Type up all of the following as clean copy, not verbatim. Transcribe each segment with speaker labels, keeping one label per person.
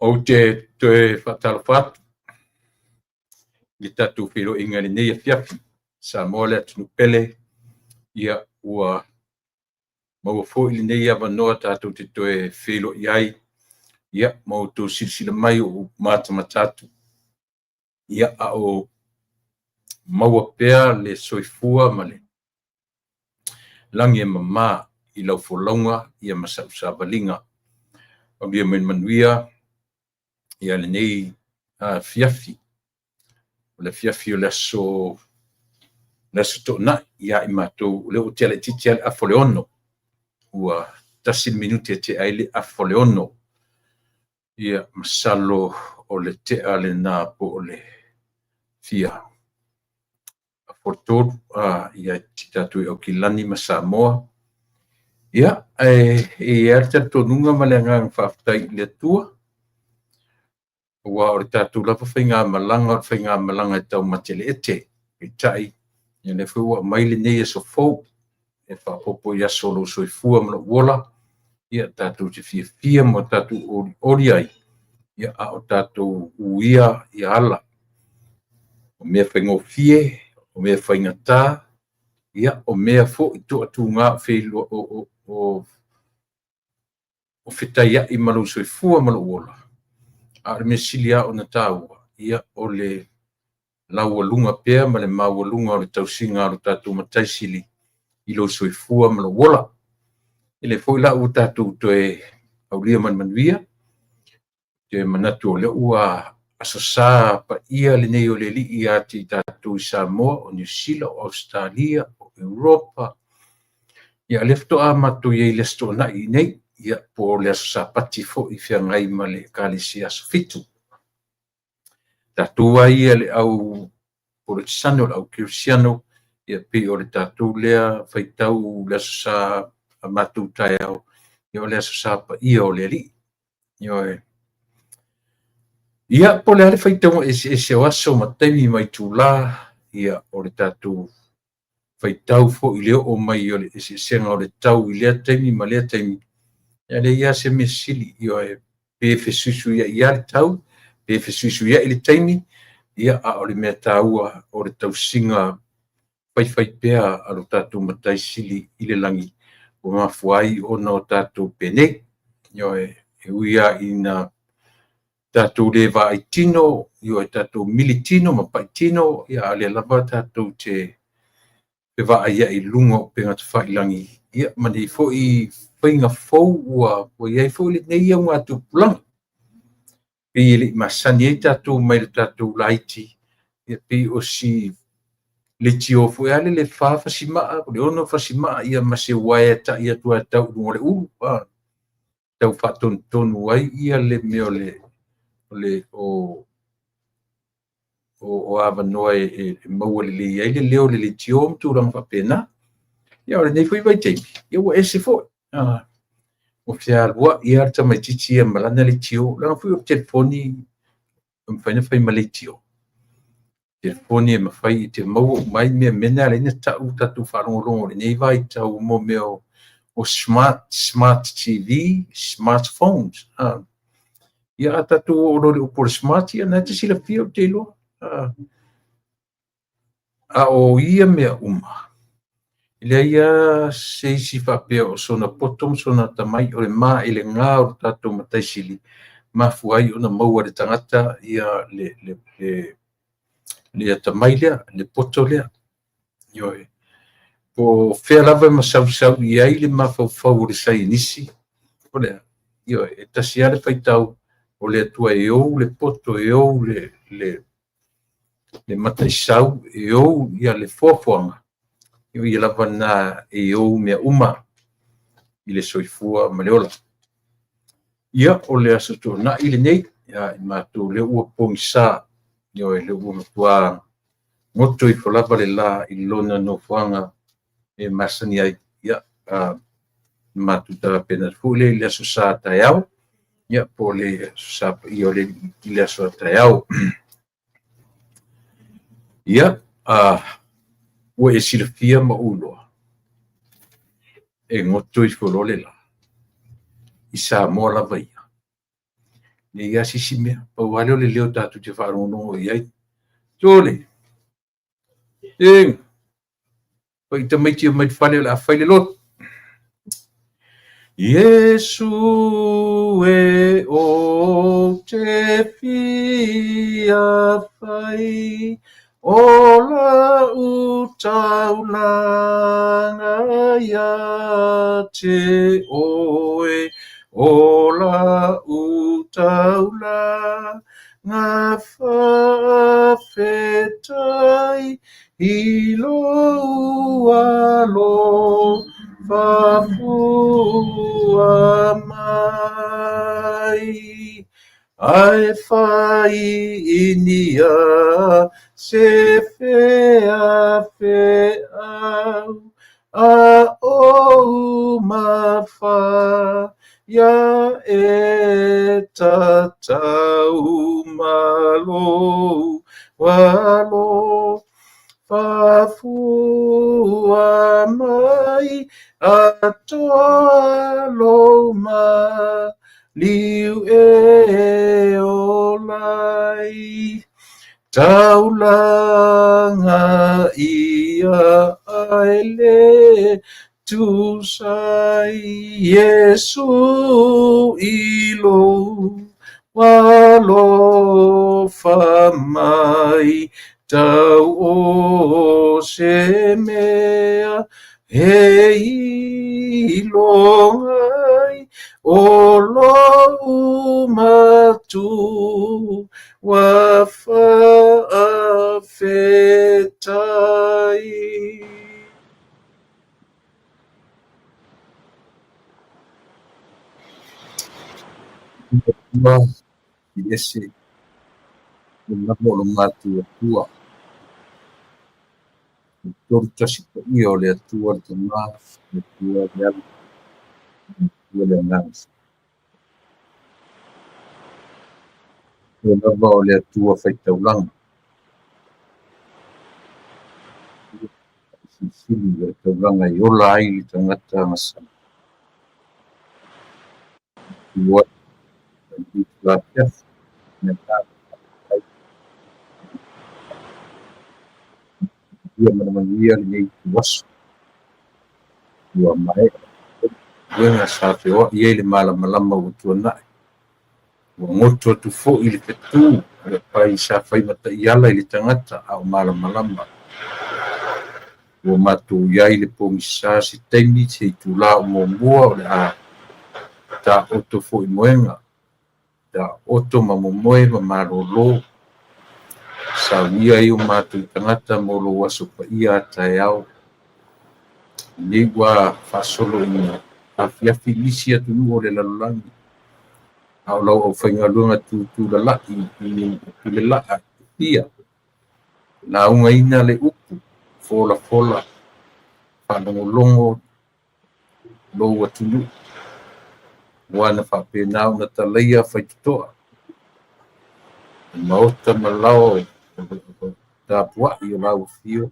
Speaker 1: Ou te toe faatalofa atu i le tatou feiloaiga i lenei afiafi. Samoa le atunuu pele, ia ua maua foi lenei avanoa tatou te toe feiloai ai, ia ma outou silasila mai o ou matamata atu, ia a o maua pea le soifua ma le lagi e mama i lau folauga ma sau savaliga. Aulia mai le manuia ia lenei afiafi. O le afiafi o le aso Toonai ia i matou, o lea ua tea laitiiti lava le 5:30. Ua 1 minute e tea ai le 5:30. Ia masalo o le tea lena po o le fia? 2:30 ia te i tatou i Aukilani ma Samoa. Ia, ae e i ai lava le talitonuga ma le agaga faafetai i le Atua, aua o le tatou lava faigamalaga o le faigamalaga e taumate le ete. Peitai, ia o lea foi ua aumai lenei aso fou e faaopoopo i aso o lou soifua ma lou ola, ia tatou te fiafia ma tatou olioli ai, ia a o tatou uia ia ala. O mea faigofie, o mea faigata, ia o mea foi toatuga o fetaiai ma lou soifua ma lou ola, a o le mea sili lava ona taua, ia o le laualuga pea ma le maualuga o le tausiga a lo tatou Matai Sili i lou soifua ma lou ola. O lea foi la ua tatou toe aulia ma le manuia, ou te manatu o lea ua Aso Sa paia lenei o le Alii ia te i tatou i Samoa, o Niu Sila, o Ausetalia, o Europa. Ia o lea faatoa matou i ai i le Aso Toonai nei, ia po o le Aso Sapati foi e feagai ma le Ekalesia Aso Fitu. Tatou lava ia le au Polokesano, le au Kerisiano, ia pei o le tatou lea faitau le Aso Sa a matou taeao, ia o le Aso Sa paia o le Alii. Ioe. Ia, po o le a le faitauga eseese o aso ma taimi ma itula, ia o le tatou faitau foi i le oo mai o le eseesega o le tau i lea taimi ma lea taimi, ia e leai lava se mea sili, ioe, pe fesuisuiai lava le tau, pe fesuisuiai le taimi, ia a o le mea taua o le tausiga faifaipea a lo tatou Matai Sili i le lagi ua mafua ai ona o tatou penei. Ioe, e ui lava ina tatou le vaai tino, ioe, tatou mili tino ma pai tino, ia a o lea lava tatou te fevaaiai i luga o upega tafailagi, ia ma nei foi faiga fou ua i ai foi lenei augatupulaga. Pei e le i masani ai tatou mai le tatou laiti, ia pei o si leitio foi lava lele e 4 fasimaa, o le 6 fasimaa, ia ma se uaea e tai atu lava e tau i luga o le ulu, tau faatonutonu ai ia le mea o avanoa e maua lelei ai le leo o le leitio ma tulaga faapena. Ia o lenei foi vaitaimi, ia ua ese foi. Ua fealuai lava le tamaitiiti ia ma lana leitio, leaga foi o le telefoni e mafai ona fai ma leitio. Telefoni e mafai e te maua uma ai mea, mea na e ala ai ona tau tatou faalogologo i lenei vaitau mo mea o smart TV, smartphones. Ia a tatou oo loa i le upu o le smart, ia o lena e te silafia ou te iloa. A o ia mea uma, e leai lava se isi faapea o sona poto ma sona atamai, o le maelega o le tatou Matai Sili, mafua ai ona maua e le tagata ia le atamai lea, le poto lea. Ioe. Po o fea lava e masausau i ai le mafaufau o le saienisi, o le a? Ioe, e tasi lava le faitau, o le Atua e ou le poto, e ou le mataisau, e ou ia le foafoaga, o ia lava lena e ou mea uma i le soifua ma le ola. Ia, o le Aso Toonai lenei, ia i matou o lea ua pogisa, ioe, o lea ua matua goto ifo lava le la i lona nofoaga e masani ai. Ia, matou tapena atu foi lea i le Aso Sa taeao, ia po o le Aso Sa paia o le Alii i le aso a taeao. Ia, ua e silafia ma ou iloa, e goto ifo loa le la i Samoa lava ia. Nei lava se isi mea, pau lava lea o le leo tatou te faalogologo i ai. Tole, ega, pai tamaiti omai i le fale o le a fai le lotu. Iesu e ou te fia fai, o lau taulaga ia te oe, o lau taulaga faafetai i lou alofa fua mai. Ae fai inia se feafeau a ou mafa ia e tatau ma lou alofa fua mai atoa lou maliu e ola ai. Taulaga ia ae le tusa ai Iesu i lou alofa mai tau o se mea e iloga ai o lou matua faafetai. Ua i ese le lava o lo matou Atua. O le tolu tasi paia o le Atua le Tama, le Atua le Ala, le Atua le Agaga. O lava o le Atua faitaulaga. Silisili o le taulaga e ola ai le tagata agasala. Ua ia ma le manuia lenei ituaso. Ua maea galuega sa feoai ai le malamalama ua tuanai. Ua goto atu foi le fetu o le apai sa fai mataiala i le tagata a o malamalama. Ua matou i ai le pogisa se taimi se itula o muamua o le a taoto foi moega, taoto ma momoe ma malolo. Saunia ai o matou tagata mo lou aso paia a taeao. Lenei ua faasolo ina afiafi nisi atunuu o le lalolagi, a o lau aufaigaluega tutulalai i tulelaa e fia, laugaina le upu, folafola, faalogologo lou atunuu. Ua na faapena ona talaia faitotoa, o maota ma lao o tapuai o lau afio,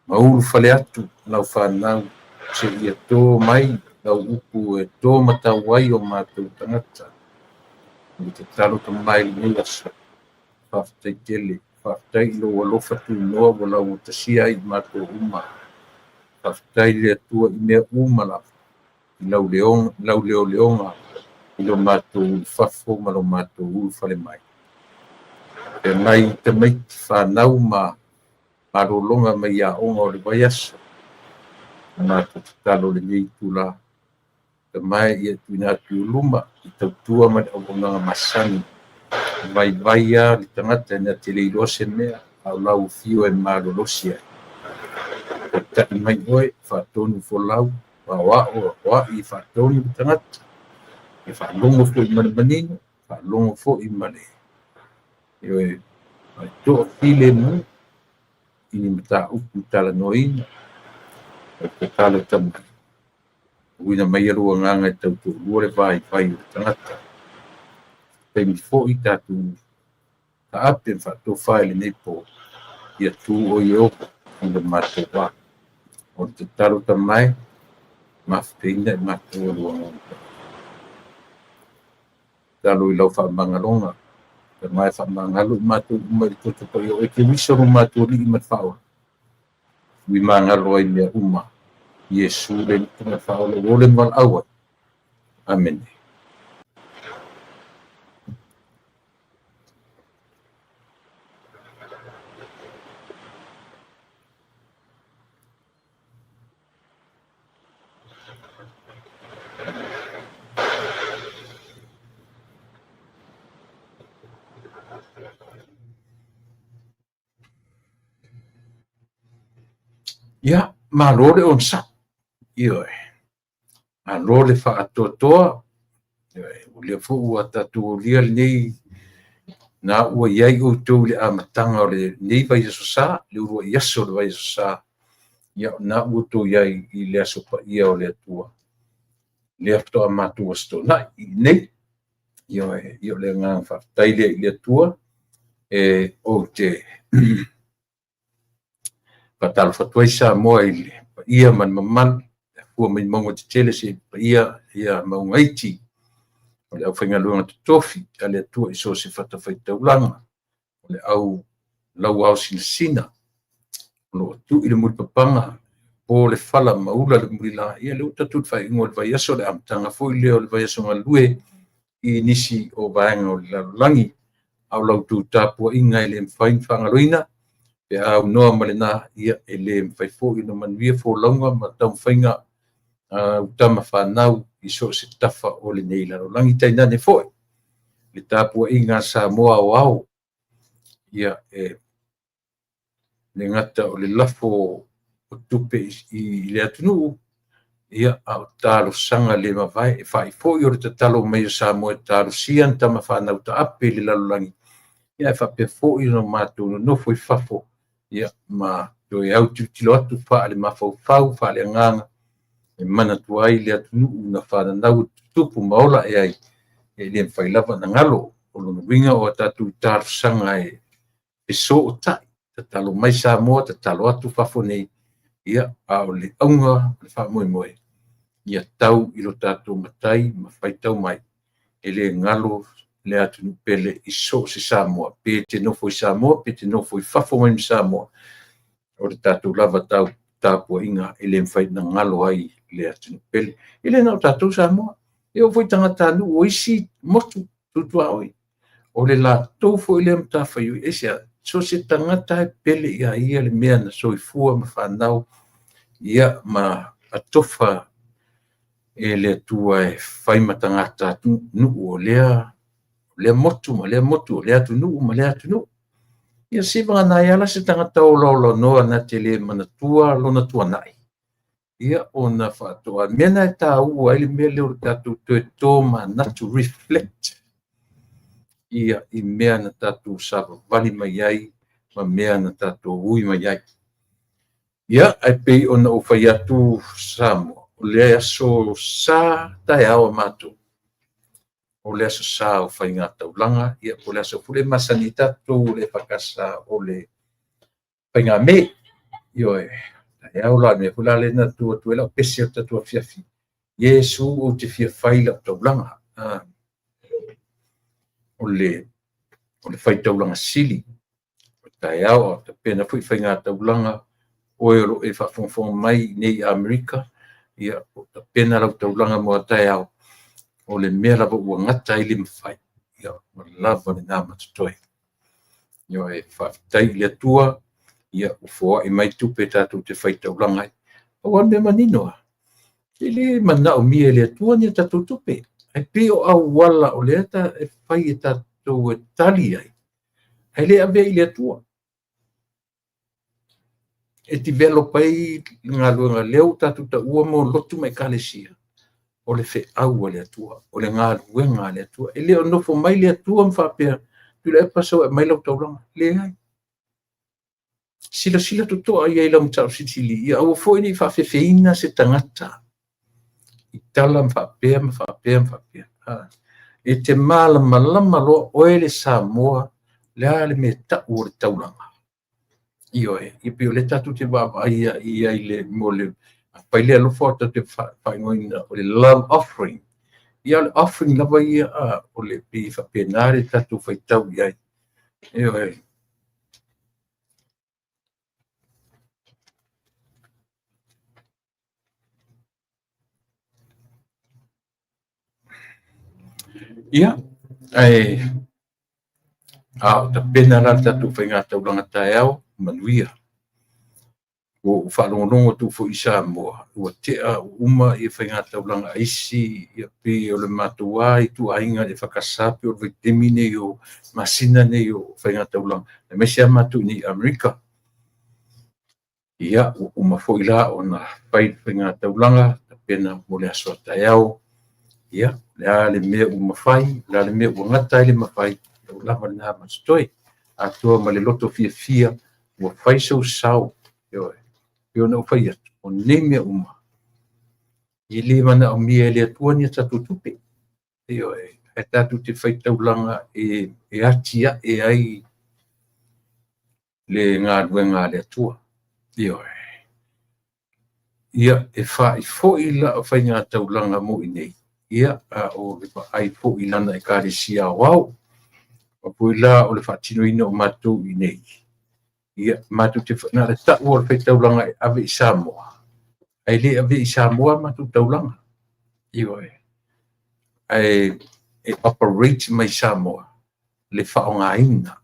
Speaker 1: ma ulufale atu lau fanau, seia tō mai lau upu e tō matau ai o matou tagata. O le tatalo tamai lenei aso, faafetai tele, faafetai i lou alofa tunoa ua laugatasia ai i matou uma. Faafetai le Atua i mea uma lava, i lau leoleoga, i lo matou ulufafo ma lo matou ulufale mai. Feagai tamaiti fanau ma malologa mai aoga o le vaiaso. Matou tatalo lenei itula. Tamae ia tuuina atu i luma i tautua ma le auaunaga masani. Vaivai lava le tagata na te le iloa se mea, a o lau afio e malolosi ai. Taitai mai oe, faatonu folau, aoao, aoai, faatonu le tagata. Ia faalogo foi ma le manino, faalogo foi ma le toafilemu i ni mataupu talanoaina. O le tatalo tamai, auina mai lou agaga e tautoalua le vaivai o le tagata. Taimi foi tatou taape ma faatofa i lenei po, ia tu o Ieova i le matou vā. O le tatalo tamai, mafutaina i matou lou agaga. Tatalo i lau faamagaloga, ma e faamagalo i matou uma i le toto paia o oe Keriso lo matou Alii ma le Faaola, ui magalo ai mea uma. Iesu le Alii ma le Faaola ua ole ma valaau ai. Amene. Ia, malo le onosai. Ioe. Malo le faatoatoa. Ioe. O lea foi ua tatou aulia lenei na ua i ai outou i le amataga o lenei vaiaso sa, le uluai aso o le vaiaso sa, ia na ua outou i ai i le aso paia o le Atua. Lea faatoa matou Aso Toonai i inei. Ioe, ia o le agaga faafetai lea i le Atua. E ou te faatalofa atu ai Samoa i le paia ma le mamalu, e afua mai mauga tetele seia paia ia mauga iti. O le aufaigaluega totofi a le Atua i so o se fatafaitaulaga, o le au lauaosinasina, o lo o tui le mulipapaga, po le fala ma ula le mulila. Ia lea ua tatou i le faaiuga o le vaiaso, le amataga foi lea o le vaiaso galue i nisi o vaega o le lalolagi. A o la outou tapuaiga e le mafai ona faagaloina, pe a aunoa ma lena, ia e le mafai foi ona manuia folauga ma taumafaiga a tama fanau i so o se tafa o lenei lalolagi. Tainane foi le tapuaiga a Samoa aoao, ia e le gata o le lafo o tupe i le atunuu, ia a o talosaga le mavae e fa'i foi o le tatalo mai o Samoa e talosia ana tama fanau taape i le lalolagi, ia ae faapea foi ona matou nonofo i fafo, ia ma toe autilotilo atu faale-mafaufau, faale-agaga, e manatua ai le atunuu na fananau e tutupu ma ola ae ai, e le mafai lava ona galo. O lona uiga o a tatou talosaga e fesootai, tatalo mai Samoa, tatalo atu fafo nei, ia a o le auga o le faamoemoe, ia tau i lo tatou Matai ma faitau mai, e le galo le atunuu pele i so o se Samoa, pe te nofo i Samoa, pe te nofo i fafo mai ma Samoa, o le tatou lava tapuaiga e le mafai ona galo ai le atunuu pele. E le na o tatou Samoa, e oo foi i tagatanuu o isi motu tu tuaoi, o le latou foi lea matafaioi. Aisea? So o se tagata e pele ia ia le mea na soifua ma fanau, ia ma atofa e le Atua e fai ma tagata atunuu o lea motu ma lea motu, o lea atunuu ma lea atunuu. Ia seivagana ai lava se tagata olaolanoa na te le manatua lona tuanai, ia ona faatoa. Mea na e taua ai le mea lea o le tatou toe tomanatu, reflect, ia i mea na tatou savavali mai ai ma mea na tatou ui mai ai. Ia, ae pei ona ou fai atu Samoa, o le aso sa taeao a matou, o le aso sa o faigataulaga, ia po o le aso foi lea e masani ai tatou o le EFKS o le faigame. Ioe, taeao la, o le mea foi la lea na tu atu ai lau pese o le tatou afiafi, Iesu ou te fia fai lau taulaga. O le faitaulaga sili, o le taeao, a tapena foi faigataulaga, oe o lo o e faafogafoga mai nei i Amerika, ia o tapena lau taulaga mo a taeao, o le mea lava ua gata ai le mafai, ia ua lava lena ma totoe. Ioe, faafetai i le Atua, ia ua foai mai tupe tatou te faitaulaga ai. Aua o le mea manino lava, e le manaomia e le Atua ni a tatou tupe, ae pei o auala o lea e fai e tatou e tali ai, ae le avea i le Atua. E develop ai le galuega lea ua tatou taua mo lotu ma ekalesia, o le feau a le Atua, o le galuega a le Atua. E le o nofo mai le Atua ma faapea, Tuilaepa sau e aumai lau taulaga. Leai. Silasila totoa i ai i lau mataupu silisili, ia aua foi ne i faafefeina se tagata i tala ma faapea ma faapea ma faapea. E te malamalama loa oe le Samoa, le a le mea e tau o le taulaga. Ioe, ia pei o lea tatou te vaavaai i ai le mo le afai le alofa tatou te faaigoaina o le love offering. Ia o le offering lava ia, o le pei e faapena le tatou faitau i ai. Ioe. Ia, ae a o tapena la le tatou faigataulaga taeao, manuia. Ua ou faalogologo atu foi i Samoa, ua tea uma ia faigataulaga a isi, ia pei o le matou lava ituaiga EFKS, pei o le vaitaimi nei o masina nei o faigataulaga, aemaise lava matou i Amerika. Ia, ua uma foi la ona fai le faigataulaga, tapena mo le aso a taeao. Ia, o le a le mea ua mafai, o le a le mea ua gata ai le mafai, ua lava lena ma totoe. Atoa ma le loto fiafia ua fai sou sao, ioe, pei ona ou fai atu, o nei mea uma, e le manaomia e le Atua ni a tatou tupe. Ioe, ae tatou te faitaulaga e atiae ai le galuega a le Atua. Ioe. Ia, e faifoi lau faigataulaga mo i inei, ia, a o le vaai foi i lana Ekalesia aoao. O pui la o le faatinoina o matou i inei, ia, matou te na o le tau o le faitaulaga e ave i Samoa, ae le ave i Samoa matou taulaga. Ioe. Ae e operate mai Samoa le faaaogaina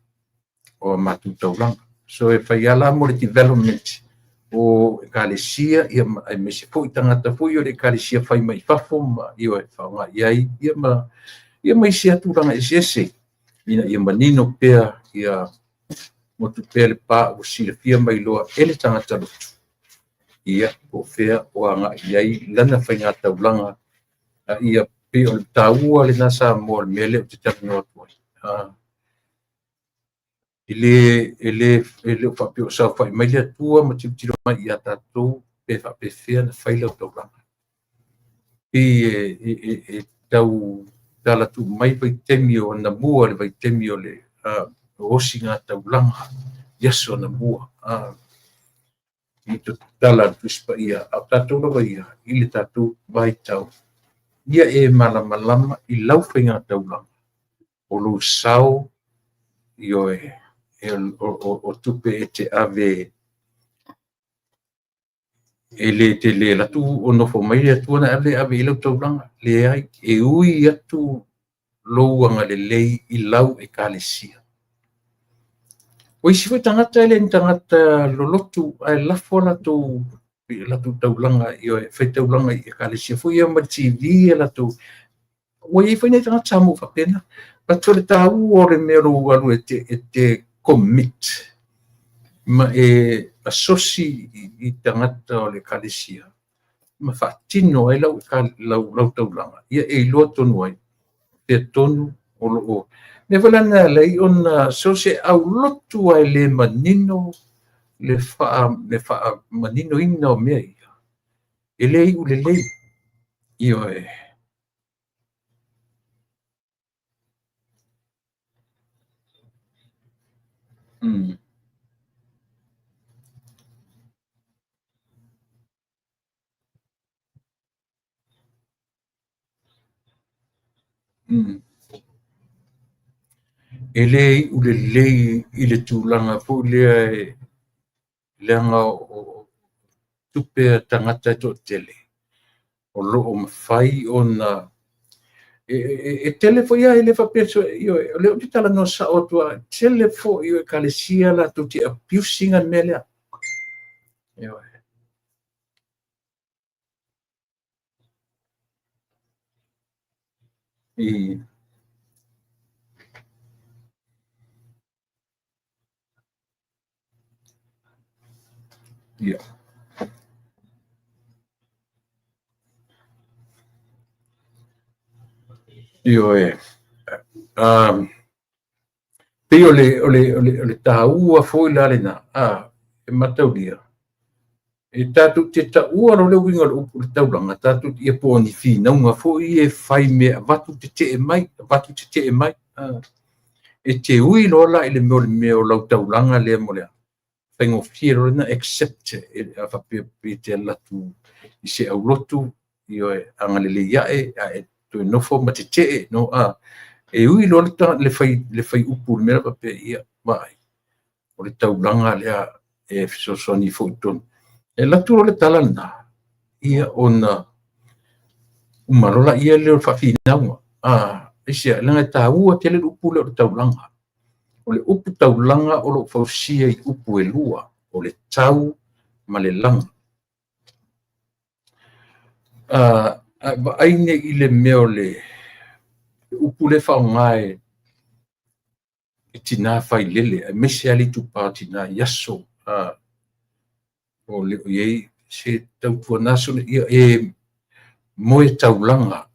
Speaker 1: o a matou taulaga. So e fai lava mo le development o Ekalesia, ia, aemaise foi tagata foi o le Ekalesia fai mai fafo ma ioe faaaoga i ai, ia ma ia ma isi atu tulaga eseese ina ia manino pea, ia motu pea le pa ua silafia mai loa e le tagata lotu, ia po o fea o agai i ai lana faigataulaga. Ia pei o le taua lena Samoa o le mea lea ou te talanoa atu ai. E le o faapea o saofai mai le Atua ma tilotilo mai ia tatou pe faapefea ona fai lau taulaga. Pei e tau tala tuu mai vaitaimi o anamua, le vaitaimi o le osiga taulaga i aso anamua. I tala a le Tusi Paia, a o tatou lava ia i le tatou vaitau, ia e malamalama i lau faigataulaga, o lou sao, ioe, o tupe e te ave e le te le alu atu o nofo mai le Atua na ave i lau taulaga. Leai, e ui atu lou agalelei i lau Ekalesia. O isi foi tagata e le ni tagata lolotu, ae lafo latou taulaga, ioe, faitaulaga i Ekalesia foi ia ma le TV latou. Ua iai foi nai tagata Samoa faapena. But o le taua o le mea lou alu e te commit ma e asosi i tagata o le Ekalesia ma faatino ai lau taulaga, ia e iloa tonu ai pea tonu o loo mea foi la na alai ona so se aulotu ai le manino le faamaninoina o mea ia, e le iu lelei. Ioe. E le iu lelei i le tulaga foi lea e leaga o tupe a tagata e toatele o loo mafai ona e tele foi lava, e le faapea, ioe, o lea ou te talanoa sao atu lava, tele foi o Ekalesia latou te abuse ina le mea lea. Ioe. Ia. Ioe. Pei o le taua foi la lena, e mataulia. E tatou te taua lo le uiga o le upu le taulaga, tatou ia po o ni finauga foi e fai mea avatu tetee mai, avatu tetee mai. E te ui loa la i le mea o lau taulaga lea mo le faigofie loa lena accept e faapea pe te alu atu i se aulotu, ioe, agalelei ae Toe nofo ma tetee no a e ui loa le fai upu le mea faapea ia vaai o le taulaga lea e fesoasoani foi i totonu. E alu atu loa le tala lena, ia ona uma loa lea o le faafinauga. Aisea? Leaga e taua tele le upu lea o le taulaga. O le upu taulaga o lo o fausia i upu e lua, o le tau ma le laga. A vaai nei i le mea o le upu lea faaaoga e tina failele, aemaise lava le itupa o tina i aso o le o i ai se tautuana ia e moe taulaga,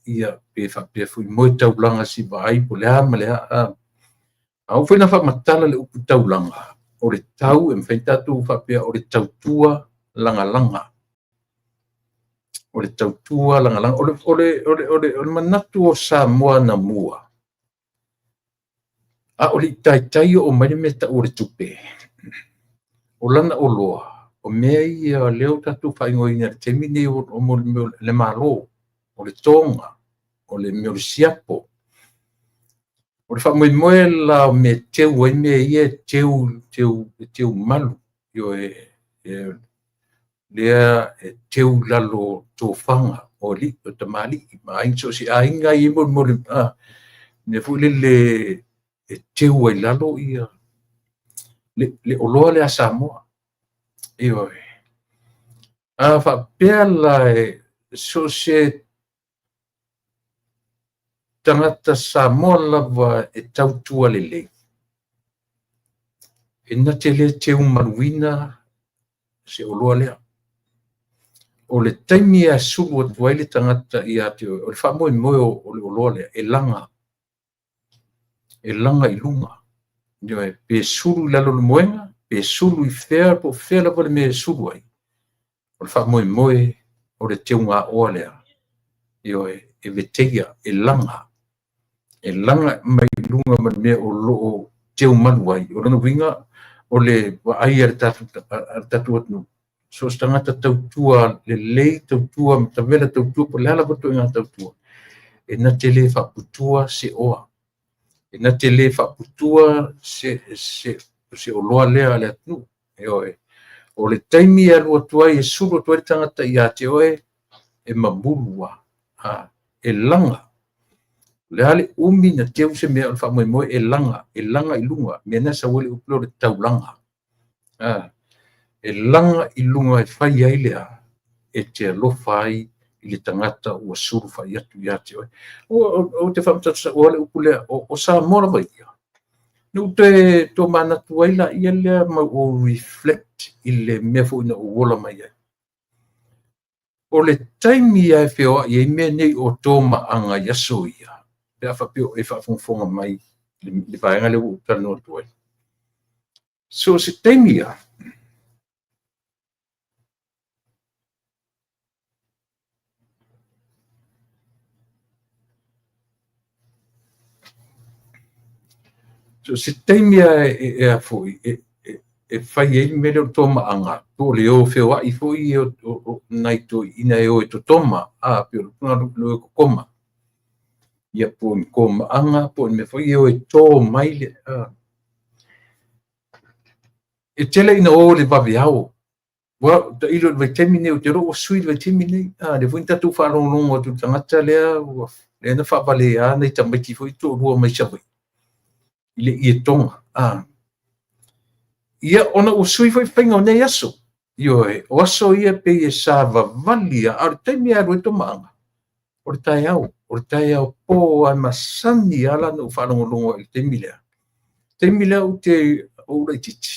Speaker 1: ia pe faapea foi moe taulaga se i vaai po o le a ma le a. A oo foi ina faamatala le upu taulaga, o le tau e mafai ona tatou faapea o le tautua lagalaga. O le tautua lagalaga. O le manatu o Samoa anamua, a o le i taitai oo mai le mea tau o le tupe, o lana oloa, o mea ia lea ua tatou faaigoaina i le taimi lenei o le Malo, o le toga, o le mea o le siapo. O le faamoemoe la o mea e teu ai mea ia e teu malu, ioe, lea e teu i lalo o tofaga o alii o tamalii ma aiga, so o se aiga e i ai mo le mea foi lele e teu ai lalo ia le oloa lea a Samoa. Ioe. A faapea la e so o se tagata Samoa lava e tautua lelei, e na te le teu maluina se oloa lea. O le taimi e sulu atu ai le tagata ia te oe, o le faamoemoe o le oloa lea, e laga. E laga i luga. Ioe, pe sulu i lalo o le moega, pe sulu i fea, po o fea lava le mea e sulu ai, o le faamoemoe o le teugaoa lea. Ioe, e veteia, e laga. E laga mai luga ma le mea o lo o teu malu ai. O lona uiga, o le vaai a le tatou atunuu, so o se tagata tautua lelei, tautua matavela, tautua po o le a lava le ituaiga tautua, e na te le faaputua se oa. E na te le faaputua se oloa lea a le atunuu. Ioe. O le taimi e alu atu ai, e sulu atu ai le tagata ia te oe, e mamulu lava, e laga. O le a le umi na teu se mea o le faamoemoe e laga, e laga i luga. Mea na e sau ai le upu lea o le taulaga. E laga i luga e fai ai le a, e te alofa ai i le tagata ua sulufai atu ia te oe. Ou te faamatala saoa le upu lea, o Samoa lava ia. Na ou toe tomanatu ai laia lea ma ou reflect i le mea foi na ou ola mai ai. O le taimi lava e feoai ai mea nei o tomaaga i aso ia, pe a faapea o e faafogafoga mai i le vaega lea ua ou talanoa atu ai. So o se taimi lava, so se taimi lava e foi e fai ai le mea lea o le tomaaga, po o le o feoai foi o nai toeaiina e o e totoma, pei o le upu lena o le totoma. Ia po o ni komaaga, po o ni mea foi ia e o e to mai le... E tele ina o i le vaveao. Ua tailo i le vaitaimi nei, ou te iloa ua sui le vaitaimi nei. Lea foi na tatou faalogologo atu i le tagata lea lea na faavalea nai tamaiti foi toalua mai Savaii i le ietoga. Ia, ona ua sui foi faiga o nei aso. Ioe, o aso ia pei e savavali lava, a o le taimi e alu ai tomaaga, o le taeao, o le taeao po lava e masani lava la ona ou faalogologo ai i le taimi lea. Taimi lea ou te ou laitiiti,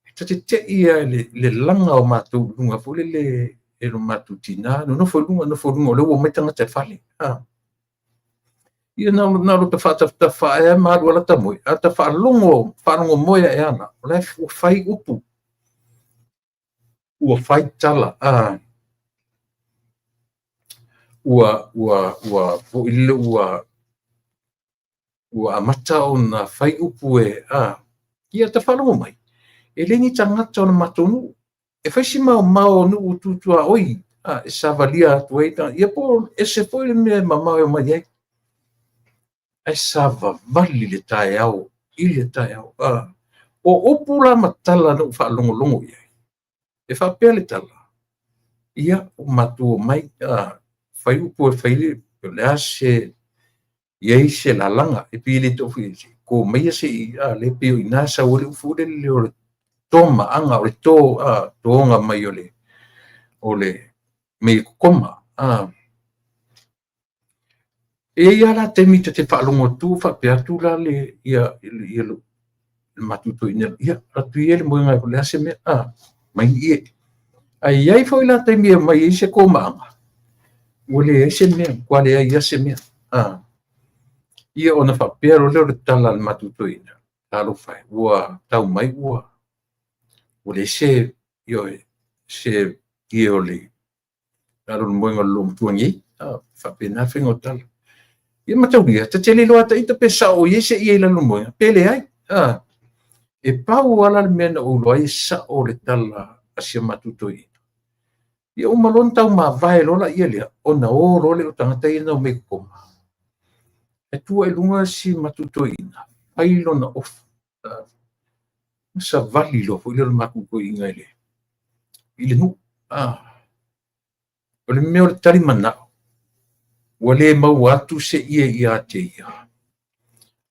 Speaker 1: e ta te tei lava i le laga o matou i luga foi lele e lo matou tina, nonofo i luga, nonofo i luga o lea ua omai tagata i le fale. Ia na o lota faatafatafa ae lava ma alu lava lata moe, a ta faalogo, faalogo moe ae lava la, o la e ua fai upu, ua fai tala, ua foi lele ua amata ona fai upu e, ia ta faalogo mai, e le ni tagata o le matou nuu. E fai si maomao o nuu tu tuaoi. E savalia atu ai, ia po o ese foi le mea e mamao e omai ai. Ae savavali le taeao i le taeao. O upu la ma tala na ou faalogologo i ai, e faapea le tala, ia, ua matou omai, fai upu e fai o le a se i ai se lalaga, e pei e le tau fai, to maia se i, le pei o i ina e sau ai le upu foi lele o le tomaaga, o le toga mai o le mea kokoma. E i ai lava la taimi ta te faalogo atu faapea atu la le ia ia le matou toeaina, ia alu atu ia i le moega o le a se mea, mai ni ie. Ae i ai foi la taimi e aumai ai se komaaga, ua leai se mea, matua leai lava se mea. Ia ona faapea loa lea o le tala a le matou toeaina, talofa e, ua tau mai ua leai se, ioe, se ie o le lalo o le moega o le loomatua nei. Faapena le faiga o tala. Ia mataulia, ta te le iloa lava ita pe sao o i ai se ie i lalo o le moega, pe leai. E pau lava la le mea na ou iloa ai e sao le tala a si a matou toeaina, ia uma loa ona taumavae loa laia lea, ona o loa lea o tagata ia na omai e kokoma. Ae tu ae i luga si matou toeaina, fai lona ofu, savali loa foi lea o le matou toeaina i le nuu. O le mea o le talimanao, ua le maua atu se ie ia te ia,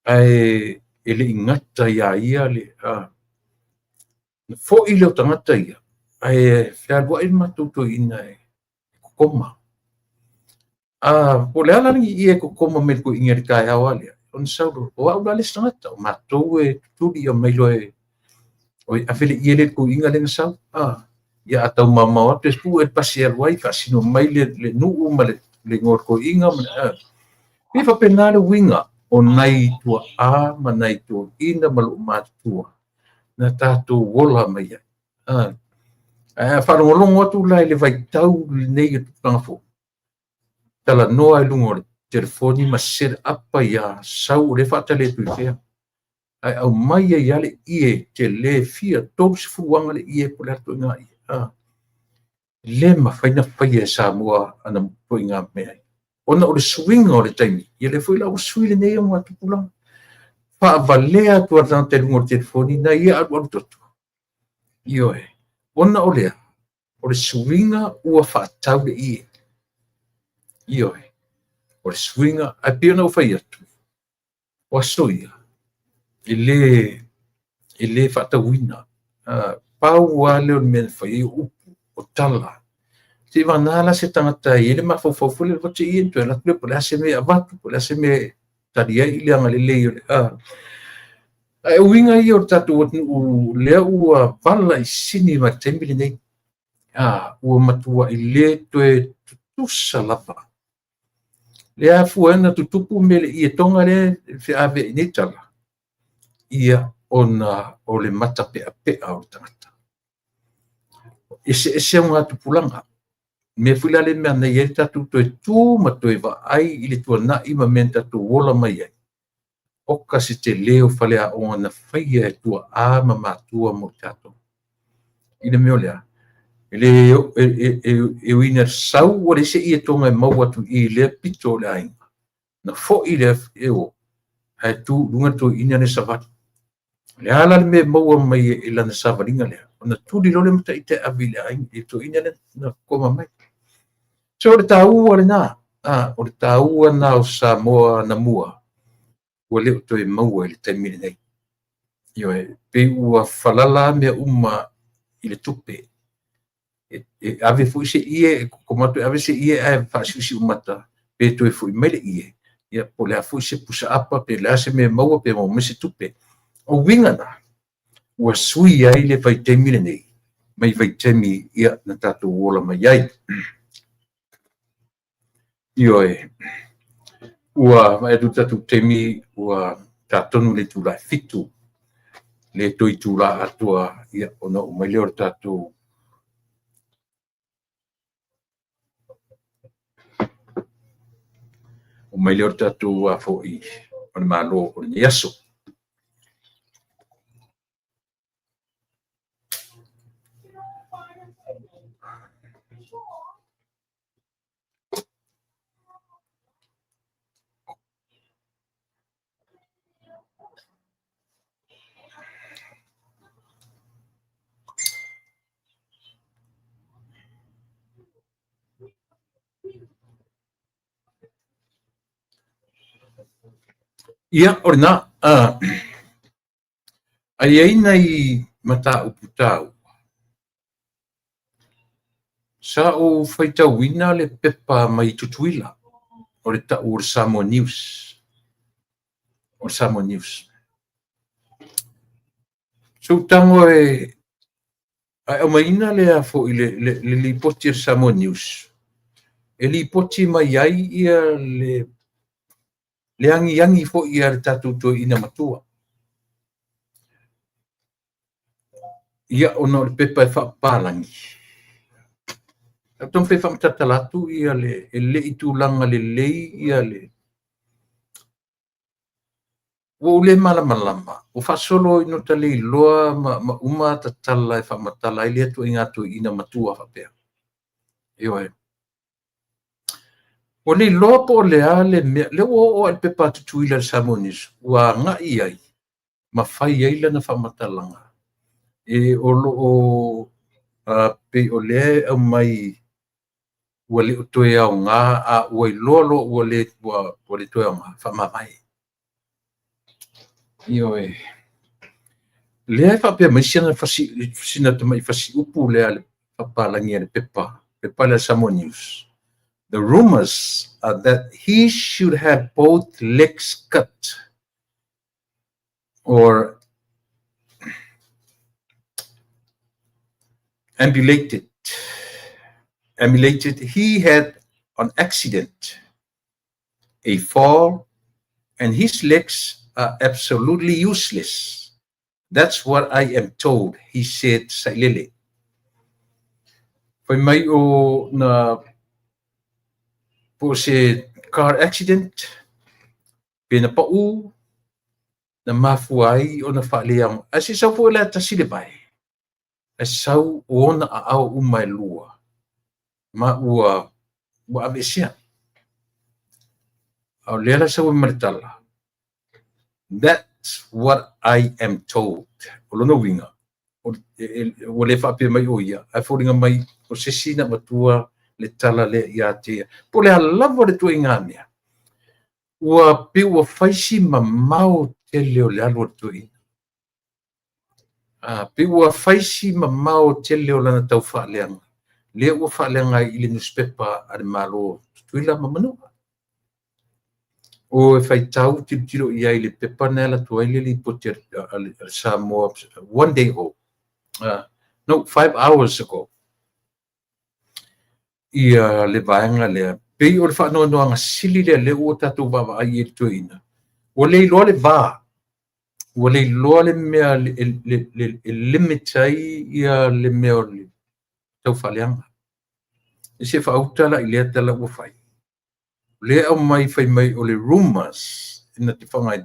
Speaker 1: ae e le i gata ia ia le foi lea o tagata ia, ae fealuai le matou toeaina e kokoma. Po o le a la le ie e kokoma mai le toeaina i le taeao lava lea, ona sau loa, o au la le isi tagata, o matou e tutuli aumai loa e ave le ie lea i le toeaina lea na sau. Ia a tau maomao atu e pue le pasi e alu ai, faasino mai le nuu ma le igoa o le toeaina. E faapena le uiga o nai tuaa ma nai toeaina ma loomatutua na tatou ola mai ai. Ae a faalogologo atu la i le vaitau lenei o le tupulaga fou, talanoa i luga o le telefoni ma set up ai lava, sau o lea e faatali atu i fea, ae aumai ai lava le ie tele fia 30 aga le ie po o le a le ituaiga ie. Le mafai ona faia e Samoa ana ituaiga mea, ona o le suiga o le taimi, ia lea foi la ua sui lenei augatupulaga. Faavalea atu lava le tagata i luga o le telefoni na ia alualu toto. Ioe, ona o le a? O le suiga ua faatau le ie. Ioe, o le suiga, ae pei ona ou fai atu, o aso ia, e le faatauina. Pau lava lea o le mea na fai ai o upu, o tala. Seivagana la se tagata e i ai le mafaufau foi lele, avatu se ie ona toe alu atu lea po o le a se mea e avatu, po o le a se mea e tali ai le agalelei o le Ae o uiga ia o le tatou atunuu lea ua vala i sini mai le taimi lenei. Ua matuai le toe tutusa lava. Lea afua ai ona tutupu mea i le ie toga lea e feaveai nei tala, ia ona o le matapeapea o le tagata. Eseese augatupulaga. Mea foi la lea e manaia ai le tatou toe tu ma toe vaai i le tuanai ma mea na tatou ola mai ai. Oka se tele o faleaoga na faia e tuaa ma matua mo tatou. I le mea o lea, e ui ina sau ua leai se ie toga e maua atu i lea pito o le aiga, na foi lea e o, ae tu i luga le toeaina lea e savali. O le a la le mea e maua mai e lana savaliga lea, ona tuli loa lea ma ita e ave i le aiga, i le toeaina lea na koma mai. So o le taua lena, o le taua lena o Samoa anamua, ua le o toe maua i le taimi lenei. Ioe, pei ua falala mea uma i le tupe. E ave foi se ie, e kokoma atu e ave se ie ae faasiusiumata, pe toe foi mai le ie, ia po o le a foi se pusaapa, pe o le a se mea e maua, pe maua mai se tupe. O uiga na, ua sui ai le vaitaimi lenei, mai vaitaimi ia na tatou ola mai ai. Ioe, ua vaai atu i le tatou taimi ua ta tonu i le itula e 7, le toe itula atoa, ia, ona oo mai lea o le tatou foi o le Malo o lenei aso. Ia, o lena, ae i ai nai mataupu taua. Sa ou faitauina le pepa mai Tutuila, o le tau o le Samoa News. O le Samoa News. Sa ou tago e ae aumaiina le foi le lipoti a le Samoa News, e lipoti mai ai ia le agiagi foi a le tatou toeaina matua. Ia, ona o le pepa e faapapalagi. Sa ou taumafai e faamatalatala atu ia le e le i tulaga lelei ia le ua ou le malamalama, ua faasolo ina ta leiloa ma uma tatala e faamatala ai lea ituaiga toeaina matua faapea. Ioe. Ua leiloa po o le a le mea, lea ua oo lava i le pepa a Tutuila i le Samoa News, ua agai ai ma fai ai lana faamatalaga e o lo o pei o lea e aumai ua le o toe aoga, a ua iloa loa ua le toe aoga, faamavae. Ioe. Lea e faapea mai sina tamai fasiupu lea le faapapalagi a le pepa, pepa lea Samoa News. The rumors are that he should have both legs cut or amputated. He had an accident, a fall, and his legs are absolutely useless. That's what I am told, he said, Sailele. Fai mai o na po se car accident, pe na pau, na mafua ai ona faaleaoga. Ae se sau foi la tasi le vae, ae sau o ona aao uma e lua, ma ua aveesea. A o lea la sau ai ma le tala. That's what I am told. O lona uiga, ua le faapea mai o ia, ae foliga mai o se isi na avatua le tala lea ia te ia. Po o le a lava le ituaiga mea, ua pei ua fai si mamao tele o le alu a le toeaina. Pei ua fai si mamao tele o lana tau faaleaga, lea ua faaleaga ai i le newspaper a le Malo Tutuila ma Manua. O e faitau tilotilo i ai i le pepa na e alu atu ai le lipoti a le Samoa 1 day ago. No, 5 hours ago. Ia le vaega lea, pei o le faanoanoaga sili lea lea ua tatou vaavaai i le toeaina. Ua leiloa le va, ua leiloa le mea e limit ai ia le mea o le tau faaleaga. E se faauta la i lea tala ua fai. Lea aumai fai mai o le rumors na te whangai.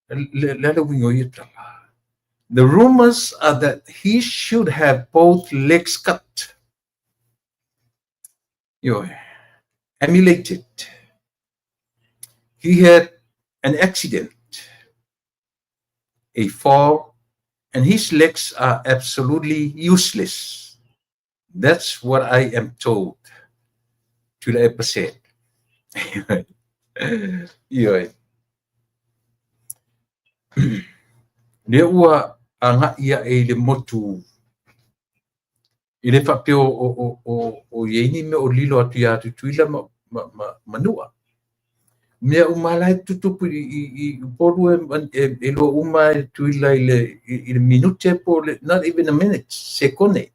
Speaker 1: Le le uiga o ia tala. The rumors are that he should have both legs cut. Ioe. Amputated. He had an accident, a fall, and his legs are absolutely useless. That's what I am told. Tuilaepa said. Ioe. Lea ua agai ae i le motu i le faapea o i ai ni mea o lilo atu ia Tutuila ma Manua. Mea uma la e tutupu i Upolu e iloa uma e Tutuila i le minute po le, not even a minute, sekone.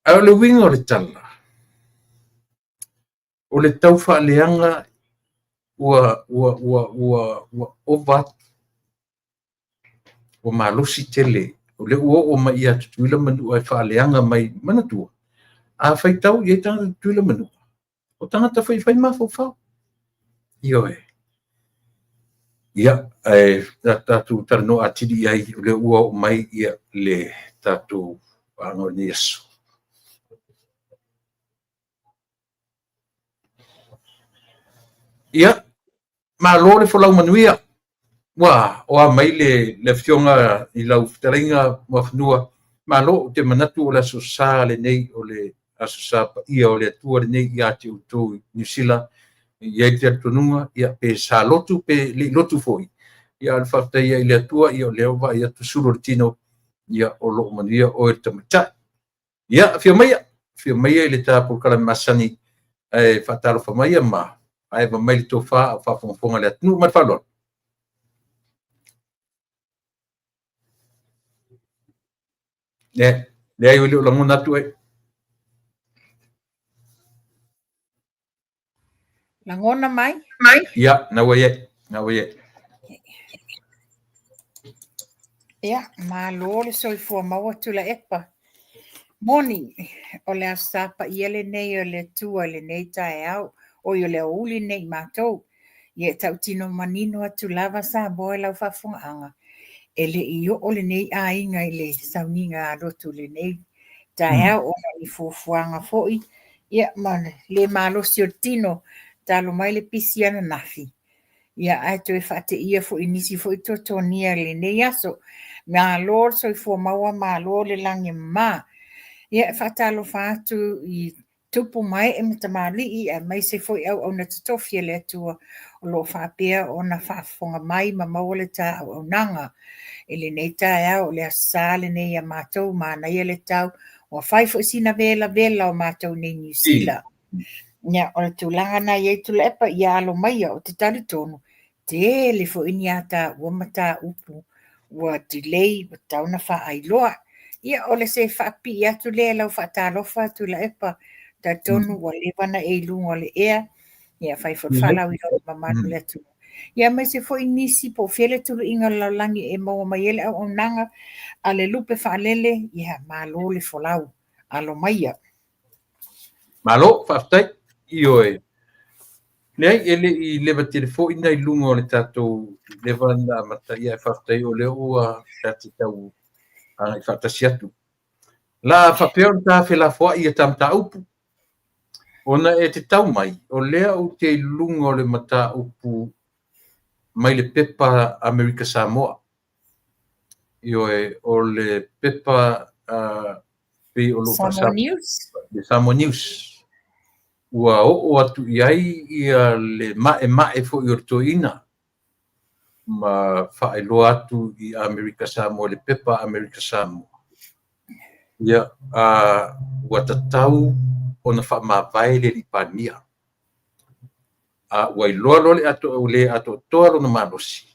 Speaker 1: Ae o le uiga o le tala, o le tau faaleaga ua ova atu, ua malosi tele. O le ua oo mai ia Tutuila Manua e faaleaga mai, manatua, a faitau i ai tagata Tutuila Manua, o tagata foi e fai mafaufau. Ioe. Ia, ae tatou talanoa atili i ai, o lea ua oo mai ia le tatou vaega o lenei aso. Ia, malo le folau manuia. Ua oa mai le afioga i lau fetalaiga Muafanua. Malo, ou te manatu o le aso sa lenei, o le aso sa paia o le Atua lenei ia te outou i Niu Sila. E i ai le talitonuga, ia, pe sa lotu pe le i lotu foi, ia, a o le faafetai ai i le Atua, ia, o lea ua vaai atu sulu o le tino, ia, o lo o manuia oe le tamaitai. Ia, afio maia, afio maia i le ta polokalame masani, ae faatalofa maia ma faaeva mai le tofa a o faafogafoga le atunuu. Ma le faaaloalo. Leai, e le o lagona atu oe.
Speaker 2: Lagona mai?
Speaker 1: Ia, na ua i ai, na ua i ai.
Speaker 2: Ia, malo le soifua maua Tuilaepa. Moni, o le Aso Sa paia lenei o le Atua i lenei taeao, oi o le aoauli lenei i matou. Ia e tautino manino atu lava Samoa i lau faafofogaaga, e le i oo lenei aiga i le sauniga lotu i lenei taeao ona o ni fuafuaga foi ia ma le le malosi o le tino, talu mai le pisi ananafi, ia ae toe faateia foi i nisi foi tuatuagia i lenei aso. Malo le soifua maua, malo le lagi e mama. Ia e faatalofa atu i tupu ma ee ma tamalii aemaise foi auauna totofi a le Atua o lo o faapea ona faafofoga mai ma maua le ta auaunaga i lenei taeao. O le Aso Sa lenei a matou, manaia le tau, ua fai foi sina velavela o matou nei i Niu Sila. Ia, o le tulaga lena e i ai Tuilaepa, ia alo maia, ou te talitonu, tele foi ni a taua mataupu ua delay, ua tatau ona faailoa. Ia, o le se faapipii atu lea i lau faatalofa Tuilaepa, talitonu ua leva ona e i luga o le ea, ia fai foi le faalauiloa i le mamalu o le atunuu. Ia aemaise foi nisi po o fea le tuluiga o le lalolagi e maua mai ai le auaunaga a le lupe faalele, ia malo le folau, alo maia.
Speaker 1: Malo, faafetai. Ioe. Leai, e le i leva tele foi na i luga o le tatou leva na amata, ia ae faafetai o lea ua ta te tau agai faatasi atu. La faapea ona ta felafoai i ta mataupu, ona e te tau mai, o lea ou te i luga o le mataupu mai le pepa Amerika Samoa. Ioe, o le pepa pei o lo o
Speaker 2: Samoa News.
Speaker 1: Le Samoa News. Ua oo atu i ai ia le ma'ema'e foi o le toeaina ma faailoa atu i Amerika Samoa, le pepa Amerika Samoa. Ia, ua tatau ona faamavae le alii Palemia. A ua iloa loa le ato, le atoatoa lona malosi,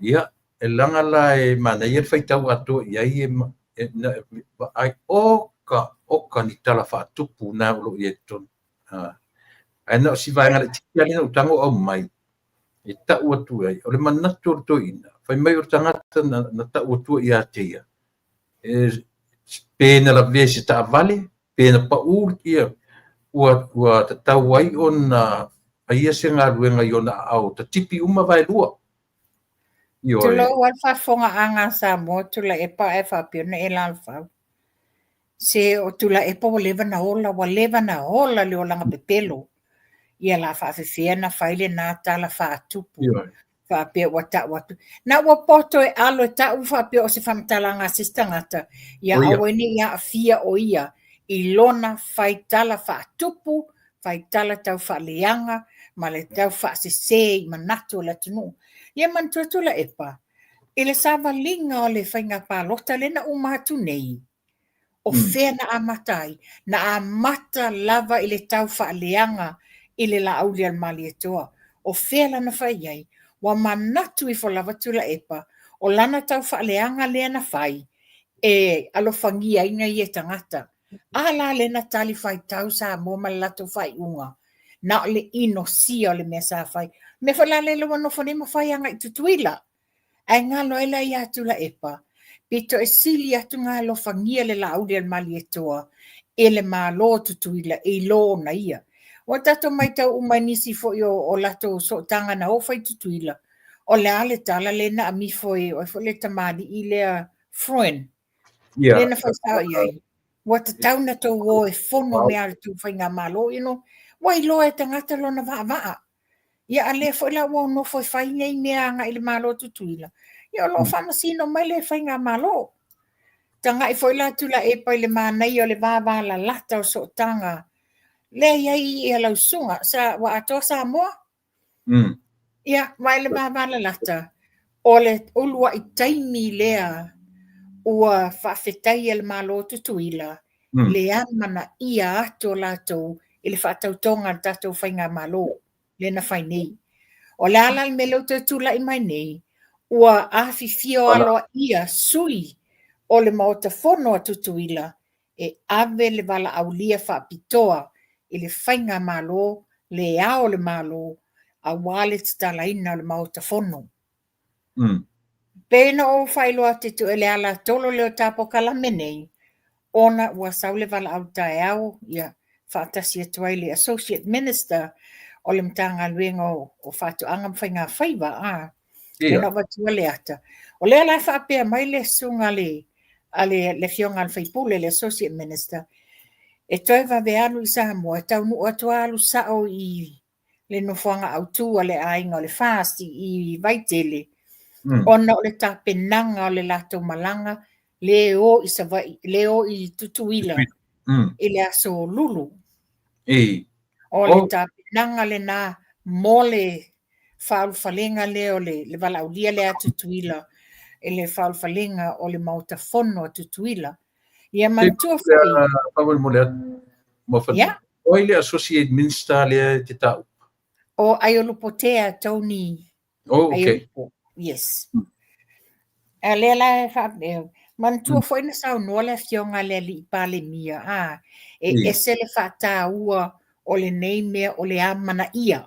Speaker 1: ia, e leaga la e manaia le faitau atoa i ai e, vaai oka oka ni tala faatupu na o lo o i ai i totonu. Ae na o si vaega laitiiti lava lea na ou tago aumai e tau atu ai, o le manatu o le toeaina, fai mai o le tagata na tau atua ia te ia, e, pe na lavea i se taavale, pe na pau, ia, ua tatau ai ona faia se galuega i ona aao, tatipi uma vaelua. Ioe.
Speaker 2: Tulou lava le faafofogaaga a Samoa, Tuilaepa ae faapea ona e lalafau. Se o Tuilaepa ua leva na ola, ua leva na ola le olaga pepelo. Ia la faafefea na fai lena tala faatupu.
Speaker 1: Ioe.
Speaker 2: Faapea ua tau atu. Na ua poto e alo e tau faapea o se faamatalaga a se isi tagata. Ia
Speaker 1: O ia.
Speaker 2: aua ne i aafia o ia i lona fai tala faatupu, fai tala tau faaleaga ma le tau faasese i manatu o le atunuu. Ia manatua Tuilaepa, i le savaliga o le faiga palota lea na uma atu nei, o fea na amata ai? Na amata lava i le tau faaleaga i le Laaulialemalietoa. O fea lana fai ai? Ua manatu ifo lava Tuilaepa, o lana tau faaleaga lea na fai, e alofagia ai nai ia tagata. A la lea na tali faitau Samoa ma le latou faaiuga, na o le inosia o le mea sa fai. Mea foi la lea ua nofo nei ma fai agai i Tutuila. Ae galo ai la ia Tuilaepa, pito e sili atu ona alofagia le Laaulialemalietoa e le Malo o Tutuila i lo ona ia. Ua tatou matau uma i nisi foi o latou sootaga na o fai i Tutuila, o le a le tala lea na amifo e oi foi le tamalii lea Froen, lea na fai sao i ai. Ua tatau na tou o e fono mea a le tou faigamalo, you know, ua iloa e tagata lona vaavaa. Ia a lea foi la ua nofo e fai nei mea agai i le Malo o Tutuila, ia o lo o faamasino mai le faigamalo. Tagai foi la Tuilaepa i le manaia o le vavalalata o sootaga Lea i ai ia lau susuga, sa, ua atoa Samoa. Ia, ma i le vavalalata, o le uluai taimi lea ua faafetaia le Malo o Tutuila le amanaia atu o latou i le faatautoga a le tatou Faigamalo lea na fai nei. O le a la le mea lea ua toe tulai mai nei, ua afifio aloaia sui o le Maota Fono a Tutuila e ave le valaaulia faapitoa i le Faigamalo, le Ao o le Malo, aua le tatalaina o le Maota Fono. Pei ona ou faailoa atu i le alatolo lea o ta polokalame nei, ona ua sau le valaau taeao, ia, faatasi atu ai le Associate Minister o le Matagaluega o Faatoaga ma Faiga Faiva, a, ona avatua le ata. O lea la e faapea mai le susuga a le afioga a le sui usufono, le Associate Minister, e toe vave alu i Samoa, e taunuu atu alu sao i le nofoaga autu a le aiga o le FAST i Vaitele, ona o le tapenaga o le latou malaga le o i Savaii, le o i Tutuila i le aso Lulu. O le tapenaga lena mo le faaulufalega lea o le valaaulia lea a Tutuila i le faaulufalega o le Maota Fono a Tutuila. Ia manatua foi.
Speaker 1: Faamolemole atu.
Speaker 2: Ia.
Speaker 1: O ai le Associate Minister lea e te taua?
Speaker 2: O Aiolupotea Tony.
Speaker 1: Oh, okay.
Speaker 2: Aiolupo. Yes. A lea la e faapea, manatua foi na saunoa le afioga a le alii Palemia, a, e ese le faataua o lenei mea o le amanaia.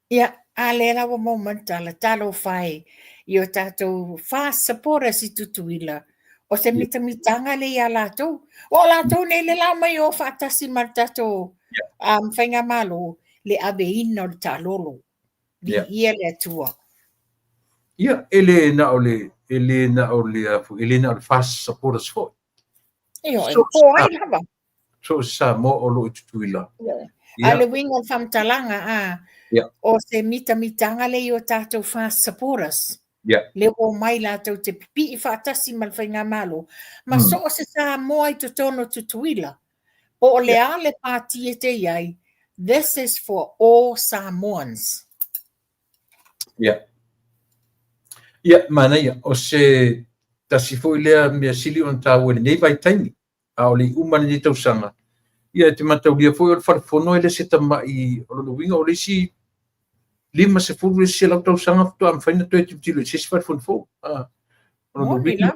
Speaker 2: Ia, a lea la ua maua mai le tala, talofa e i o tatou FAST supporters i Tutuila, o se mitamitaga lea ia latou. O latou nei le la mai o faatasi ma le tatou Faigamalo, le aveina o le taalolo. Viia le Atua.
Speaker 1: Ia, e le na o le, e le na o le, e le na o le FAST supporters foi.
Speaker 2: Ioe, po ai lava.
Speaker 1: So o se Samoa o lo o i Tutuila.
Speaker 2: A le uiga o le faamatalaga, a, o se mitamitaga lea i o tatou FAST supporters. Lea ua omai latou te pipii faatasi ma le Faigamalo, ma so o se Samoa i totonu o Tutuila. Po o le a le pati e te i ai, this is for all Samoans.
Speaker 1: Ia. Ia, manaia, o se tasi foi lea mea sili ona taua i lenei vaitaimi, a o le i uma lenei tausaga, ia e te mataulia foi o le Fale Fono e le se tamai, o lona uiga o le isi 50 i le isi 100 tausaga faatoa mafai ona toe tilotilo i se isi Fale Fono fou. O lona uiga,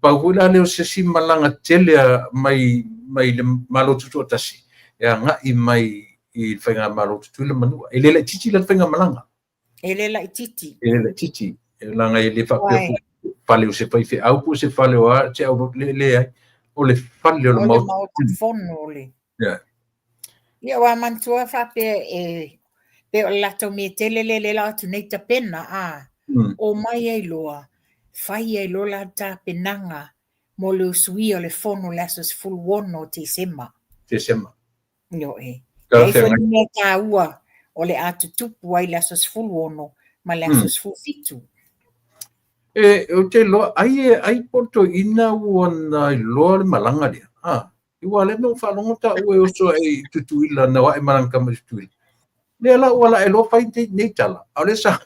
Speaker 1: pau foi la lea o se isi malaga tele mai mai le Malo Tutoatasi e agai mai i le Faigamalo Tutuila ma Manua. E le laitiiti la le faigamalaga.
Speaker 2: E le laitiiti.
Speaker 1: E le laitiiti. E leaga e le faapea fale o se faifeau po o se fale o a, se au le leai. O le fale o le
Speaker 2: Maota Fono o le.
Speaker 1: Yeah.
Speaker 2: Ia ua manatua faapea e pe o le latou mea tele lea lea la atu nei tapena a o mai ai loa fai ai loa la tapenaga mo le usuia o le fono le aso 16 o Tesema.
Speaker 1: Tesema.
Speaker 2: Ioe. E i ai foi le mea taua o le a tutupu ai le aso 16 ma le aso 17.
Speaker 1: E, ou te iloa, ai, ai po o le toeaina ua na iloa le malaga lea. Ah, aua lea na ou faalogo taua e oso ae i Tutuila, na o ae ma lana tama i Tutuila. Lea la ua ala loa fai nei tala, a o lea sa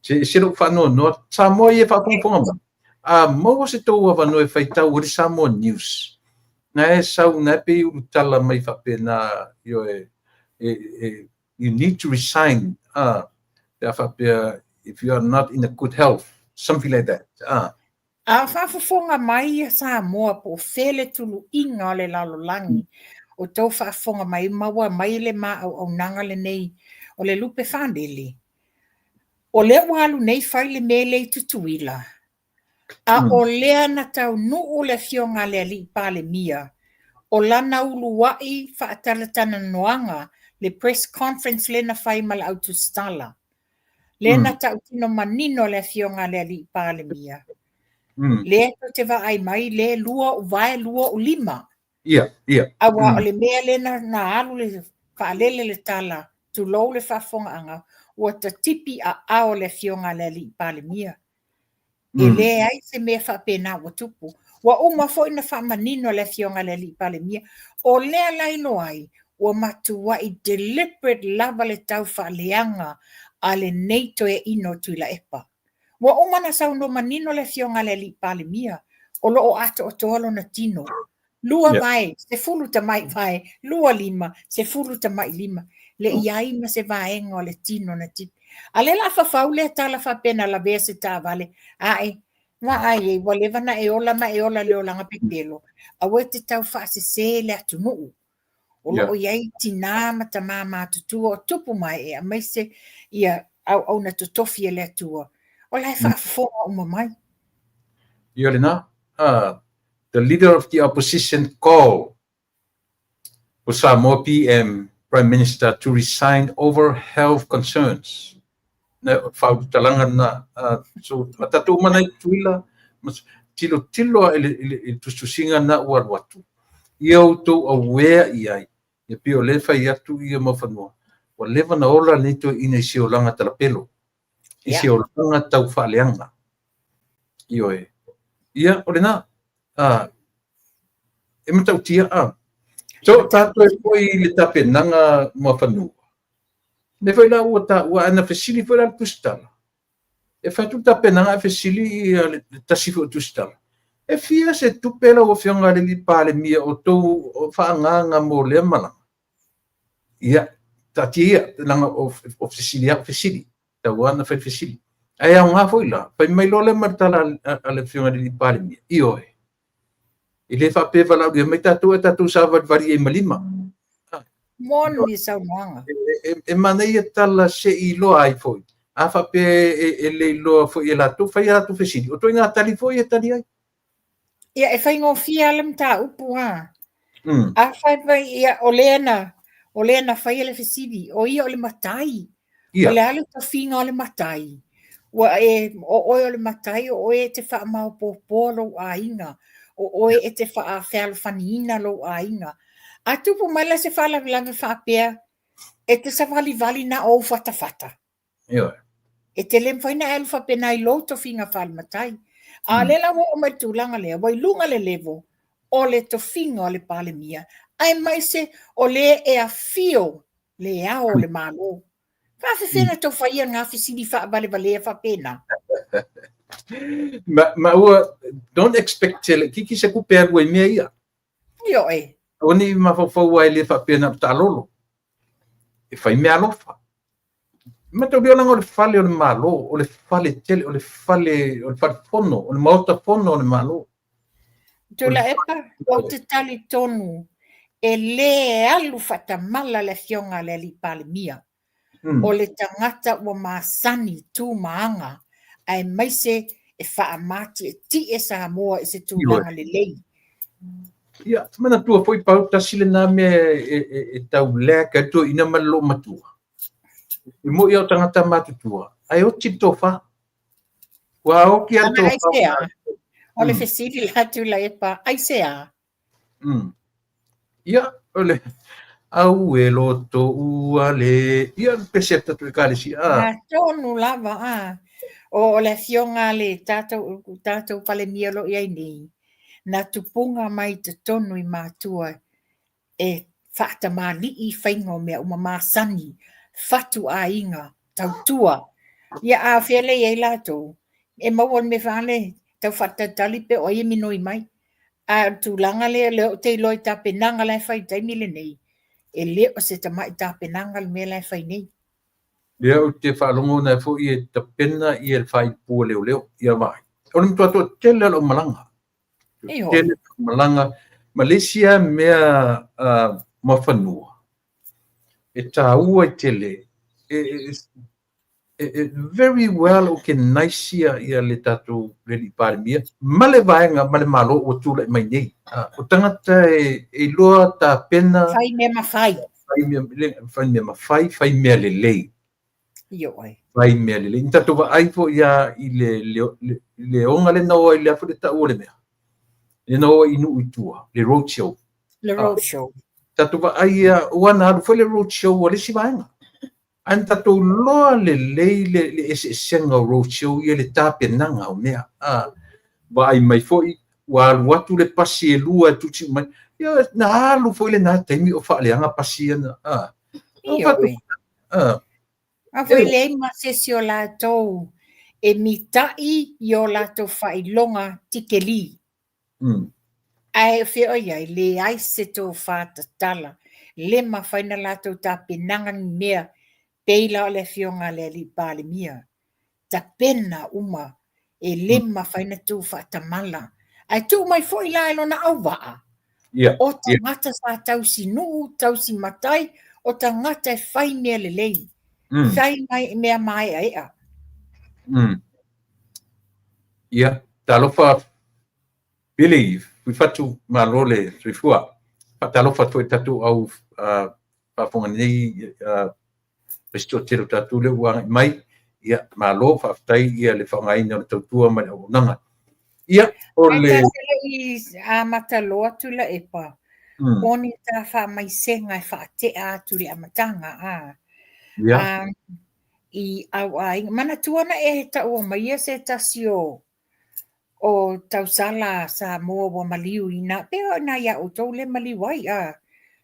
Speaker 1: Se ese lou faanoanoa. Samoa ia e faafogafoga mai, a maua se tou avanoa e faitau ai le Samoa News, na e sau, na e pei e ulutala mai faapena, ioe, e, e, you need to resign, pe a faapea, if you are not in a good health, something like that.
Speaker 2: A faafofoga mai ia Samoa po o fea le tuluiga o le lalolagi o tou faafofoga mai maua mai le ma auaunaga lenei o le lupe fanele. O lea ua alu nei fai le mea lea i Tutuila, a o lea na taunuu le afioga a le Alii Palemia o lana uluai faatalatalanoaga le press conference lea na fai ma le au tusitala. Lea na tautino manino le afioga a le Alii Palemia. Lea tou te vaai mai, lea lua ou vae, lua ou lima.
Speaker 1: Ia, ia.
Speaker 2: Aua o le mea lea na, na alu le faalele le tala, tulou le faafofogaaga, ua tatipi aao le afioga a le Alii Palemia. E leai se mea faapena ua tupu. Ua uma foi na faamanino e le Afioga i le Alii Palemia, o lea la iloa ai, ua matuai deliberate lava le tau faaleaga a lenei toeaina o Tuilaepa. Ua uma ona saunoa manino le Afioga i le Alii Palemia, o lo o atoatoa lona tino. Lua vae, 10 tamai vae, lua lima, 10 tamai lima. Le i ai ma se vaega o le tino na tipi. A lea la fafau lea tala faapea na lavea se taavale, ae vaai e, ua leva na e ola ma e ola le olaga pepelo, aua e te tau faasese le atunuu. O lo o i ai tinā ma tamā matutua o tupu ma ee aemaise ia auauna totofi e le Atua, o la e faafofoga uma mai.
Speaker 1: Ia lena, the leader of the opposition call for Samoa PM Prime Minister to resign over health concerns. Na faaulutalaga lena. So, a tatou uma nei Tutuila, tilo tilo i le tusitusiga na ua alu atu. Ia outou aware i ai, ia pei o lea e fai atu ia Muafanua, ua leva na ola lenei toeaina i se olaga talapelo, i se olaga tau faaleaga. Ioe. Ia, o lena. E matautia. So, tatou e foi i le tapenaga Muafanua. Le foi la ua taua, ae na fesili foi la le tusitala. E fai atu le tapenaga ae fesili ia le tasi foi o tusitala. E fia se tupe lau Afioga i le Palemia o tou faaagaaga mo lea malaga? Ia, taatia ia, leaga o fesili lava o fesili. Tau lava na fai fesili. Ae aoga foi la, fai mai loa lea ma le tala a le Afioga i le Palemia, ioe, e le faapea e valaaulia mai tatou ae tatou savalivali ai ma lima.
Speaker 2: Moni saunoaga.
Speaker 1: E manaia tala se i iloa ai foi. A faapea e le iloa foi e latou, fai a latou fesili. O ituaiga tali foi e tali ai.
Speaker 2: Ia, e faigofie lava le mataupu a. A fai mai, ia, o lea na, o lea na faia le fesili, o ia o le matai. O le a le tofiga o le matai? Ua e, o oe o le matai, o oe e te faamaopoopoa lou aiga, o oe e te faafealofaniina lou aiga. A tupu mai la se faalavelave faapea, e te savalivali na o ou fatafata. E te le mafai na e alu faapena i lou tofiga faale-matai. A o lea la ua oo mai le tulaga lea, ua i luga le level o le tofiga o le Palemia, aemaise o le e afio le Ao o le Malo. Faafefea na tou faia ngā fesili faavalevalea faapena?
Speaker 1: Ma ua, don't expect se laitiiti se tupe e alu ai i mea ia.
Speaker 2: Ioe.
Speaker 1: Aua ne i mafaufau ai le faapea na o taalolo. E fai mea alofa. Mataulia leaga o le fale o le Malo, o le fale tele, o le fale, o le fale fono, o le maota fono o le Malo.
Speaker 2: Tuilaepa, ou te talitonu e lē alu faatamala le Afioga a le Alii Palemia. O le tagata ua masani tu ma aga, aemaise e faamatietie Samoa i se tulaga lelei.
Speaker 1: Ia, manatua foi pau tasi lena mea e tau lack ai toeaina ma le loomatua. E moi o tagata matutua, ae oti le tofa. Ua oti a le tofa.
Speaker 2: O le fesili la Tuilaepa, aisea?
Speaker 1: Ia, o le au e loto ua le... Ia, le pese tatou ekalesia.
Speaker 2: A tonu lava, a. O le afioga a le tatou Palemia o lo o i ai nei, na tupuga mai totonu i matua e faatamalii faiga o mea uma masani, fatu aiga, tautua. Ia, a fea le i ai latou, e maua le mea faale, tau faatalitali pe o ai e minoi mai. A o le tulaga lea, lea ou te iloa i tapenaga la e fai i le taimi lenei, e le o se tamai tapenaga le mea la e fai nei.
Speaker 1: Lea ou te faalogona ai foi e tapena ia le faaiupua leoleo, ia vaai. O le matua toatele o lau malaga. Tele lau malaga. Ma le isi lava mea Muafanua, e taua i tele, very well organized ia le tatou le Alii Palemia ma le vaega ma le Malo ua tulai mai nei. O tagata e iloa tapena.
Speaker 2: Fai mea mafai.
Speaker 1: Fai mea mafai, fai mea lelei.
Speaker 2: Ioe.
Speaker 1: Fai mea lelei. Ni tatou vaai foi ia i le oga le na oa i le afu le tau o le mea. Le na oa i nuu i tua, le road show.
Speaker 2: Le road show.
Speaker 1: Tatou vaai ia, ua na alu foi le road show a le isi vaega. Ae na tatou loa lelei le eseesega o road show ia le tapenaga o mea. Vaai mai foi, Ua alu atu le pasi e lua e tusi mai. Ia, na alu foi lena taimi o faaleaga pasi ia na. Ah.
Speaker 2: Ioe.
Speaker 1: Ah.
Speaker 2: A foi leai ma se isi o latou e mita'i i o latou faailoga tikeli. Ae fea o i ai, leai se tofa tatala, le mafai ona latou tapenaga ni mea pei la o le afioga a le Alii Palemia. Tapena uma, e le mafai ona tu faatamala. Ae tuu mai foi la e lona auvaa, o tagata sa tausi nuu, tausi matai, o tagata e fai mea lelei, fai mai mea maeaea.
Speaker 1: Ia, talofa Billy, Fuifatu, malo le soifua. Faatalofa atu foi i tatou au faafofoga nei ma se toatele o tatou lea ua agai mai. Ia, malo, faafetai ia le faaaogaina o le tautua ma le auaunaga. Ia, o
Speaker 2: le...
Speaker 1: Ae
Speaker 2: ta te le i amata loa Tuilaepa, o ni ta faamaisega e faatea atu i le amataga, a.
Speaker 1: Ia.
Speaker 2: I au aiga. Manatua na e taua maia se tasi o o tausala Samoa ua maliu i na, pe o ina ia outou le maliu ai, a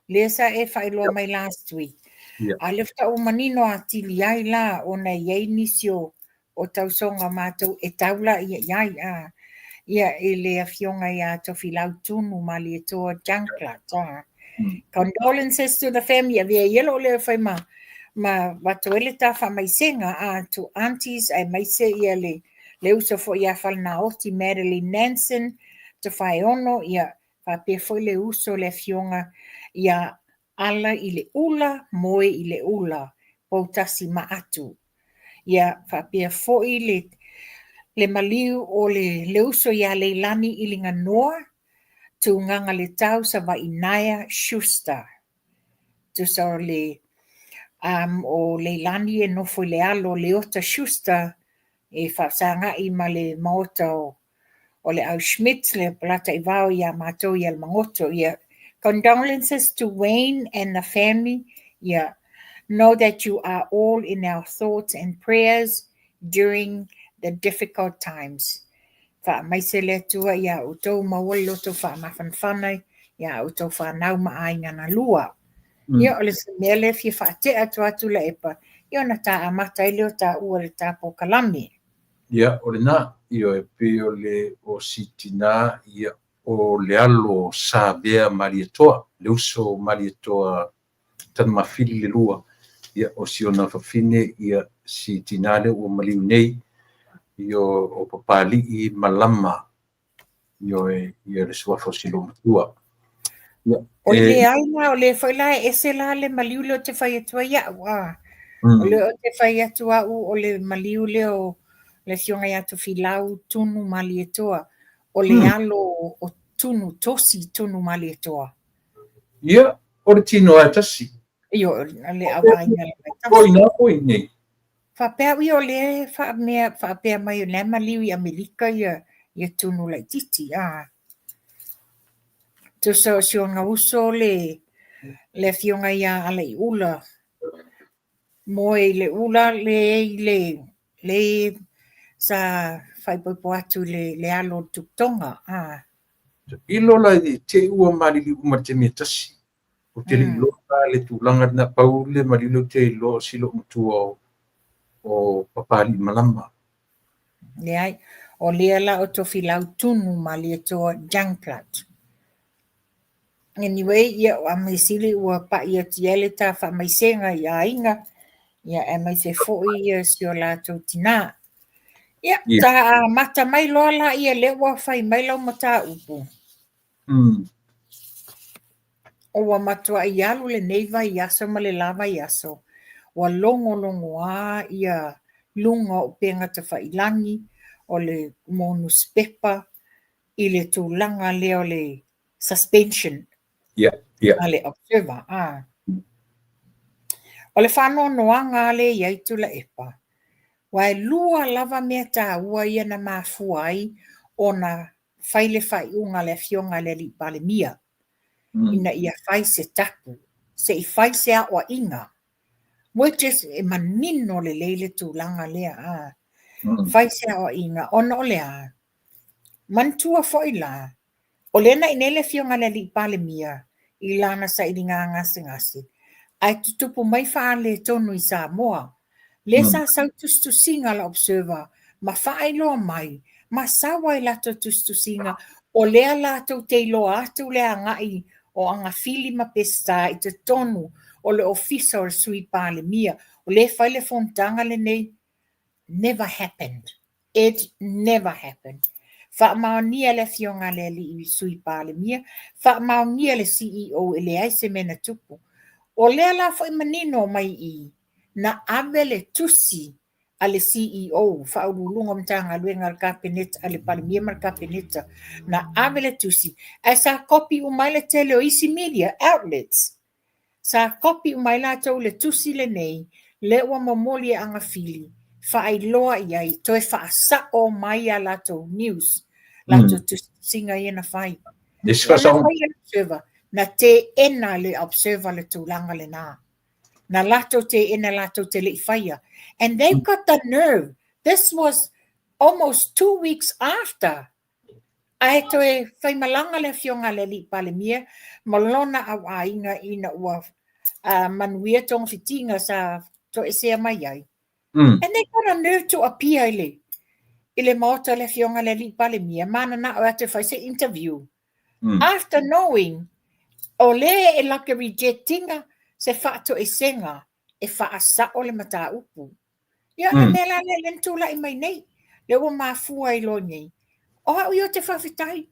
Speaker 2: lea sa e faailoa mai last week. A lea faatoa ua manino atili ai la ona e i ai nisi o o tausoga o matou e tau la ia i ai, a ia i le afioga ia Tofilau Tunu Malietoa Junklat, a Condolences to the family, avea ia lou leo e fai ma ma avatu ai le ta faamaisega a to aunties aemaise ia le le uso foi ia Falenaoti Madeline Nansen, Tofaeono, ia faapea foi le uso le afioga ia Ala i le Ula, Moe i le Ula, Poutasi Maatu. Ia faapea foi le le maliu o le le uso ia Leilani Iliganoa, Tugaga Letau Savaii Naea Schuster. Tusa o le um, o Leilani e nofo i le alo o Leota Schuster e faafesagai ma le maota o, o le au Schmidt, le palataivao ia matou i Alamagoto. Ia, condolences to Wayne and the family. Ia, know that you are all in our thoughts and prayers during the difficult times. Faamaise le Atua iā outou, maua le loto faamafanafana iā outou whanau ma aiga na lua. Ia, o le mea lea fia faatea atu a Tuilaepa, ia ona ta amata ai lea o taua i le ta polokalame.
Speaker 1: Ia, o lena, ioe, pei o le o si tinā, ia, o le alo o Savea Malietoa, le uso o Malietoa Tanumafili le lua, ia, o si ona fafine, ia, si tinā lea ua maliu nei, ia, o Papali'i Malama Ioe, ia le suafa o si loomatua.
Speaker 2: Ia, O le leai la, o lea foi la e ese la le maliu lea ou te fai atu ai au, a. O lea ou te fai atu au o le maliu lea o le afioga ia Tofilau Tunu Malietoa, o le alo o Tunu Tosi Tunu Malietoa.
Speaker 1: Ia, o le tino lava e tasi.
Speaker 2: Ioe, o le auaiga lava e
Speaker 1: tasi. Ko i nā ko i nei.
Speaker 2: Faapea au ia o lea e faamea, faapea mai o lea e maliu i Amerika ia, ia Tunu laitiiti, a. Tusa o si ona uso le, le afioga ia Alaiula, moe i le ula le i le, le sa faaipoipo atu i le, le alo o le Tuputoga, a.
Speaker 1: Ilo la i te i ua maliliu uma i le taimi e tasi. Ou te le i iloa la le tulaga lena, pau le maliu lea ou te iloa o si loomatua o Papaliimalama.
Speaker 2: Leai, o lea la o Tofilau Tunu Malietoa Junkrat. Anyway, ia a mea sili ua pa'i atu i ai le ta faamaisega i aiga, ia aemaise foi ia si o latou tinā. Ia, ta amata mai loa la ia lea ua fai mai lau mataupu. Ua matuai alu lenei vaiaso ma le la vaiaso, ua logologoa ia luga o upega tafailagi o le mo nusipepa i le tulaga lea o le suspension a le Observer. A. O le faanoanoaga lava lea i ai Tuilaepa, aua e lua lava mea taua ia na mafua ai ona fai le faaiuga a le Afioga i le Alii Palemia ina ia fai se tapu, se i fai se aoaiga, which is e manino lelei le tulaga lea, a. Fai se aoaiga ona o le a? Manatua foi la, o lea na i inei le Afioga i le Alii Palemia i lana sailiga gasegase, ae tutupu mai faaletonu i Samoa. Lea sa sau tusitusiga a le Observer ma faailoa mai ma sau ai latou tusitusiga o lea latou te iloa atu le agai o Agafili ma Peseta i totonu o le Ofisa o le Sui Palemia. O lea e fai le fonotaga lenei. Never happened. It never happened. Faamaonia le Afioga a le Alii Sui Palemia, faamaonia le CEO e leai se mea na tupu. O lea la foi manino mai i i, na ave le tusi a le CEO, Faauluuluga o Matagaluega a le Kapeneta, a le Palemia ma le Kapeneta, na ave le tusi, ae sa kopi uma ai le tele o isi media outlets. Sa kopi uma ai latou le tusi lenei, lea ua momoli e Agafili, faailoa i ai, toe faasao mai a latou news, latou tusitusiga ia na fai. Observer, na teena le Observer le tulaga lena. Na latou teena latou te le i faia. And they've got the nerve. This was almost 2 weeks after. Ae toe faimalaga le Afioga a le Alii Palemia ma lona auaiga ina ua manuia togafitiga sa toesea mai ai. And they got a nerve to appear i le maota le Afioga le Alii Palemia, mananao e atu e fai se interview. After knowing, o le e lake rejectinga se faatoesega e faasao le mataupu. Ia, le mea la lea le na tulai mai nei, le ua mafua ai loa nei. O au ia ou te faafetai,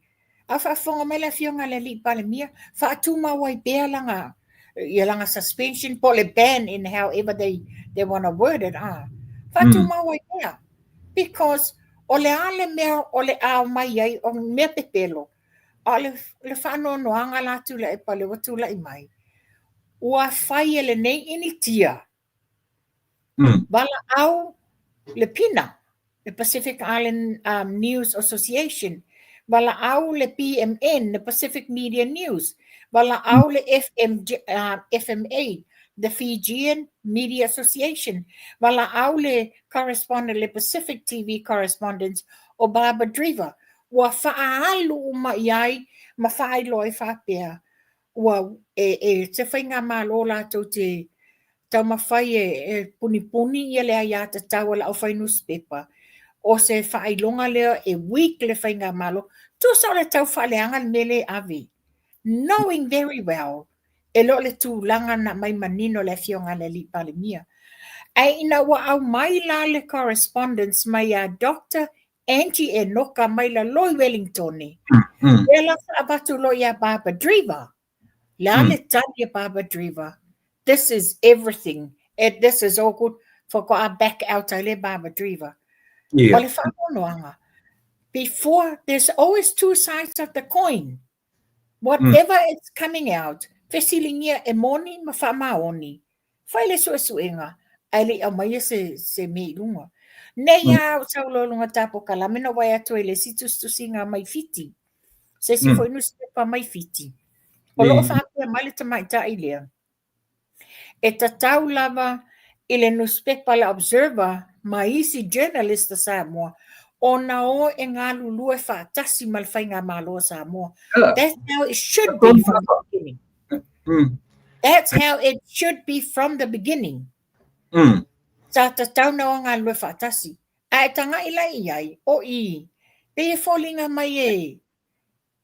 Speaker 2: a faafofoga mai le Afioga i le Alii Palemia, faatumau ai pea lana ia lana suspension po le ban in however they want to word it, ah. Faatumau ai pea. Because o le a le mea o le ao mai ai, o mea pepelo, a o le faanoanoaga la Tuilaepa le ua tulai mai, ua fai e lenei Initia, valaau le PINA, le Pacific Island News Association, valaau le PMN, le Pacific Media News, valaau le FMA, the Fijian Media Association, valaau le correspondent, le Pacific TV correspondents o Barbara Dreaver, ua faaalu uma i ai ma faailoa ai faapea, ua e se faigamalo latou te taumafai e punipuni ia le aiatatau a le aufai nusipepa, o se faailoga lea e weak le faigamalo. Tusa o le tau faaleaga le mea lea e ave. Knowing very well, e le o le tulaga na mai manino le Afioga a le Alii Palemia. Ae ina ua aumai la le correspondence mai a Dr. Angie Enoka mai lalo i Wellington. Lea la sa avatu loa ia Barbara Dreaver. Le a le tali a Barbara Dreaver. This is everything. This is all good. Faatoa back out ai le Barbara Dreaver. O le faanoanoaga. Before, there's always two sides of the coin. Whatever is coming out, fesiligia e moni ma faamaoni. Fai le suesuega, ae le i aumaia se mea i luga. Nei a o sau loa luga tapo kalame na wai atu ai le isi tusitusiga mai Fiti. Se isi foi nusipepa mai Fiti. O loo faapea mai le tamaitai lea. E tatau lava i le nusipepa le Observer ma isi journalist a Samoa ona o e galulue faatasi ma le faigamalo a Samoa. That's how it should be from the beginning. That's how it should be from the beginning. Sa tatau na o galulue faatasi. Ae tagai la i ai, o i, pei e foliga mai e,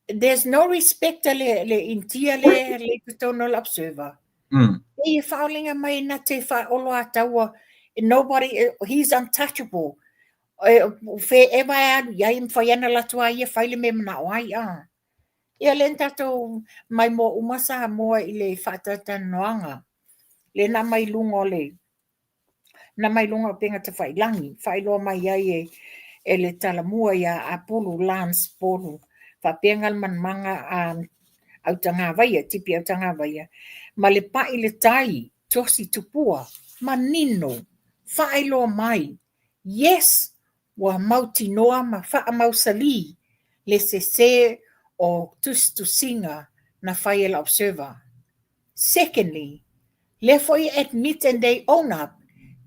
Speaker 2: there's no respect a le Initia le i totonu o le Observer. Pei e faoliga mai na te whaolo a taua, nobody, he's untouchable. E, fe ewa e alu iai, mwhai ana latua ia fai le me manao ai, a. Ia le tatou mai mo uma Samoa i le whaatatanoanga. Le na mai lunga o le, na mai lunga o penga tawhailangi, whailoa mai ai e le talamua ia Apulu Lance Polu, whaapenga le manumanga a Autagavaia, Tipi Autagavaia, ma le pai le tai, tosi tupua, manino, whaailoa mai. Yes, ua mautinoa ma faamausali le sese o tusitusiga na fai e le Observer. Secondly, lea foi admit and they own up,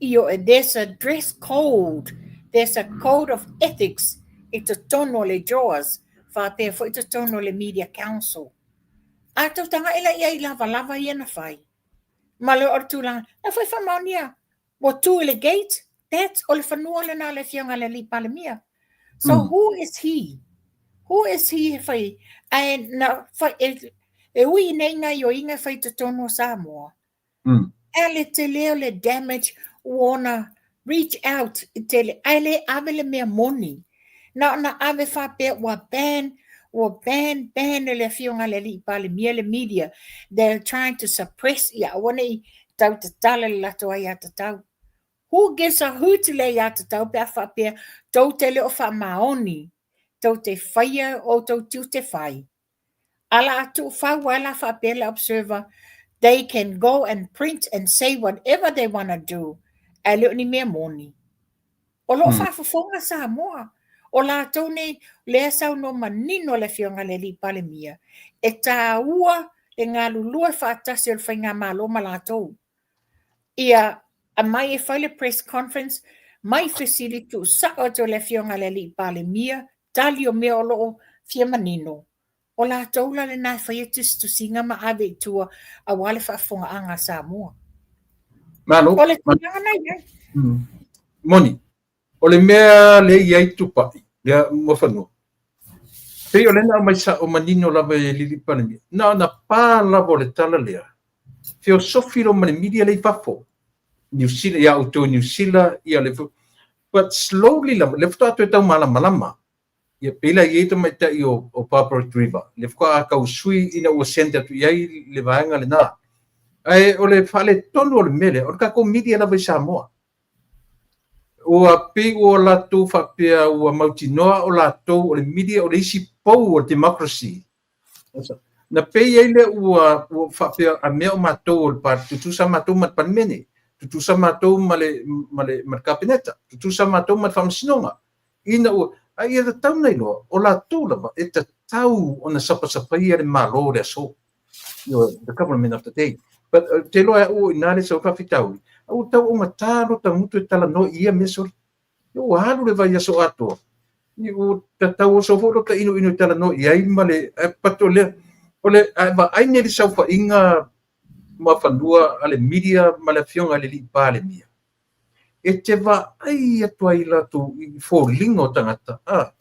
Speaker 2: io, there's a dress code, there's a code of ethics i totonu o le JAWS faapea foi totonu o le Media Council. A tou tagai la i ai i lavalava ia na fai, ma le o le tulaga, na foi faamaonia, ua tu i le gate, that's o le fanua lena o le afioga i le alii Palemia. So who is he? Who is he e fai, ae na fai, e, e ui i nei gaioiga e fai i totonu o Samoa, Ae le tele o le damage ua ona reach out i tele, ae le ave le mea moni. Na ona ave faapea ua ban, ua ban, ban e le afioga i le alii Palemia le media. They're trying to suppress ia aua ne i tau tatala le latou aiatatau. Who gives a hoot le aiatatau pe a faapea tou te le o faamaoni, tou te faia outou tiute fai. A la a tuufau ai la faapea le Observer, they can go and print and say whatever they wanna do, ae le o ni mea moni. O lo o faafofoga Samoa. O latou nei, lea saunoa manino le Afioga i le Alii Palemia, e taua le galulue faatasi o le Faigamalo ma latou. Ia aumai e fai le press conference, mai fesili tuusao atu e le Afioga i le Alii Palemia, tali o mea o lo o fia manino. O latou la lena e faia tusitusiga ma ave i tua aua le faafofogaaga a Samoa.
Speaker 1: Malo.
Speaker 2: O le tulaga na i ai.
Speaker 1: Moni, o le mea lea e i ai Tupai, lea Muafanua, pei o lea na aumai sao manino lava e le Alii Palemia, na ona pa lava o le tala lea, feosofi loa ma le media lea i fafo, Niu Sila, ia outou i Niu Sila, ia le, but slowly lava, lea faatoa toe tau malamalama. Ia pei la e i ai tamaitai o Barbara Driver, lea faatoa tau sui ina ua send atu i ai le vaega lena. Ae o le faaletonu o le mea lea, o le tatou media lava i Samoa. Ua pei ua latou faapea ua mautinoa o latou o le media o le isi pou o le democracy. Na pei ai lea ua faapea a mea o matou o le party, tutusa matou ma le Palemene, tutusa matou ma le, ma le, ma le Kapeneta, tutusa matou ma le Faamasinoga. Ina ua, a ia tatau ona iloa, o latou lava e tatau ona sapasapaia le Malo o le aso. You know, the government of the day. But te iloa e au o i ina le sau faafitauli, a ua tau augata lota gutu e talanoa i ia mea soli. Ua alu le vaiaso atoa, ua tatau oso foi lota inuinu e talanoa i ai ma le, but o le, o le, a e vaai nei i le saofaiga Muafanua a le media ma le afioga i le Alii Palemia, e te vaai atu ai latou i foliga o tagata, a,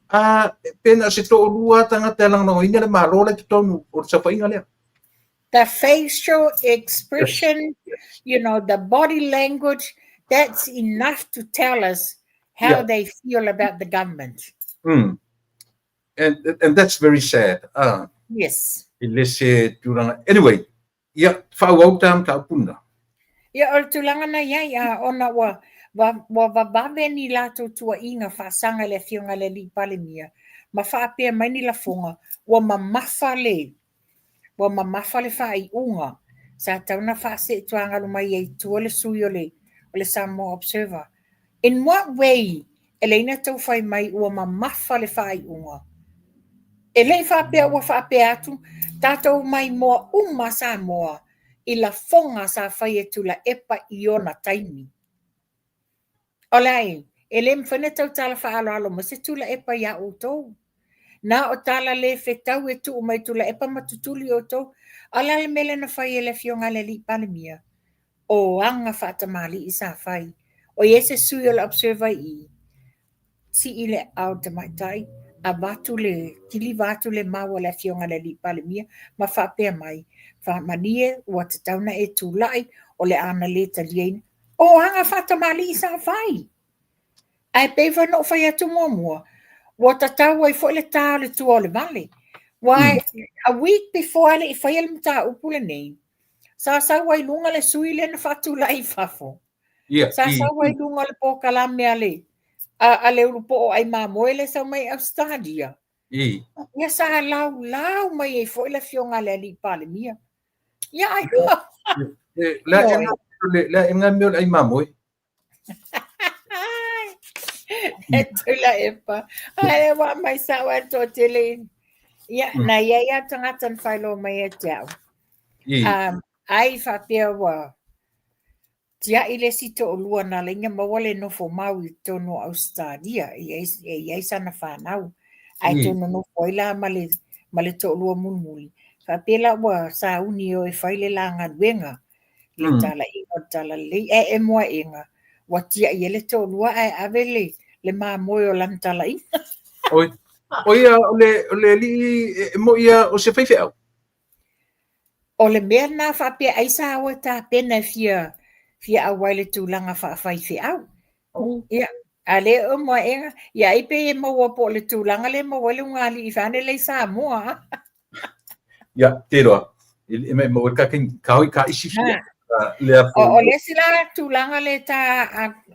Speaker 1: a pe na o se toalua tagata e lagolagoina le Malo la i totonu o le saofaiga lea.
Speaker 2: The facial expression, you know, the body language, that's enough to tell us how they feel about the government.
Speaker 1: And that's very sad.
Speaker 2: Yes.
Speaker 1: I le se tulaga. Anyway, ia, faaauau ta mataupu lena.
Speaker 2: Ia, o le tulaga na i ai, a, ona ua, ua vavave ni latou tuuaiga faasaga i le Afioga i le Alii Palemia, ma faapea mai ni lafoga, ua mamafa le, ua mamafa le faaiuga sa tatau ona faaseetuagalu mai ai i tua le sui o le, o le Samoa Observer. In what way e leai na tau fai mai ua mamafa le faaiuga? E le i faapea ua faapea atu tatou maimoa uma Samoa i lafoga sa fai e Tuilaepa i ona taimi. O le a e? E le mafai ona tau tala faaaloalo mai se Tuilaepa iā outou. Na o tala le fetau e tuu mai Tuilaepa ma tutuli outou. A o le a le mea lea na fai e le Afioga i le Alii Palemia? O aga faatamalii sa fai. O i ai se sui o le Observer i i, sii le aao o le tamaitai, avatu le, kiliva atu le mau a le Afioga i le Alii Palemia ma faapea mai, Faamalie, ua tatau ona e tulai, o le a na le taliaina. O aga faatamalii sa fai! Ae pei foi ona ou fai atu muamua, ua tatau ai foi le ta o le tua o le vale. Why, a week before ae le i faia le mataupu lenei, sa sau ai luga le sui lea na faatulai i fafo. Sa sau ai luga o le polokalame a le, a le ulupoo ai mamoe lea sau mai Australia. Ia sa laulau mai ai foi le afioga a le Alii Palemia. Ia ai.
Speaker 1: Le e ngā mea o le ai mamoe.
Speaker 2: E Tuilaepa. Ai wa mai sa wa to tele. Ia na ia ia tangata na whailoa mai e te au. Ai faapea ua Tia'i le isi to'olua na ala ai ona maua le nofo mau i totonu o Ausetalia e i ai sana fanau, ae tou nonofo ai la ma le to'olua mulimuli, faapea la ua sauni e o e fai le la galuega, le tala'iga o le talalelei. Ae emo ae'ega, ua tia'i ai le to'olua ae ave le mamoe o lana tala'iga.
Speaker 1: Oi, o ia o le alii e mo'i ia o se faifeau.
Speaker 2: O le mea lena faapea ai sa o e tapena e fia fia auai i le tulaga faafaifeau. Ia, a le o moaega, ia ai pe e maua po o le tulaga lea e maua ai le ugāli'i fane lea i Samoa.
Speaker 1: Ia, te roa. E mai maua ka ka hoi ka isi fia.
Speaker 2: Lea o le isi la tulaga le ta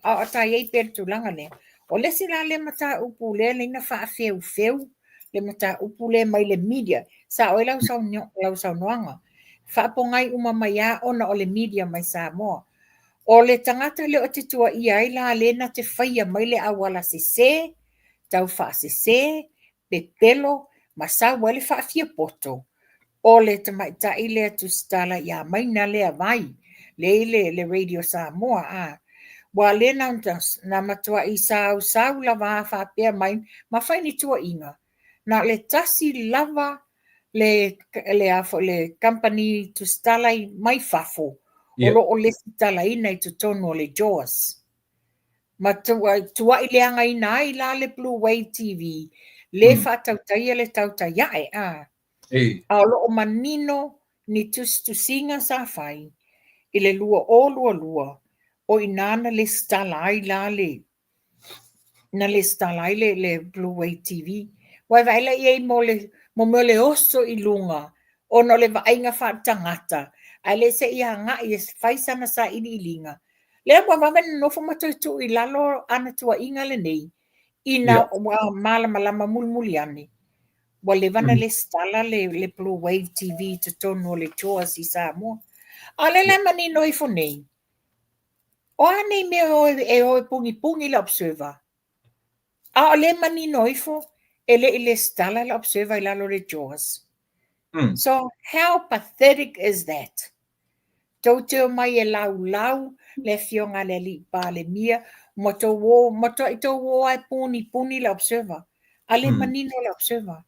Speaker 2: a o ta iai pe le tulaga lea. O le isi la le mataupu lea na faafeufeu le mataupu lea mai le media. Sa'o ai lau saunoaga. Faapogai uma mai lava ona o le media mai Samoa. O le tagata lea ou te tuuaia ai la lea na te faia mai le auala sese, taufaasese, pepelo ma sau ai le faafiapoto, o le tamaitai lea tusitala ia Maina lea Vai, lea i le Radio Samoa. A. Ua lea na matuai sausau lava faapea mai ma fai ni tuuaiga. Na o le tasi lava le a foi le company tusitala mai fafo o lo o lesitalaina i totonu o le JAWS. Ma tuua'i leagaina ai la le Blue Wave TV le faatautaia le tautai a'e a. A o lo o manino ni tusitusiga sa fai i le 2022 o i ina na lesitala ai la na lesitala ai le Blue Wave TV. Ua e vaai la i ai mo mea o le oso i luga ona o le vaaiga faaletagata ae le se i aga'i e fai sana sailiiliga. Lea ua vave nonofo ma toe tuu i lalo ana tuuaiga lenei ina ua malamalama mulimuli ane. Ua leva na lesitala le Blue Wave TV i totonu o le JAWS i Samoa. A o lea la e manino ifo nei, o a nei mea e o e pugipugi le Observer? A o lea manino ifo e le i lesitala le Observer i lalo o le JAWS. So how pathetic is that? Tou te omai e laulau le afioga a le alii Palemia ma tou o matuai tou o lava e punipuni le Observer. A le manino le Observer.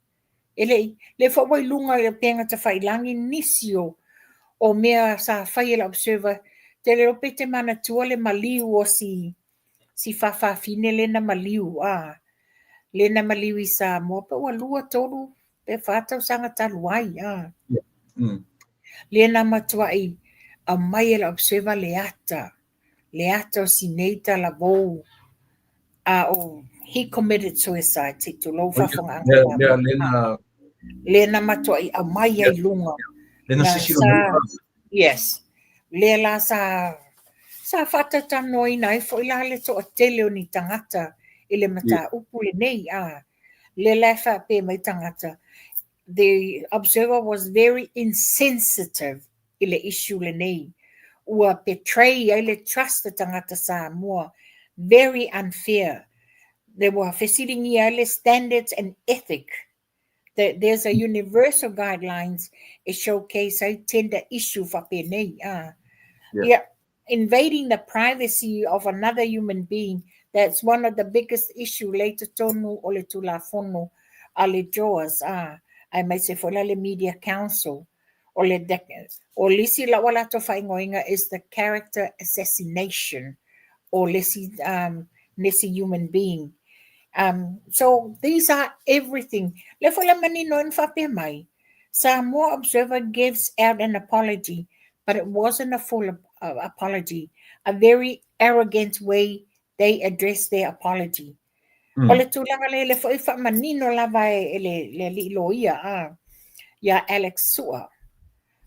Speaker 2: E le i, lea foi ua i luga i le upega tafailagi nisi o mea sa fai e le Observer. Te le iloa pe te manatua le maliu o si faafafine lea na maliu, a lea na maliu i Samoa pe ua 2, 3 pe 4 tausaga talu ai, a. Lea na matuai aumai e le Observer le ata o si nei talavou a o he committed suicide, se i tulou faafogaaga.
Speaker 1: Lea lea na
Speaker 2: Lea na matuai aumai ai luga.
Speaker 1: Lea na sisilo mai.
Speaker 2: Yes. Lea la sa faatautanoaina ai foi la le toatele o ni tagata i le mataupu lenei a. Lea la e faapea mai tagata the Observer was very insensitive i le issue lenei. Ua betray ai le trust o tagata Samoa. Very unfair. Le ua fesiligia ai le standards and ethic. There's a universal guidelines e showcase ai tender issue faapenei. Ah. Yeah. Invading the privacy of another human being, that's one of the biggest issue lea i totonu o le Tulafono a le JAWS, ah, aemaise foi la le Media Council. O le isi lau a latou faaigoaina is the character assassination o le isi nisi human being. So these are everything. Lea foi la manino ai na faapea mai. Samoa Observer gives out an apology, but it wasn't a full apology. A very arrogant way they addressed their apology. O le tulaga le le foi faamanino lava e le alii loia a ia Alex Sua.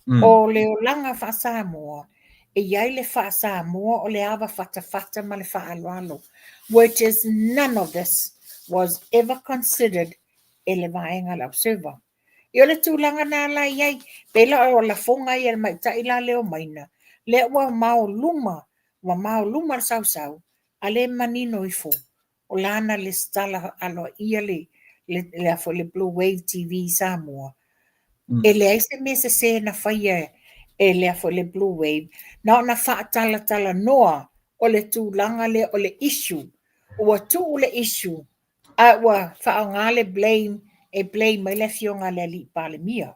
Speaker 2: O le olaga faa-Samoa, e iai le faa-Samoa o le ava fatafata ma le faaaloalo, which is none of this was ever considered e le vaega le Observer. I o le tulaga na la i ai, pe la o lafoga ia le maita'i la leo maina, lea ua maoluma, ua maoluma le sausau, a le manino ifo o lana lesitala aloaia le a foi le Blue Wave TV i Samoa. E leai se mea sese na faia e lea foi le Blue Wave, na ona faatalatalanoa o le tulaga lea o le issue. Ua tuu le issue ae ua faaaoga le blame e blame ai le afioga a le alii Palemia.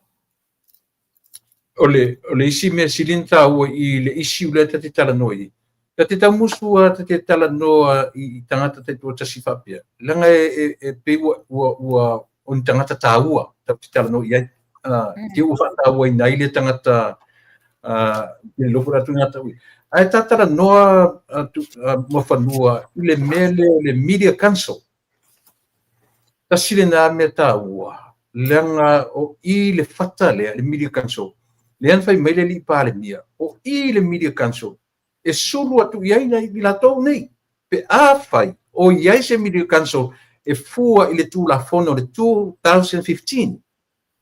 Speaker 1: O le isi mea sili ona taua i le issue lea ta te talanoa i ai, ta te taumusu lava ta te talanoa i tagata taitoatasi faapea, leaga e pei ua o ni tagata taua tatou te talanoa i ai. Te ua faatauaina ai le tagata le lofo latou tagata ui. Ae ta talanoa Muafanua i le mea lea o le Media Council. Tasi lena mea taua, leaga o i le fata lea, le Media Council, lea na fai mai le alii Palemia, o i le Media Council e sulu atu i ai i latou nei. Pe afai o i ai se Media Council e fua i le Tulafono le 2015,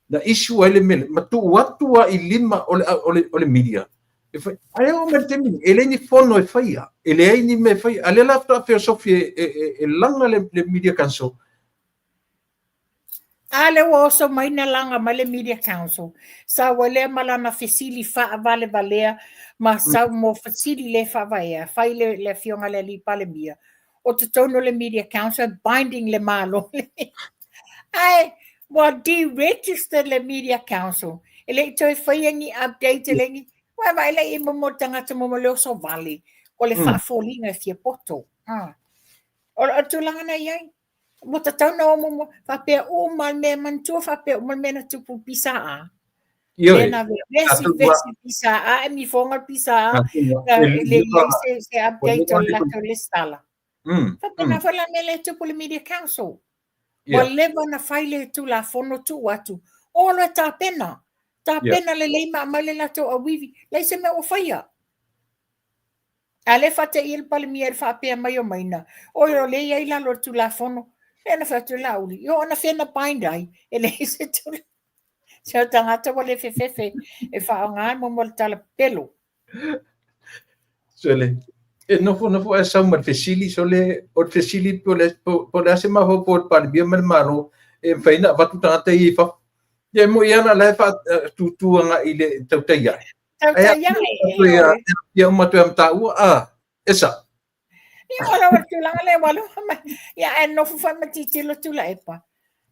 Speaker 1: na issue ai le mea ma tuu atu lava i lima o le media. E fai, ae oo mai le taimi e leai ni fono e faia, e leai ni mea e faia. A lea la faatoa feosofi e laga le Media Council.
Speaker 2: A lea ua oso mai na laga mai le Media Council. Sau ai lea ma lana fesili faavalevalea ma sau mo fesili le faavaea. Fai le afioga le alii Palemia. O totonu o le Media Council binding le Malo. Ae ua deregister le Media Council. E le i toe faia ni update e le ni. Ua vaai le i mo tagata mo le oso vale. O le faafoliga e fia poto. Ah. O le tulaga na i ai. Ua tatau na o muamua, faapea uma le mea, manatua faapea uma le mea na tupu pisa a.
Speaker 1: Ioe.
Speaker 2: Lea na vesi, vesi pisa a, e mifoga le pisa a, e le i ai se update o le latou lesitala. Faapena foi la mea lea e tupu le Media Council. Ua leva na fai le Tulafono tuu atu, o loa e tapena, tapena lelei ma aumai le latou auivi, leai se mea ua faia. A lea faateia le Palemia i le faapea mai o Maina, oi o lea e i ai i lalo o le Tulafono. Lea na fai atu e Laauli, io ona fea na bind ai, e leai se tulaga. Se o tagata ua le fefefe e faaaoga mo le tala pepelo.
Speaker 1: Sole, e nofo nofo ae sau ma le fesili, sole, o le fesili po o le a se mafaufau o le Palemia ma le Malo e mafai ona avatu tagata ia i fafo. Ia e moi lava la e faatutu agai i le tautai ae.
Speaker 2: Tautai ae.
Speaker 1: Ia uma atu ia mataua, a, e sa.
Speaker 2: Ia o le tulaga lea ua alofa mai. Ia ae nofo foi ma tilotilo Tuilaepa.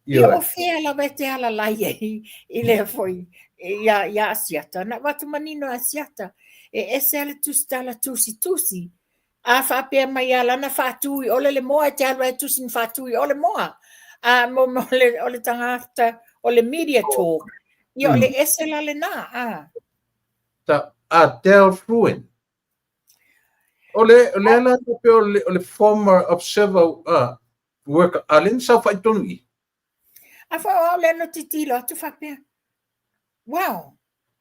Speaker 2: Ia o fea lava e te alalai ai i lea foi ia Asiata. Na avatu manino Asiata. E ese lava le tusitala tusitusi. A faapea mai a lana faatu i ole le moa e te alu ai e tusi na faatu i ole moa. A mo mo le o le tagata o le media talk. Ia o le ese la lena. A.
Speaker 1: Ta Adele Fruin. O le o le la pe o le former observer worker a le na saofai tonu i.
Speaker 2: A fa o le no tilotilo atu faapea. Wow.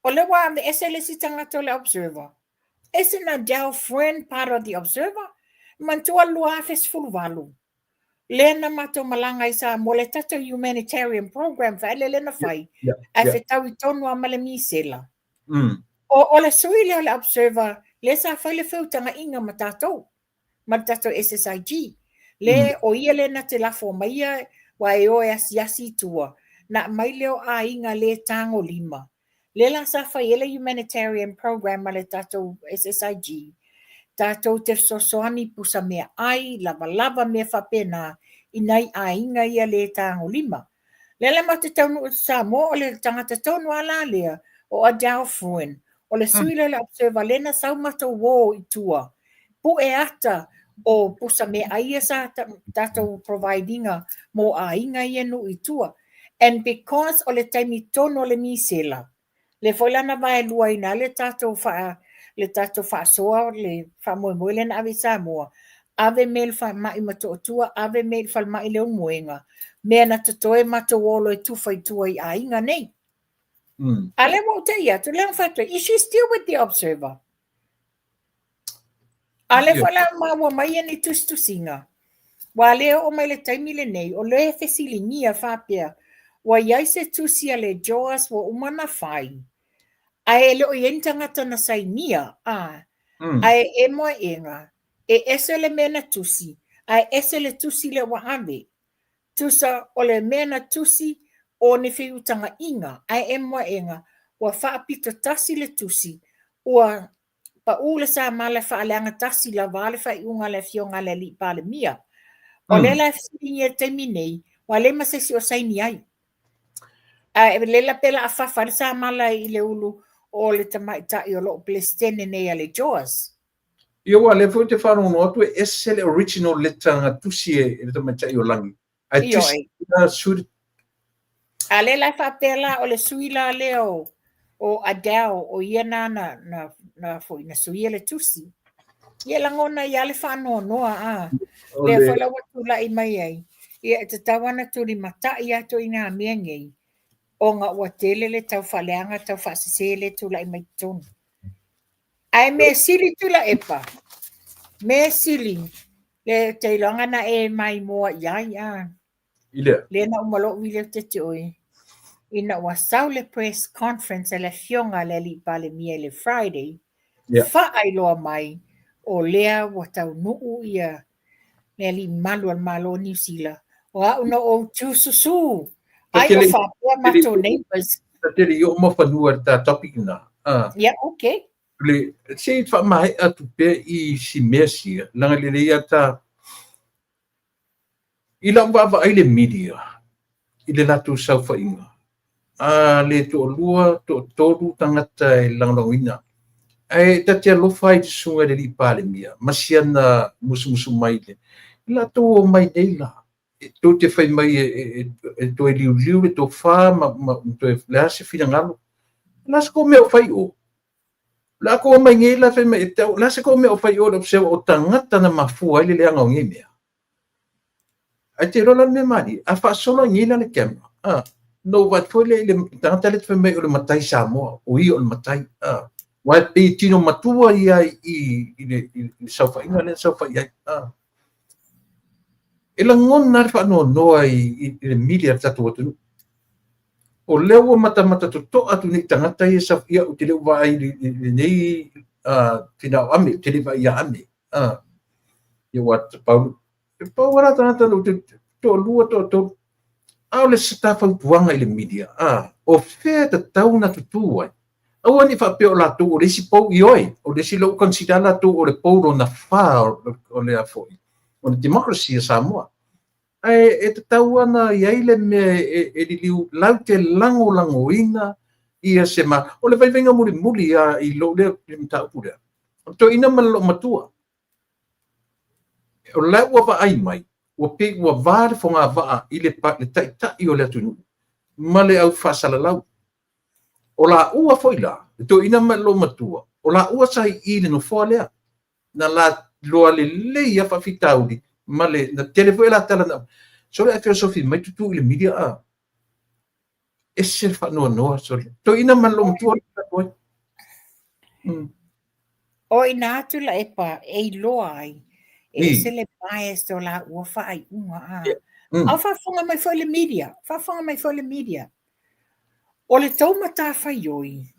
Speaker 2: O le ua ave ese le isi tagata o le observer. Isn't Adele Fruin part of the observer? Manatua 2018. Lea na matou malaga i Samoa le tatou humanitarian program faelele na fai. Ae fetaui tonu lava ma le misela. O le sui lea o le observer, lea sa fai le feutagaiga ma tatou, ma le tatou SSIG. Le o ia lea na te lafo maia wa e o e asiasi i tua, na aumai lea o aiga le tagolima. Lea la sa fai ai le humanitarian program ma le tatou SSIG, tatou te fesoasoani pusa meaai, lavalava mea faapena i nai aiga ia le tagolima. Lea la matou te taunuu i Samoa, o le tagata tonu lava la lea, o Adele Fruin. O le sui lea o le observer, lea na sau matou o i tua, pue ata o pusa meaai ia sa tatou provide ina mo aiga ia nuu i tua. And because o le taimi tonu o le misela, lea foi la na vaeluaina ai le tatou faasoa le faamoemoe lea na ave i Samoa, ave mea i le falemai Motootua, ave mea i le falemai Leulumoega, mea na totoe matou o loa e tufa i tua i aiga nei. A lea ua ou tei atu, lea na fai atu ai, is she still with the observer? A lea foi la maua mai ni tusitusiga, ua le oo mai le taimi lenei, o lea e fesiligia faapea, ua i ai se tusi a le JOAS ua uma na fai, ae e le o i ai ni tagata na sainia, a, ae e moeega, e ese le mea na tusi, ae ese le tusi lea ua ave. Tusa o le mea na tusi o ni feutagaiga, ae e moeega, Ua faapito tasi le tusi, ua paʻū le samala e faaleaga tasi lava le faaiuga a le Afioga a le Alii Palemia. O lea la e fesiligia i le taimi nei, ua leai ma se isi o saini ai. Ae lea la pe la a fafa ai le samala i le ulu o le tamaitai o lo o Peresetene nei a le JOAS.
Speaker 1: Ia aua o lea foi ou te faalogologo atu e ese le original letter na tusi e le tamaitai o Lagi. Ae tusi la sui.
Speaker 2: A lea la e faapea la o le sui la lea o Adele, o ia na na na na foi na suia le tusi. Ia lagona ai lava le faanoanoa a. Lea foi la ua tulai mai ai. Ia e tatau lava ona tulimatai atu i ngā mea nei, ona ua tele le tau faaleaga tau faasese lea e tulai mai totonu. Ae mea sili Tuilaepa, mea sili, le te iloaga na e maimoa i ai a.
Speaker 1: I lea.
Speaker 2: Lea na uma loa ou vili atu ia te oe, ina ua sau le press conference a le Afioga a le Alii Palemia i le Friday,
Speaker 1: yeah.
Speaker 2: Faailoa mai o lea ua taunuu ia le alii malu o le Malo o Niu Sila. O au na ou tū susū. Ai o faapea matou neighbors.
Speaker 1: Ta te le i oo mafanua i le ta topic lena.
Speaker 2: Yeah, okay.
Speaker 1: Le, se i faamaea atu pea i si mea sia, leaga lelei lava ta... I lau vaavaai i le media, i le latou saofaiga, a le toalua, toatolu tagata e lagolagoina, ae ta te alofa ai i le susuga i le Alii Palemia ma si ana musumusu mai i le latou omai nei la, tou te fai mai e toe liuliu le tofa ma toe, o le a se finagalo? O le a se kou mea o fai i o? O le a kou omai nei la fai mai, o le a se kou mea o fai i o i le observe o tagata na mafua ai le leaga o nei mea? Ae te iloa la le mea malie, a faasolo ai nei la le camera, na ou vaai foi lea i le tagata lea te fai mai o le matai Samoa, o ia o le matai, aua e pei e tino matua ia i le saofaiga lea na saofai ai. E lagona le faanoanoa i le media a le tatou atunuu. O lea ua matamata totoa atu nei tagata ia sa ia ou te le o vaai i lenei finau ame, ou te le vaai ia ame. Ia ua pau e pau ala tagata na ou te toalua toatolu. A o le ta fautuaga i le media, o fea e tatau ona tutū ai? Aua ne i faapea o latou o le isi pou ioe, o le isi lea ua consider latou o le pou lona fa o le a foi, o le democracy a Samoa. Ae e tatau ona i ai le mea e liliu lau te lagolagoina ia se ma... O le vaivaiga mulimuli lava i lou lea mataupu lea, o le toeaina ma le loomatua. O la ua vaai mai, ua pei ua va le fogavaa i le taitai o le atunuu ma le au faasalalau. O laua foi la, le toeaina ma le loomatua, o laua sa i i le nofoa lea. Na la iloa lelei lava faafitauli ma le na tele foi la tala na sole ae feosofi mai tutu i le media a ese le faanoanoa sole toeaina ma le loomatua le
Speaker 2: O ina atu Tuilaepa e iloa ai e ese le bias o laua faaiuga a. A o faafofoga mai foi le media, faafofoga mai foi le media. O le tou matafaioi,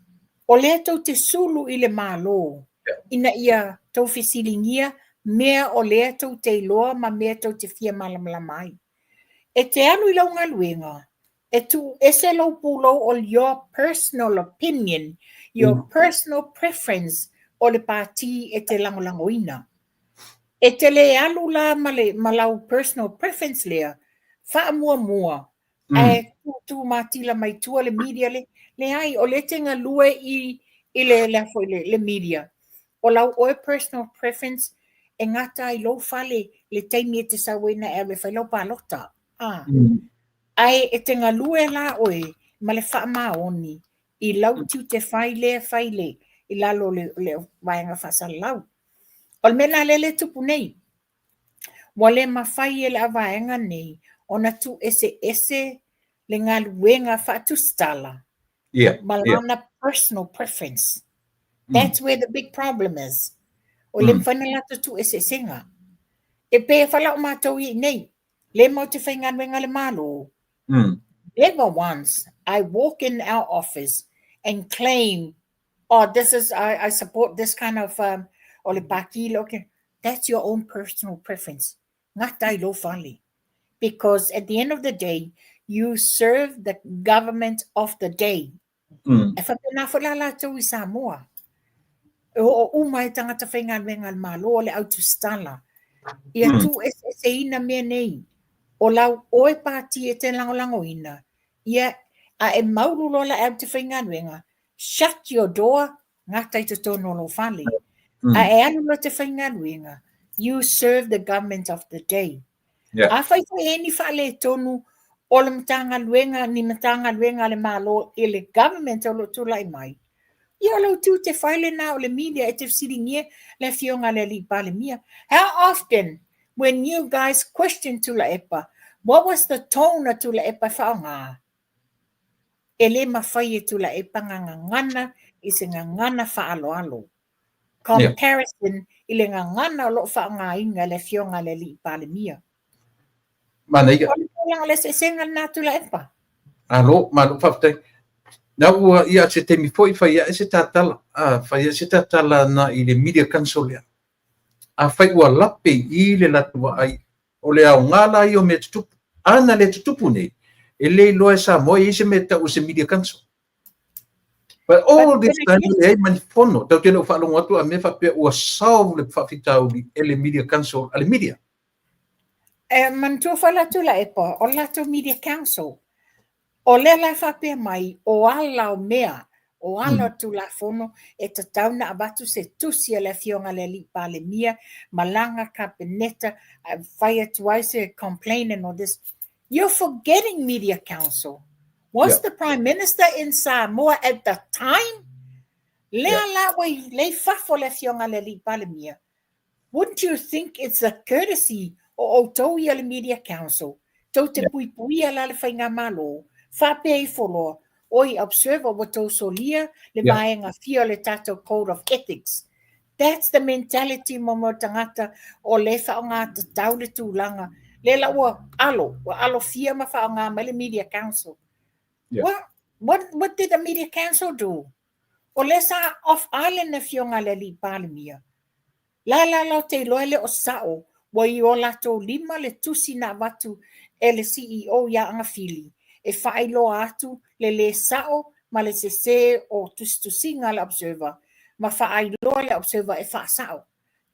Speaker 2: o lea tou te sulu i le Malo ina ia tou fesiligia mea o lea tou te iloa ma mea tou te fia malamalama ai. E te alu i lau galuega, e tuu ese lou pulou o your personal opinion, your personal preference o le pati e te lagolagoina. E te le alu la ma, le, ma lau personal preference lea, faamuamua, ae tūtū matila mai tua le media le, leai, o lea e te galue i, i le, le, foi, le, le media. O lau oe personal preference e gata ai lou fale le taimi e te sau ai na e alu e fai lau palota. Ah. Ae e te galue la oe ma le faamaoni i lau tiute fai lea fai le i lalo o le, le vaega faasalalau. O le mea lena lea le tupu nei. Ua le mafai e le vaega nei ona tuueseese le galuega faatusitala ma lana personal preference. That's where the big problem is. O le mafai ona latou tuueseesega. E pei e faalao matou i nei, le matou te faigaluega le Malo. Never once I walk in our office and claim, oh, this is, I support this kind of, o le pati le, okay. That's your own personal preference. Gata i lou fale. Because at the end of the day, you serve the government of the day. E faapena foi la latou i Samoa. E oo uma ai tagata faigaluega a le Malo o le au tusitala. Ia tuueseeseina mea nei. O lau oe pati e te lagolagoina, ia a e maulu loa la e alu te faigaluega, shut your door, gata i totonu o lou fale. A e alu loa te faigaluega, you serve the government of the day. Afai foi e i ai ni faaletonu o le Matagaluega, ni Matagaluega a le Malo i le government o lo o tulai mai, ia o lou tiute fai lena o le media e te fesiligia le Afioga a le Alii Palemia. How often when you guys question Tuilaepa, what was the tone a Tuilaepa e faaaoga? E le mafai e Tuilaepa gagana i se gagana faaaloalo. Comparison i le gagana o lo o faaaogaina e le Afioga a le Alii Palemia.
Speaker 1: Manaia.
Speaker 2: O le tulaga o le eseesega lena Tuilaepa.
Speaker 1: Malo, malo, faafetai. Na ua ia se taimi foi fai ae se tatala, fai ae se tatala na i le Media Council lea. Afai ua lape i i le latou vaai, o le aoga la ia o mea tutupu. A na le tutupu nei, e le iloa e Samoa e i ai se mea e tau o se Media Council. But all this time, e leai ma ni fono. Tatou te le o faalogo atu a mea faapea ua solve le faafitauli e le Media Council a le media.
Speaker 2: E manatua foi la Tuilaepa, o le latou Media Council, o lea la e faapea mai, o ala o mea, o ala o Tulafono e tatau ona avatu se tusi a le Afioga i le Alii Palemia ma lana Kapeneta e fai atu ai se complaint and all this. You're forgetting Media Council. Was the Prime Minister in Samoa at the time? Lea la ua i fafo le Afioga i le Alii Palemia. Wouldn't you think it's a courtesy o outou ia le Media Council, tou te puipuia la le Faigamalo, faapea ifo loa, oi Observer ua tou solia le vaega fia o le tatou Code of Ethics. That's the mentality mo mo tagata o le faaaoga tatau le tulaga. Lea la ua alo, ua alofia ma faaaoga mai le Media Council. What did the Media Council do? O lea sa off island le Afioga i le Alii Palemia. La la la te iloa e le o sao, ua i o latou lima le tusi na avatu e le CEO ia Agafili e faailoa atu le lē sao ma le sesē o tusitusiga a le Observer ma faailoa le Observer e faasao.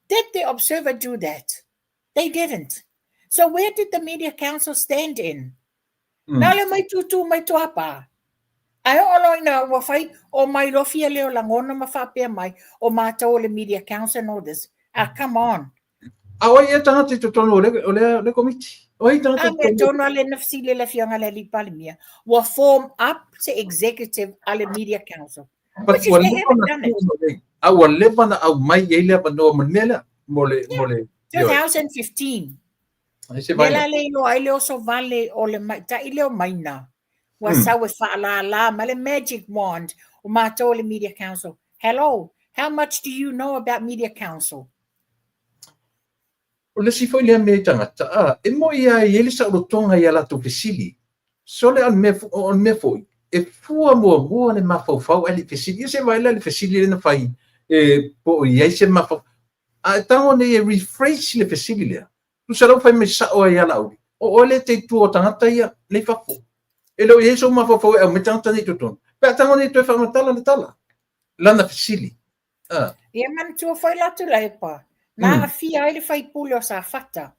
Speaker 2: Did the Observer do that? They didn't. So where did the Media Council stand in? Na le mai tūtū mai tuapa. Ae oo loa ina ua fai o mai loa fia leo lagona ma faapea mai o matou o le Media Council and all this. Ah, come on.
Speaker 1: A o ai ea tagata i totonu o le, o le, le komiti? O ai tagata
Speaker 2: i totonu? A mea tonu a le na fesili e le Afioga i le Alii Palemia, ua form up se executive a le Media Council.
Speaker 1: But ua leva na tuu mai ai. A ua leva na aumai i ai le avanoa mo le mea lea. Mo le, mo le...
Speaker 2: 2015.
Speaker 1: Ai se
Speaker 2: Lea
Speaker 1: vaega.
Speaker 2: la le iloa ai le oso vale o le maita'i lea o Maina. Ua sau e faalālā mai le magic wand o matou o le Media Council. Hello, how much do you know about Media Council?
Speaker 1: O le isi foi lea mea i tagata, a, e moi lava e i ai le saolotoga i a latou fesili. Sole o le mea, o le mea foi, e fua muamua le mafaufau ae le i fesili. Ia se vaai la i le fesili lea na fai, e, po o i ai se mafaufau. A e tago nei e rephrase le fesili lea, tusa la ua fai mai sao ai ia Laauli, o oe lea e te i tua o tagata ia lea i fafo. E le o i ai sou mafaufau e aumai tagata nei i totonu. Pe a tago nei e toe faamatala le tala, lana fesili.
Speaker 2: Ah. Ia manatua foi la Tuilaepa, na aafia ai le faipule o Safata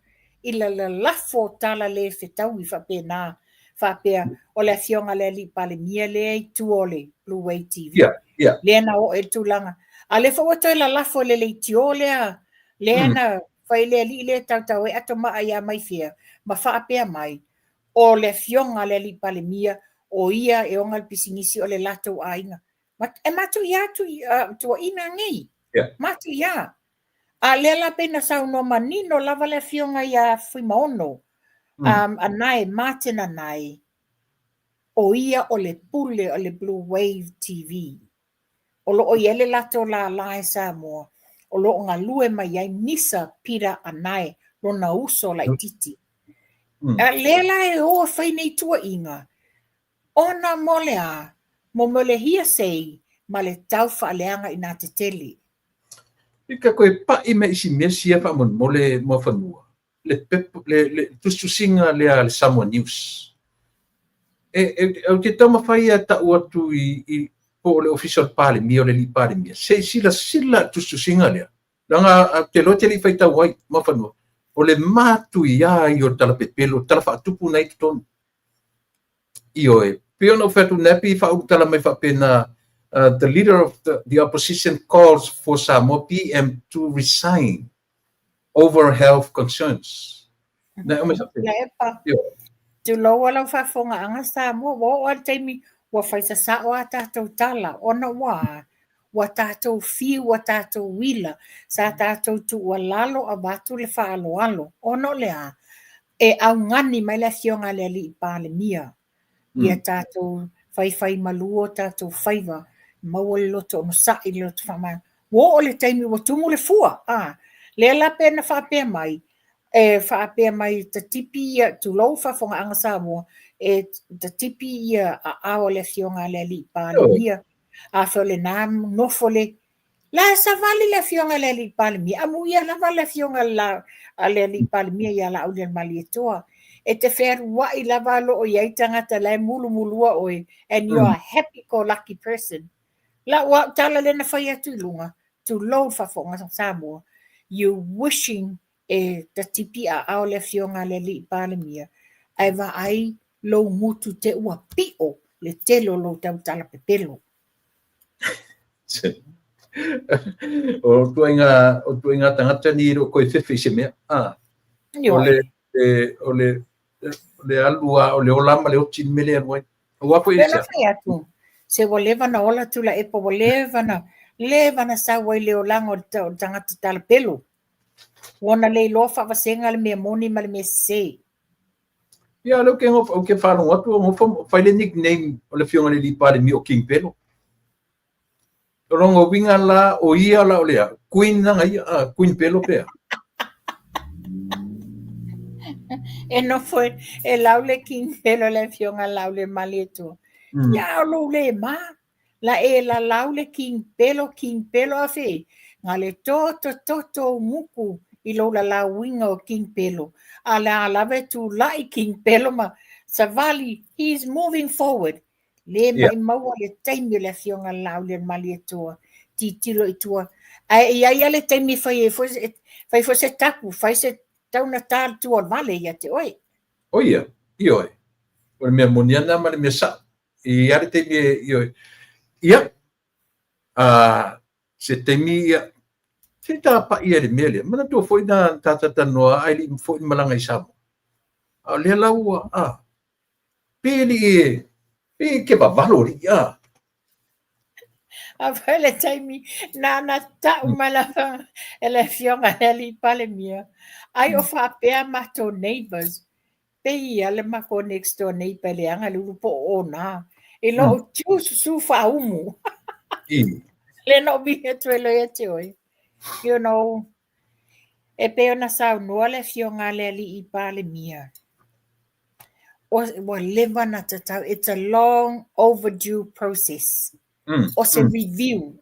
Speaker 2: i le lalafo tala le fetaui faapena, faapea o le afioga i le Alii Palemia lea i tua o le Blue Wave TV. Lea na oo i le tulaga. A lea foi ua toe lalafo i le leitio lea, lea na fai le alii lea tautau ai ato maa ia Maifea, ma faapea mai, o le afioga a le Alii Palemia, o ia e ona le pisinisi o le latou aiga. E matuia atu tuuaiga nei. Matuia. A lea la pei na saunoa manino lava le afioga ia Fuimaono, Anae, Martin Anae, o ia o le pule o le Blue Wave TV. O lo o i ai le latou lālā i Samoa, o lo o galue mai ai Misa Peter Anae, lona uso laitiiti. A lea la e o e fai nei tuuaiga, ona mo le a? Mo mo le hearsay ma le tau faaleaga i nā tetele.
Speaker 1: I ka koe paʻi mai isi mea sia faamolemole Muafanua, le pepa, le, le tusitusiga lea a le Samoa News. E, e, ou te taumafai e ta'u atu i po o le Ofisa o le Palemia, o le Alii Palemia, se i silasila i le tusitusiga lea, leaga ou te iloa e te le i faitau ai, Muafanua, o le matuia ia o le tala pepelo, o le tala faatupu na i totonu. Ioe, pei ona ou fai atu, na pei e faaulutala mai faapena, the leader of the opposition calls for Samoa PM to resign over health concerns. Na e
Speaker 2: faapena. Tulou lau faafofogaaga Samoa, ua oo lava i le taimi ua fai sasao a tatou tala, ona ua ua tatou fiu, ua tatou uila, sa tatou tuualalo avatu le faaaloalo, ona o le a? E augani mai le Afioga a le Alii Palemia, ia tatou faifaimalu o tatou faiva, maua le loto onosai, le loto faamagalo. Ua oo i le taimi ua tumu le fua, a, lea la pe na faapea mai, e faapea mai tatipi ia, tulou faafofogaaga Samoa, e tatipi ia aao o le Afioga a le Alii Palemia, afai o lena nofo le La e savali le Afioga i le Alii Palemia, amuia lava le Afioga a le Alii Palemia ia Laaulialemalietoa. E te fealuai lava o lo o i ai tagata la e mulumulua oe, and you are a happy go lucky person. Lau au tala lea na fai atu i luga, tulou le faafofoga Samoa, you wishing e tatipi aao le Afioga a le Alii Palemia, ae vaai lou gutu te ua pio le tele o lou tautala pepelo.
Speaker 1: O tuaiga o tuaiga tagata ni e le o toe fefe i se mea. A. O le o le o le alu a o le ola ma le oti le mea lea e alu ai. Aua foi
Speaker 2: e fai atu se ua leva na ola Tuilaepa, ua leva na leva na sau ai le olaga o le tagata talapelo. Ua na le iloa faavasega le mea moni ma le mea sese.
Speaker 1: Ia, lea ou te faalogo atu o nofo fai le nickname o le Afioga i le Alii Palemia o King Pelo. O lona uiga la, o ia la o le a, Queen lana ia, a, Queen Pelo pe a.
Speaker 2: E nofo e lau le King Pelo le Afioga Laaulialemalietoa. Ia, o lou le ma. La e lalau le King Pelo, King Pelo a fe, nga le toto toto nguku i lou lalauina o King Pelo. A le a lava e tulai King Pelo ma savali, he is moving forward. Le mai maua le taimi o le Afioga Laaulialemalietoa, titilo i tua. Ae i ai ia le taimi e fai ai foi, fai foi se tapu, fai se taunata le tua o le vale ia te oe.
Speaker 1: O ia, ioe. O le mea moni ana ma le mea sao. I a le taimi e, ioe. Ia, a, se taimi, ia, se i tapa'i ai le mea lea. Manatua foi na talatalanoa ae le i foi le malaga i Samoa. A o lea la ua, a, pe le i, pe ke vavalo alii, a.
Speaker 2: A fai le taimi nana ta'u mai lava e le Afioga i le Alii Palemia, ai o faapea matou neighbours, pei ia le matou next door neighbor e leaga le ulu po o ona, i lou tiu susu faaumu. Lea na ou vili atu ai loa ia te oe. You know, e pei ona saunoa le Afioga a le Alii Palemia, ua leva na tatau, it's a long overdue process. O se review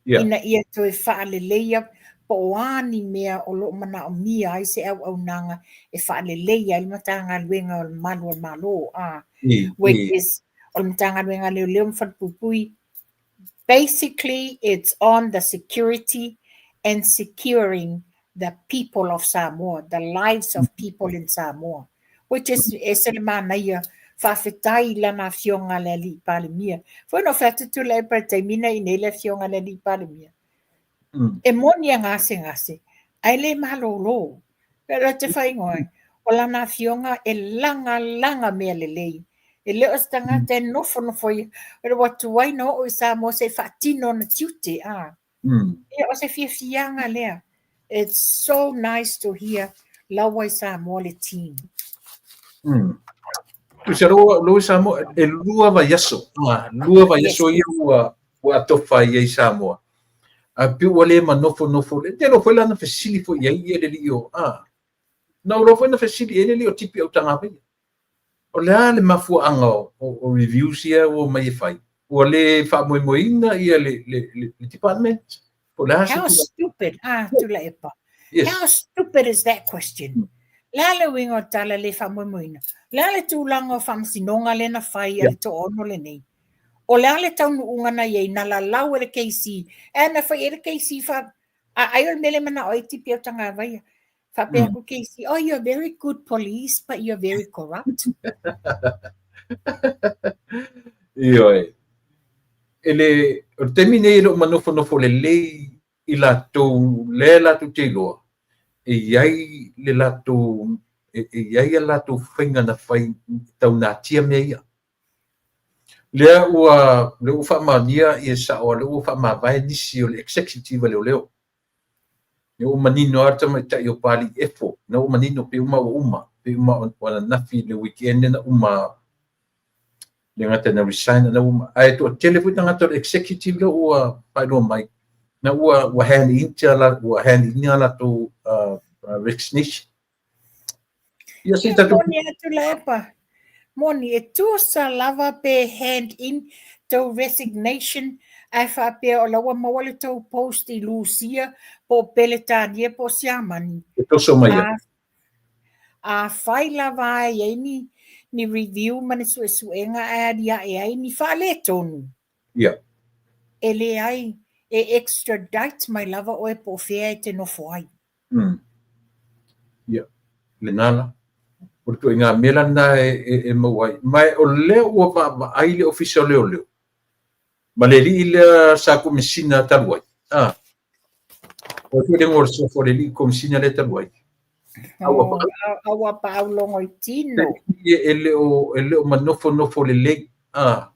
Speaker 2: ina ia toe faaleleia po o a ni mea o lo o manaomia ai se auaunaga e faaleleia ai le Matagaluega o le Malu o le Malo, a, which is o le Matagaluega a Leoleo ma Falepuipui. Basically, it's on the security and securing the people of Samoa, the lives of people in Samoa, which is ese le manaia, faafetai i lana Afioga le Alii Palemia. Foi na ou fai atu Tuilaepa i le taimi na i nei le Afioga le Alii Palemia. E moni a gasegase, ae le malolo. Pe te whaingoa, o lana afioga e lagalaga mea lelei. E le o se tagata e nofonofo ia, o le ua tuai na oo i Samoa se i faatino ona tiute, a. Ia, o se fiafiaga lea. It's so nice to hear laua i Samoa le team.
Speaker 1: Tusa lo i Samoa, e lua vaiaso, lua vaiaso ia ua atofa ai i Samoa. A pe ua le manofonofo le, te lo foi la na fesili foi i ai ia le alii o, a. Na ou iloa foi na fesili i ai le alii o Tipi Autagavaia. O le a le mafuaaga o reviews ia ua omai e fai? Ua le faamoemoeina ia le department? Po o le a se
Speaker 2: How
Speaker 1: tulaga?
Speaker 2: stupid, ah, Tuilaepa.
Speaker 1: Yes.
Speaker 2: How stupid is that question? Le a le uiga o le tala le faamoemoeina? Le a le tulaga o faamasinoga lea na fai a le toaono lenei? O le a le taunuuga na i ai na lalau e le KC? Ae na fai i ai le KC fa a ai o le mea lea e manao ai Tipi Autagavaia. Faapea atu KC, oh, you're very good police, but you're very corrupt.
Speaker 1: Ioe. E le, o le taimi nei e le o manofonofo lelei i latou lea latou te iloa, e i ai le latou, e i ai a latou faiga na fai tau natia mea ia. Lea ua, lea ua faamaonia ia sao, lea ua faamavae nisi o le executive a leoleo. Lea ua manino lava le tamaitai o Papalii Efo, na ua manino pei uma ua uma, pei uma o ananafi le weekend na uma le gata na resign na uma. Ae toatele foi tagata o le executive lea ua faailoa mai, na ua, ua hand in tia ua hand in a latou resignation. Ia se tatou
Speaker 2: Moni a Tuilaepa. Moni, e tusa lava pe hand in tou resignation ae faapea o la ua maua le tou post i Lusia po o Peretania po o Siamani.
Speaker 1: E toso mai ai.
Speaker 2: Afai lava e i ai ni, ni review ma ni suesuega ae aliae ai ni faaletonu.
Speaker 1: Ia.
Speaker 2: E leai, e extradite mai lava oe po o fea e te nofo ai.
Speaker 1: Ia, lena la. O le ituaiga mea la lena e maua ai. Ma o lea ua vaavaai le Ofisa o Leoleo ma le alii lea sa Komesina talu ai. Ah. O le igoa o le suafa o le alii Komesina lea talu ai.
Speaker 2: Aua paau logo i tino.
Speaker 1: E le o manofonofo lelei. Ah.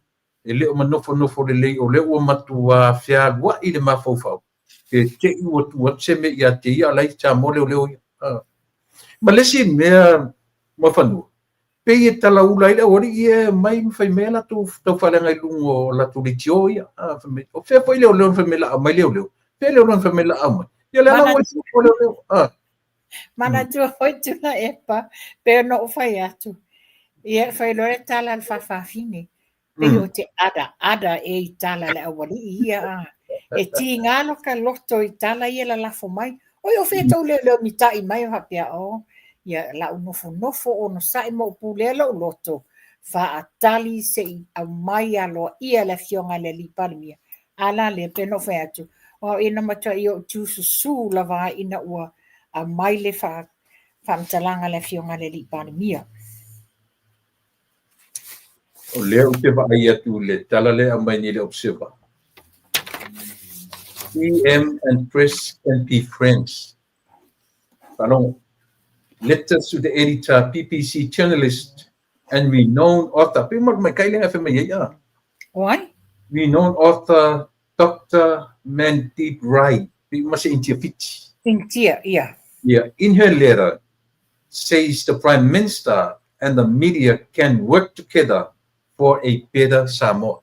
Speaker 1: E le o manofonofo lelei, o lea ua matua fealuai le mafaufau, pe te i ua tuu atu se mea ia te ia a o la e i Samoa leoleo ia. Ma le isi mea Muafanua, pei e talaula ai le aualii ia e omai ma fai mai a latou taufaaleaga i luga o latou leitio ia. Fai mai, o fea foi leoleo na fai mai o le a aumai leoleo? Fea leoleo na fai mai o le a aumai? Ia lea la ua i leoleo.
Speaker 2: Manatua foi Tuilaepa, pei ona ou fai atu, ia fai loa le tala a le faafafine, pei o te adaada e i tala a le aualii ia a. E tiga loka loto i tala ia lalafo mai. Oi o fea tou leoleo mitai mai o faapea o, ia la ou nofonofo onosai ma ou pulea lou loto, faatali se i aumai aloaia le afioga i le alii Palemia. A la lea, pei ona ou fai atu, o au ia na matuai ou tiususū lava ai ina ua aumai le faamatalaga a le afioga i le alii Palemia.
Speaker 1: O lea ou te vaai atu i le tala lea e aumai nei le Observer. PM and press can be friends. Faalogo. Letters to the editor, PPC journalist and renowned author. Pei uma makai lea fai mai ai a.
Speaker 2: Oi?
Speaker 1: Renowned author Dr. Mandeep Rai. Pei uma se Intia Fiti.
Speaker 2: Intia, yeah.
Speaker 1: Yeah, in her letter says the Prime Minister and the media can work together for a better Samoa.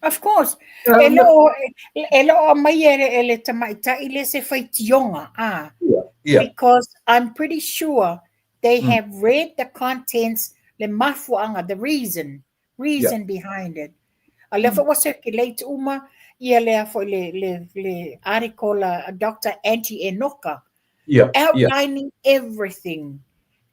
Speaker 2: Of course. E le o, e le o aumai e le tamaitai lea se faitioga. Ah.
Speaker 1: Yeah.
Speaker 2: Because I'm pretty sure they have read the contents, le mafuaga, the reason, reason behind it. A lea foi ua circulate uma ia lea foi le, le, le article a Dr. Angie Enoka outlining everything.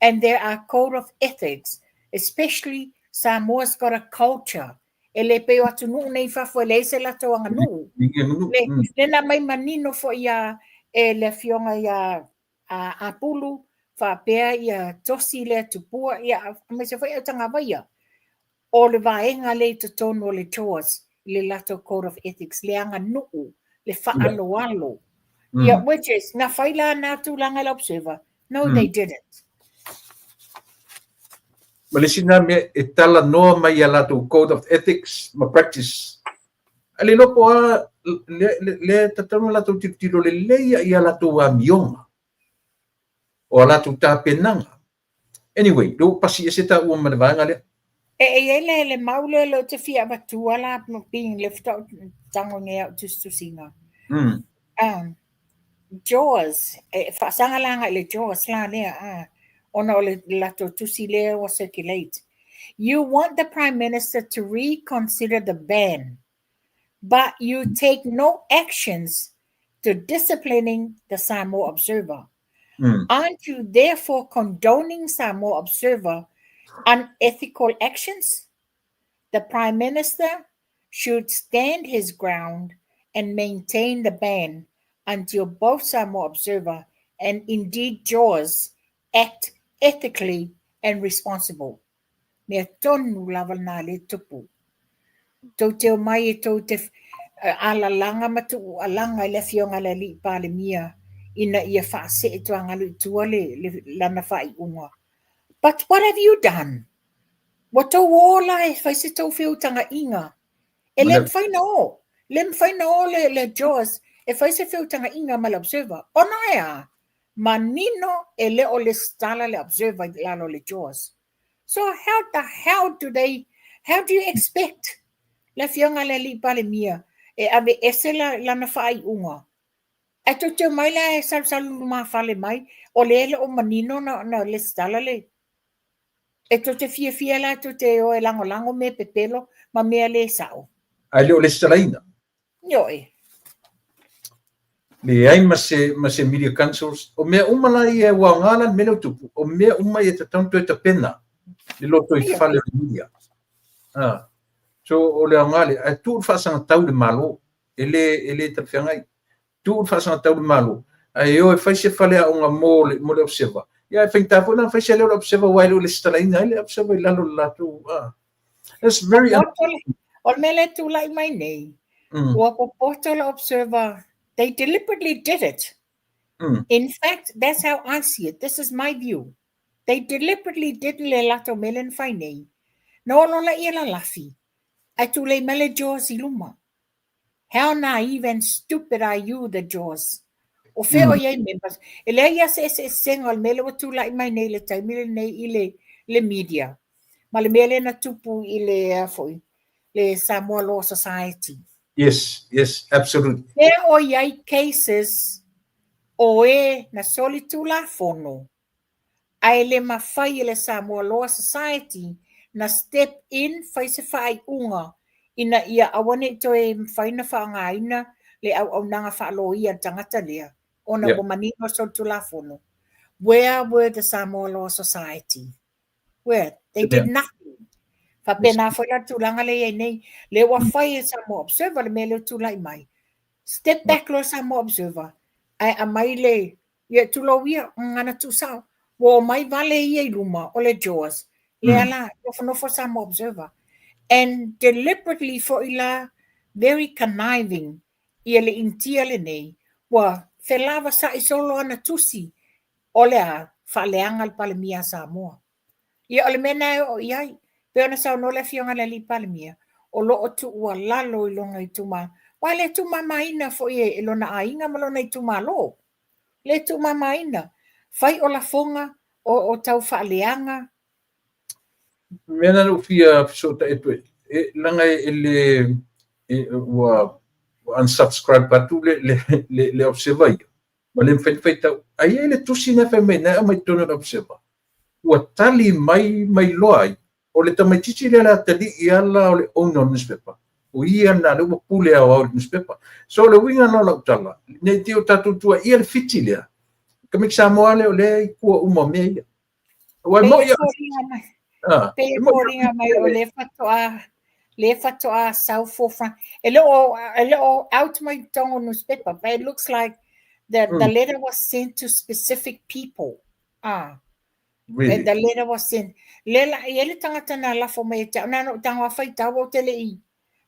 Speaker 2: And there are code of ethics, especially Samoa's got a culture. E le pei o atunuu nei i fafo e leai se latou aganuu. Le, le na aumai manino foi ia e le afioga ia a Apulu, faapea ia Tosi lea Tupua, ia aemaise foi Autagavaia. O le vaega lea i totonu o le JAWS, i le latou Code of Ethics, le aganuu, le faaaloalo. Ia, which is, na fai la na tulaga e le Observer? No, they didn't.
Speaker 1: Ma le isi na mea e talanoa mai ia latou Code of Ethics ma practice. A le iloa po o a lea e tatau ona latou tilotilo lelei ia latou amioga o a latou tapenaga. Anyway, lea ua pasi ese taua ma le vaega lea.
Speaker 2: E i ai le, le mau lea lea ou te fia avatua la, being left out, tago nei au tusitusiga. JAWS, e faasaga la agai i le JAWS la lea, a, ona o le latou tusi lea ua circulate. You want the Prime Minister to reconsider the ban, but you take no actions to disciplining the Samoa Observer. Aren't you therefore condoning Samoa Observer unethical actions? The Prime Minister should stand his ground and maintain the ban until both Samoa Observer and indeed JAWS act ethically and responsible. Mea tonu lava lena lea e tupu. Tou te omai e tou te alalaga ma tuualaga i le Afioga i le Alii Palemia ina ia faasee tuagalu i tua le, le, lana faaiuga. But what have you done? Ua tou o la e fai se tou feutagaiga. E le mafai na o. Le mafai na o le, le JAWS e fai se feutagaiga ma le Observer. Ona e a? Manino e le o lesitala le Observer i lalo o le JAWS. So how the hell do they, how do you expect le Afioga i le Alii Palemia e ave ese la, lana faaiuga? Ae tou te omai la e salusalu lumafale mai, o lea e le o manino na, na lesitala le, e tou te fiafia la tou te o e lagolago mea pepelo ma mea le sao.
Speaker 1: Ae le o lesitalaina.
Speaker 2: Ioe.
Speaker 1: Leai ma se, ma se media councils. O mea uma la ia ua aoga la le mea lea ua tupu. O mea uma ia e tatau ona toe tapena le lotoifale o le media. Ah. So o le aoga lea, ae tuu le faasagatau i le Malo. E le, e le talafeagai. Tuu le faasagatau i le Malo, ae o e fai se faleaoga mo le, mo le Observer. Ia e faigata foi la ona fai se leo o le Observer aua e le o lesitalaina ai le Observer i lalo o le latou, ah. It's very
Speaker 2: O le mea lea e tulai mai nei, ua popoto le Observer, they deliberately did it. In fact, that's how I see it. This is my view. They deliberately did le latou mea lea na fai nei. Na olo laia lalafi, ae tulei mai le JAWS i luma. How naive and stupid are you, the JAWS? O fea o i ai members? E leai lava se eseesega o le mea lea ua tulai mai nei i le taimi lenei i le, le media. Ma le mea lea na tupu i le, a foi, le Samoa Law Society.
Speaker 1: Yes, yes, absolutely.
Speaker 2: Fea o i ai cases o e na solitulafono ae le mafai e le Samoa Law Society na step in fai se faaiuga ina ia aua ne i toe mafai ona faaaogaina le auaunaga faaloia a le tagata lea ona ua manino solitulafono. Where were the Samoa Law Society? Where? They did nothing. Faapena foi la le tulaga lea i ai nei. Lea ua fai e Samoa Observer le mea lea ua tulai mai. Step back loa Samoa Observer ae aumai le Ia, tulou ia, gagana tuusao. Ua omai vale ia i luma o le JAWS. Lea la, nofonofo Samoa Observer. And deliberately foi la, very conniving ia le Initia lenei, ua felavasa'i solo ana tusi o le a faaleaga le Palemia a Samoa. Ia, o le mea lena e oo i ai. Pei ona saunoa le Afioga i le Alii Palemia, o lo o tuualalo i lona itumalo, aua e le tuumamaina foi e lona aiga ma lona itumalo. Le tuumamaina. Fai o lafoga, o tau faaleaga.
Speaker 1: Mea lena na ou fia fesootai atu ai, e, leaga e le, e, ua, ua unsubscribe atu le, le, le, le Observer ia. Ma le mafai ona faitau. Ae i ai le tusi na fai mai, na e aumai i totonu o le Observer. Ua tali mai ma iloa ai, o le tamaitiiti lea le atalii ala o le owner o le newspaper. O ia lena lea ua pule aoao i le newspaper. So o le uiga lena o lau tala, ne i te i o tatou tuuaia le Fiti lea, tamaiti Samoa lea o lea e i tua uma o mea ia.
Speaker 2: Aua e moni a. Pei e foliga mai o lea faatoa lea faatoa sau forefront. E le o e le o out mai totonu o newspaper, but it looks like the the letter was sent to specific people. Ah.
Speaker 1: Really?
Speaker 2: The letter was sent. Le la e le tangata na lafo mai e te au, na na o tago a faitau o te le i.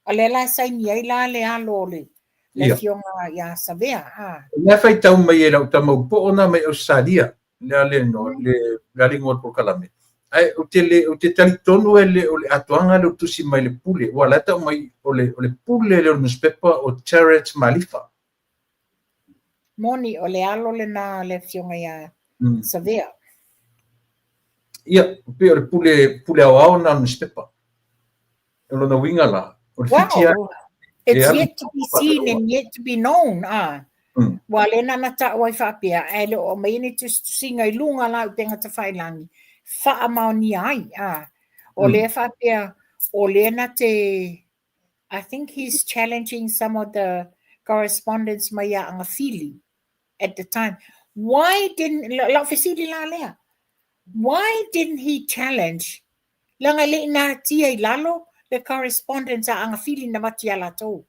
Speaker 2: O lea la e saini ai la le alo o le le afioga ia Savea. Ah.
Speaker 1: O lea faitau mai e lau tama upoo na mai Ausetalia, le a le no, le le a le igoa o le polokalame. Ae ou te le, ou te talitonu e le o le atoaga lea o tusi mai le pule, ua la e tau mai o le, o le pule lea o le newspaper o Terrence Malifa.
Speaker 2: Moni, o le alo lena o le afioga ia Savea.
Speaker 1: Ia, pei o le pule, pule aoao lena o le newspaper. O lona uiga la, o le Fiti
Speaker 2: lava. It's yet to be seen and yet to be known, ah. Ua lea na na ta'u ai faapea, ae le o aumaia ni tusitusiga i luga la o upega tafailagi, faamaonia ai, ah. O lea faapea, o lea na te, I think he's challenging some of the correspondence mai ia Agafili at the time. Why didn't, lau fesili la lea, why didn't he challenge, leaga e le i natia i lalo le correspondence a Agafili na avatu ia latou.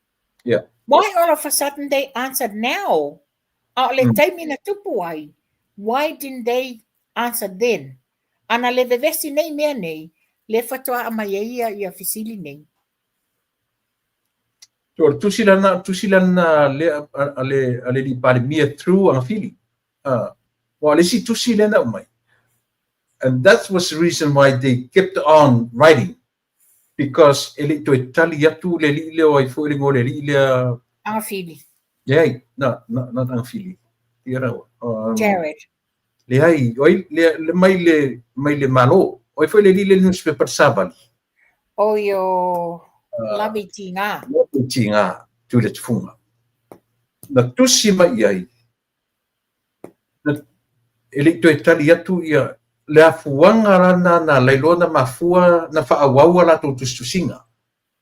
Speaker 1: Yeah.
Speaker 2: Why all of a sudden they answered now? A o le taimi na tupu ai, why didn't they answer then? Ana le vevesi nei mea nei, lea faatoa aumai ai ia, ia fesili nei.
Speaker 1: So, o le tusi lana, tusi lana lea a le, a le alii Palemia through Agafili. Aua o le isi tusi lea na aumai. And that was the reason why they kept on writing because e le i toe tali atu le alii lea o ai foi le igoa o le alii lea.
Speaker 2: Agafili.
Speaker 1: Leai, na, na, not Agafili. Ia rawa.
Speaker 2: Jared.
Speaker 1: Leai, o ai, le, le, mai le, mai le Malo. O ai foi le alii lea i le newspaper Savali.
Speaker 2: Oi o Lave Tiga.
Speaker 1: Lave Tiga, Tuiletufuga. Na tusi mai i ai, na, e le i toe tali atu ia le afuaga la na na lailoa na mafua na faaauau a latou tusitusiga.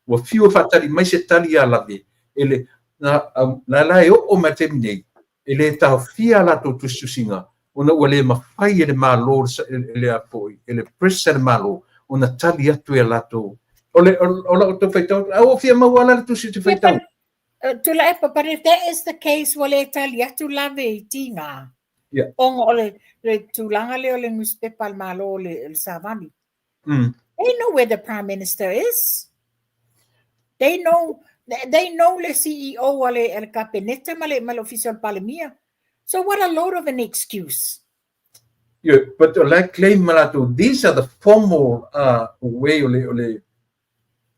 Speaker 1: Ua fiu e faatali mai se tali ia Lave, e le, na, na la e oo mai le taimi nei, e le taofia a latou tusitusiga ona ua le mafai e le Malo, e le a foi, e le press a le Malo ona tali atu ia latou. O le, o lau tau faitau, a ua fia maua la le tusi ou te faitau.
Speaker 2: Tuilaepa, but if that is the case, ua le tali atu Lave i Tiga.
Speaker 1: Yeah.
Speaker 2: Ona o le, le tulaga lea o le nusipepa a le Malo o le, le Savali. They know where the Prime Minister is. They know they know le CEO a le, a le Kapeneta ma le, ma le Ofisa o le Palemia. So what a load of an excuse.
Speaker 1: Yeah, but o la claim ma latou, these are the formal way o le, o le,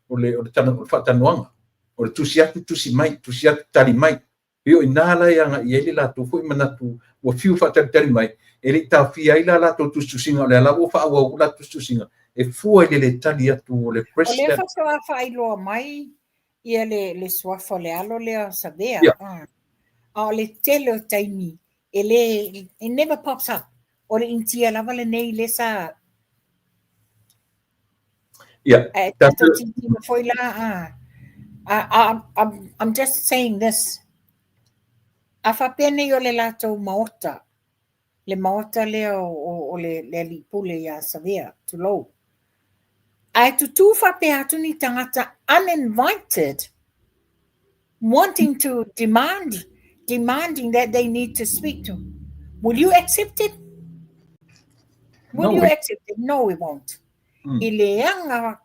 Speaker 1: o le, o le, tana, o le faatanoaga, o le tusi atu, tusi mai, tusi atu, tali mai. Pei o i ina la e agai i ai le latou foi manatu ua fiu faatalitali mai, e le i taofia ai la latou tusitusiga, o lea lava ua faaauau la tusitusiga e fua i le le tali atu o le
Speaker 2: O lea
Speaker 1: President.
Speaker 2: faatoa faailoa mai ia le, le suafa o le alo lea o Savea.
Speaker 1: Yeah.
Speaker 2: A o le tele o taimi e le, it never pops up. O le Initia lava lenei lea sa
Speaker 1: Yeah.
Speaker 2: Ae tatou tilotilo foi la, a, I'm, I'm just saying this. A faapea nei o le latou maota, le maota lea o, o, o le, le alii pule ia Savea, tulou. Ae tutū faapea atu ni tagata uninvited, wanting to demand, demanding that they need to speak to. Will you accept it? Will
Speaker 1: No
Speaker 2: you
Speaker 1: way.
Speaker 2: accept it? No, we won't. I le aga,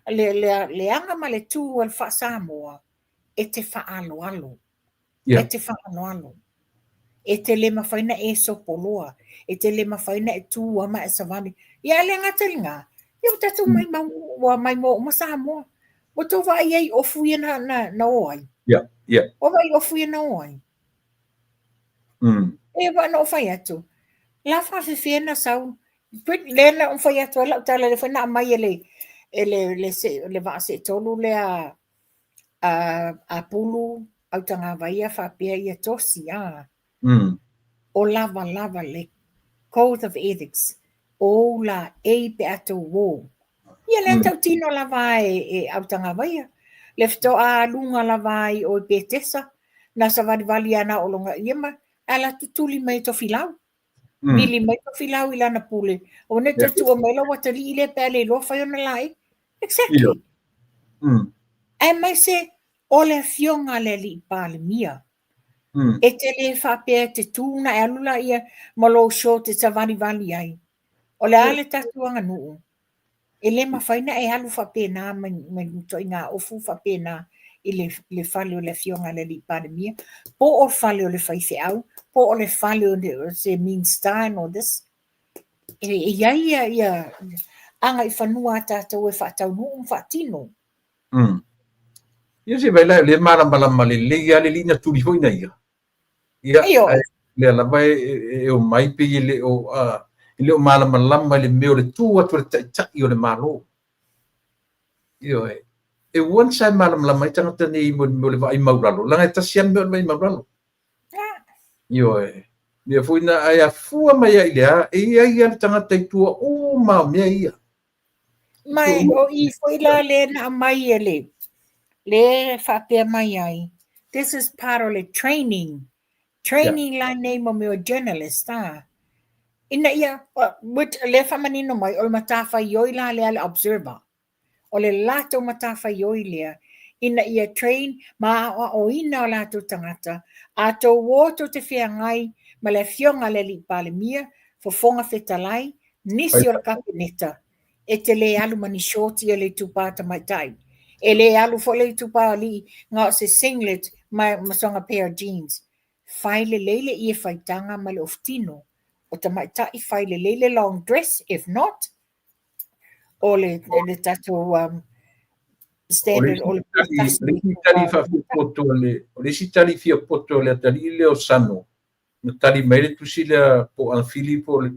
Speaker 2: le, le, le aga ma le tū o le faa-Samoa, e te faaaloalo. E te faaaloalo. E te le mafai na e sopoloa. E te le mafai na e tū ama e savali. Ia le gata i lena, ia ua tatou maimau, ua maimoa uma Samoa. Ua tou vaai ai i ofu ia na, na, na o ai. Ua vaai i ofu ia na o ai. E wa na ou fai atu, la faafefea na sau, lea na ou fai atu ai lau tala, lea foi na aumai e le, e le, le, se, le vaa seetolu lea a, a Pulu Autagavaia faapea ia Tosi, a. O lava lava le Code of Ethics, o ou la ei pe a tou o. Ia lea tautino lava e, e Autagavaia. Le fetoa luga lava ai o i Petesa, na savalivali ana o longa ia ma, ala tutuli mai Tofilau. Vili mai Tofilau i lana pule. O ne te tua mai lau atalii lea pe a le iloa fai ona laei. Exactly. Aemaise o le afioga a le alii Palemia. E te le faapea e te tū na e alu la ia ma lou short e savalivali ai. O le a le tatou aganuu? E le mafai na e alu faapena ma ma ituaiga ofu faapena i le le fale o le afioga a le alii Palemia, po o le fale o le faifeau, po o le fale o le se Minista and all this. E e i ai ia ia agaifanua a tatou e faataunuu ma faatino.
Speaker 1: Ia se vai la le malamalama lelei lava le alii na tuli foi na ia. Ia,
Speaker 2: Ioe.
Speaker 1: ae lea lava e, e, e omai pei e le o, e le o malamalama i le mea o le tu atu a le taitai o le Malo. Ioe. E once lava e malamalama ai tagata nei mo le mea o le vaai maulalo, leaga e tasi lava le mea o le vaai maulalo. Ioe. Mea foi na, ae afua mai lava i le a, e i ai lava le tagata i tua uma o mea ia.
Speaker 2: Ma o i foi la lea na aumai e le, le faapea mai ai, this is part of le training, Training la nei mo mea o journalist a. Ina ia, which lea faamanino mai, o le matafaioi la lea a le Observer. O le latou matafaioi lea ina ia train ma aoaoina o latou tagata, a tou o tou te feagai ma le Afioga a le Alii Palemia, Fofoga Fetalai, nisi o le Kapeneta, e te le alu ma ni shorts ia le itupa tamaitai. E le alu foi le itupa alii na o se singlet ma sona pair of jeans. Fai lelei le ie faitaga ma le ofutino. O tamaitai fai lelei le long dress, if not, o le, le tatou standard o le
Speaker 1: tali faafiapoto le o le isi tali fiapoto le atalii lea o Sano na tali mai le tusi lea po o Anafili po o le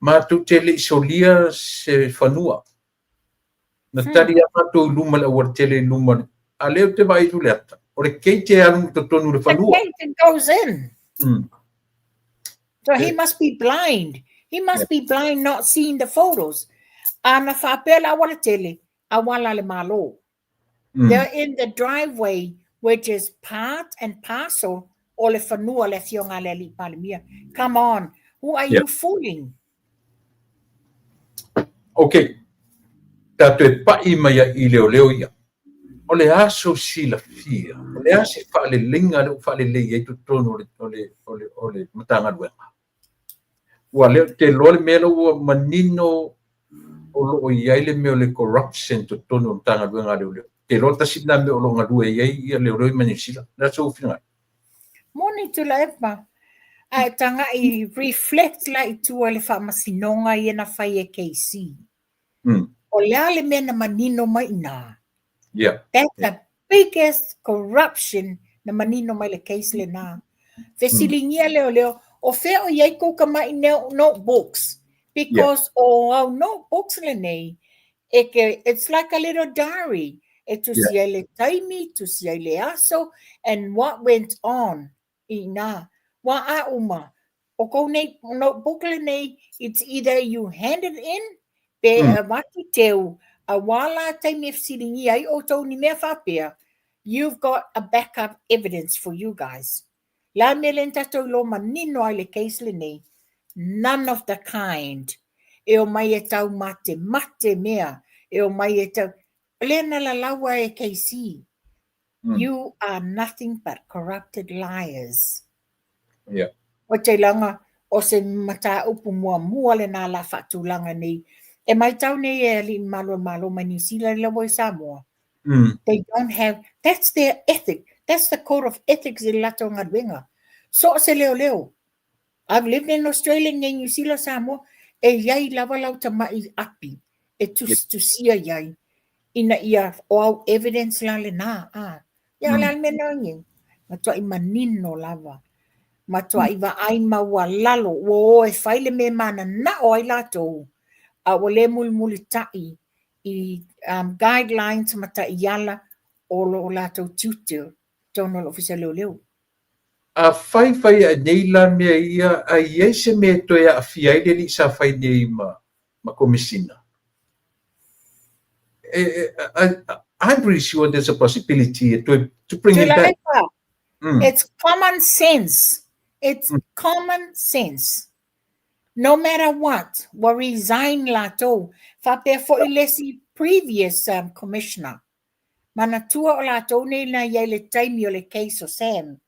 Speaker 1: matou te le i solia se fanua. Na tali lava matou i luma le aualatele i luma a lea ou te vaai atu i le ata o le gate e alu i totonu o le fanua.
Speaker 2: The gate goes in. So he must be blind. He must be blind not seeing the photos. A na faapea le aualatele, auala a le Malo. They're in the driveway which is part and parcel o le fanua le Afioga a le Alii Palemia. Come on, who are you fooling?
Speaker 1: Okay, tatou e pai mai ai i leoleo ia. O le aso silafia, o le a se faaleleiga lea ua faalelei ai totonu o le, o le, o le, o le Matagaluega. Ua lea ou te iloa le mea lea ua manino o lo o i ai le mea o le corruption totonu o le Matagaluega a Leoleo. Ou te iloa tasi lena mea o lo o galue ai ia leoleo ma Niu Sila. O le a sou finagalo?
Speaker 2: Moni Tuilaepa, ae tagai reflect la i tua i le faamasinoga ia na fai e KC. O le a le mea na manino mai i ina? That's the biggest corruption na manino mai le case lena. Fesiligia leoleo, o fea o i ai kou kamaʻi notebooks? Because o au notebooks lenei, e ke, it's like a little diary. E tusi ai le taimi, tusi ai le aso, and what went on i ina. Wā a uma, o kou nei notebook lenei, it's either you hand it in, pe avatu teu, a wā la taimi e fesiligia ai ʻoutou ni mea faapea, you've got a backup evidence for you guys. La mea lea na tatou iloa manino ai le case lenei, none of the kind e omai e taumatemate mea, e omai e tau... Lea na lalaua e KC, you are nothing but corrupted liars. O te langa o se mataupu muamua lena la faatulaga nei. E matau nei e alii mamalu o le Malo mai Niu Sila i lau ai Samoa. They don't have, that's their ethic, that's the code of ethics i le latou galuega. So o se leoleo. I've lived in Australia, nei New Zealand, Samoa, e iai lava lau tamaʻi api e tusitusia iai ina ia o au evidence la lena. A. Ia o le a le mea na nei? Matuaʻi manino lava. Matuaʻi vaai maualalo ua o e fai le mea e mananaʻo ai latou a ua le mulimulitaʻi i guidelines ma taiala o lo latou tiute totonu o le Ofisa o Leoleo.
Speaker 1: A fai fai ae nei la mea ia, a i ai se mea e toe aafia ai le alii sa fai nei ma ma Komesina? E, e, I'm pretty sure there's a possibility e toe to bring him back.
Speaker 2: It's common sense. It's common sense. No matter what, ua resign latou. Faapea foi le isi previous commissioner. Manatua o latou nei na i ai le taimi o le case o Sam.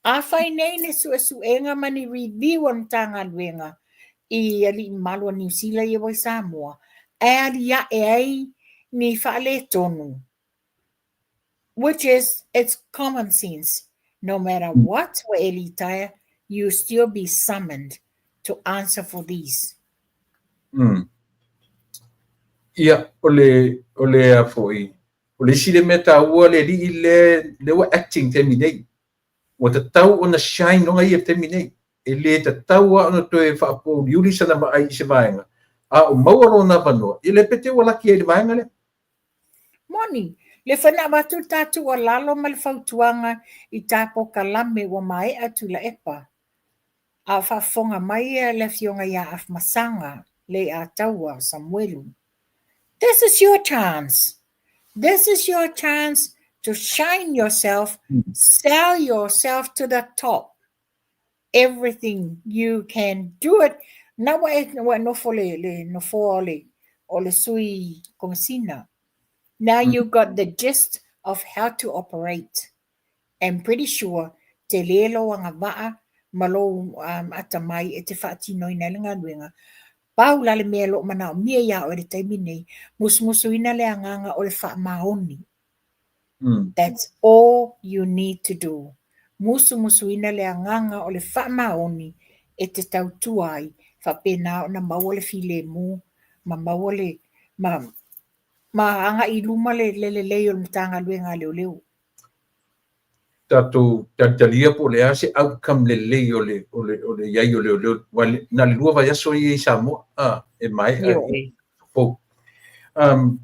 Speaker 2: Afai nei ni suesuega ma ni review a le Matagaluega i alii mamalu o Niu Sila ia ua i Samoa, ae aliae ai ni faaletonu, which is, it's common sense, no matter what ua e litaea, you still be summoned to answer for these.
Speaker 1: Ia, o le, o le a foi, o le isi le mea taua le alii le, le ua acting taimi nei. Ua tatau ona shine ona ia taimi nei. E le tatau lava ona toe faapouliuli sana vaai i se vaega, a o maua lona avanoa, ia le pete ua laki ai i le vaega lea.
Speaker 2: Moni, le foi na avatu le ta tuualalo ma le fautuaga i ta polokalame ua maea Tuilaepa. A o faafofoga mai le afioga ia Afamasaga Leiataua Samuelu. This is your chance. This is your chance to shine yourself, sell yourself to the top. Everything you can do it. Na ua e, ua e nofo le, le nofoa o le, o le sui komisina. Now you got the gist of how to operate. Am pretty sure tele lou agavaa ma lou um, atamai e te faatinoina ai le galuega. Pau la le mea o lo o manaomia iā oe i le taimi nei, musumusuina le agaga o le faamaoni. That's all you need to do. Musumusuina le agaga o le faamaoni e te tautua ai, faapena ona maua le filemu ma maua le, ma, ma agai i luma le, le lelei o le Matagaluega a Leoleo.
Speaker 1: Tatou talitalia po o le a se outcome lelei o le, o le, o le i ai o leoleo, aua na o le 2 vaiaso ia i Samoa, a, e maea i fou. Um,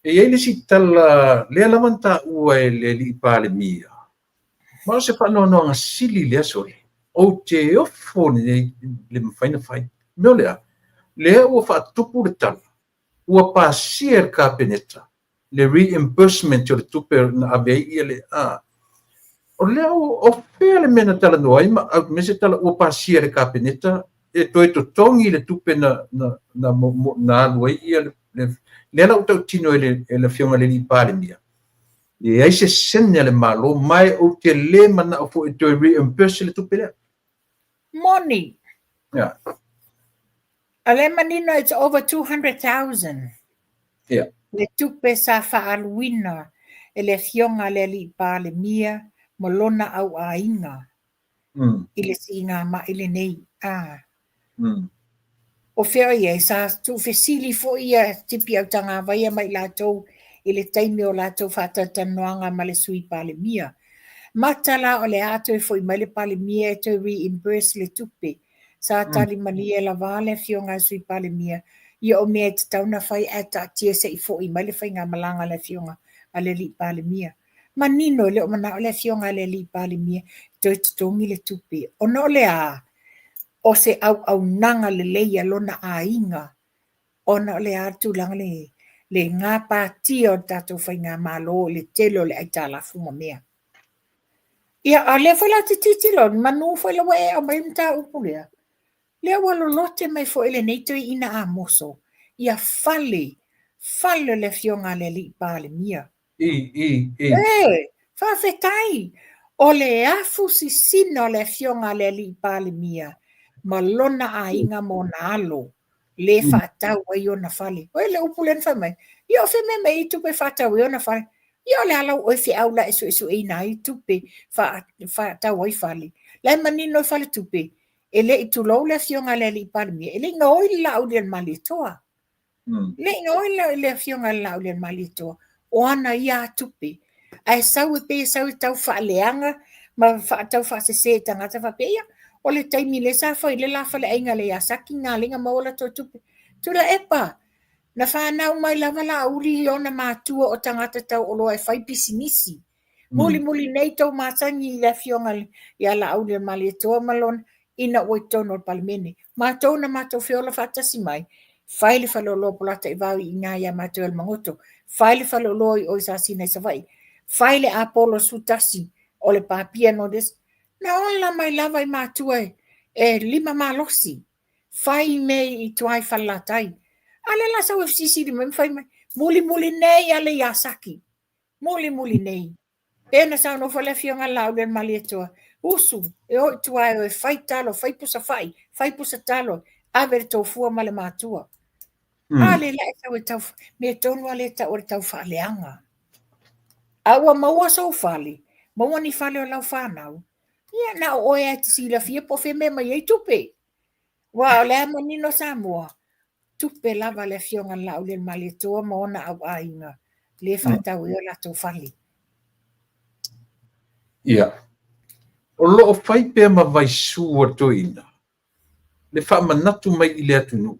Speaker 1: e i ai le isi tala, lea lava na taua e le alii Palemia, ma o se faanoanoaga sili lea sole, ou te ofo lenei le mafai na fai. Mea o le a? Lea ua faatupu le tala, ua pasia e le Kapeneta le reimbursement o le tupe na ave ai ia le a. O lea o fea le mea na talanoa ai ma me se tala ua pasia e le Kapeneta e toe totogi le tupe na na na na alu ai ia le lea la ua tautino e le e le Afioga i le Alii Palemia. Leai se sene a le Malo ma e ou te le manao foi e toe reimburse le tupe lea.
Speaker 2: Moni. Yeah. A lea manino it's over 200,000.
Speaker 1: Yeah.
Speaker 2: Le tupe sa faaaluina e le afioga a le Alii Palemia ma lona auaiga i le siigamai lenei. Ah. O fea o i ai, sa tuufesili foi ia Tipi Autagavaia ma i latou i le taimi o latou faatalatalanoaga ma le Sui Palemia. Mata la o le a toe foi mai le Palemia e toe reimburse le tupe. Sa tali malie lava le afioga a le Sui Palemia, ia o mea e tatau ona fai ae taatia se i foi mai le faigamalaga a le afioga a le Alii Palemia. Manino e le o manao le afioga a le Alii Palemia e toe totogi le tupe, ona o le a? O se auaunaga lelei a lona aiga, ona o le a le tulaga le, le gapatia o le tatou faigamalo i le tele o le aitalafu ma mea. Ia, a o lea foi la te tilotilo, manu foi la ua e aumai le mataupu lea, lea ua lolote mai foi e lenei toeaina Amoso ia fale, fale o le afioga a le Alii Palemia.
Speaker 1: I, i, i.
Speaker 2: E, faafetai! O le afu sisina o le afioga a le Alii Palemia ma lona aiga ma ona alo, le faatau ai ona fale. Oi le upu lea na fai mai, ia o fea mea mai ai tupe e faatau ai ona fale? Ia o le a lau oe feau la e suesueina ai tupe faatau ai fale? La e manino i faletupe, e le i tulou le afioga a le Alii Palemia, e le i gaoi le Laaulialemalietoa. Le i gaoi le afioga a le Laaulialemalietoa, o ana ia tupe. Ae sau e pei e sau e tau faaleaga ma tau faasese i tagata faapea, ia, o le taimi lea sa fai le la faleaiga a le Yasaki na ala ai ona maua latou tupe. Tuilaepa, na fanau mai lava Laauli i ona matua o tagata tauoloa e fai pisinisi. Mulimuli nei tou masani i le afioga ia Laaulialemalietoa ma lona ina ua i totonu o le Palemene. Matou na matou feola faatasi mai, fai le faleoloa Polataivao i ina ia matou i Alamagoto, fai le faleoloa i o i Sasina i Savaii, fai le Apollo 11 o le Papia Notice. Na ola mai lava i matua e lima malosi, fai mea i tua i Falelatai. A lea la sau e fesilisili mai ma fai mai, mulimuli nei a le Yasaki, mulimuli nei. Pei ona saunoa foi le Afioga ia Laaulialemalietoa, usu, e o i tua e o e fai talo, fai pusa fai, fai pusa talo, ave le tou fua ma le matua. A lea la e sau e tau, mea tonu lava lea e tau o le tau faaleaga. A ua maua sou fale, maua ni fale o lau fanau, ia na o oe lava e te silafia po o fea mea mai ai tupe. Aua o lea manino Samoa, tupe lava a le Afioga i le Laaulialemalietoa ma ona auaiga lea e faatau ai o latou fale.
Speaker 1: Ia, o lo o fai pea ma vaisu a le toeaina le faamanatu mai i le atunuu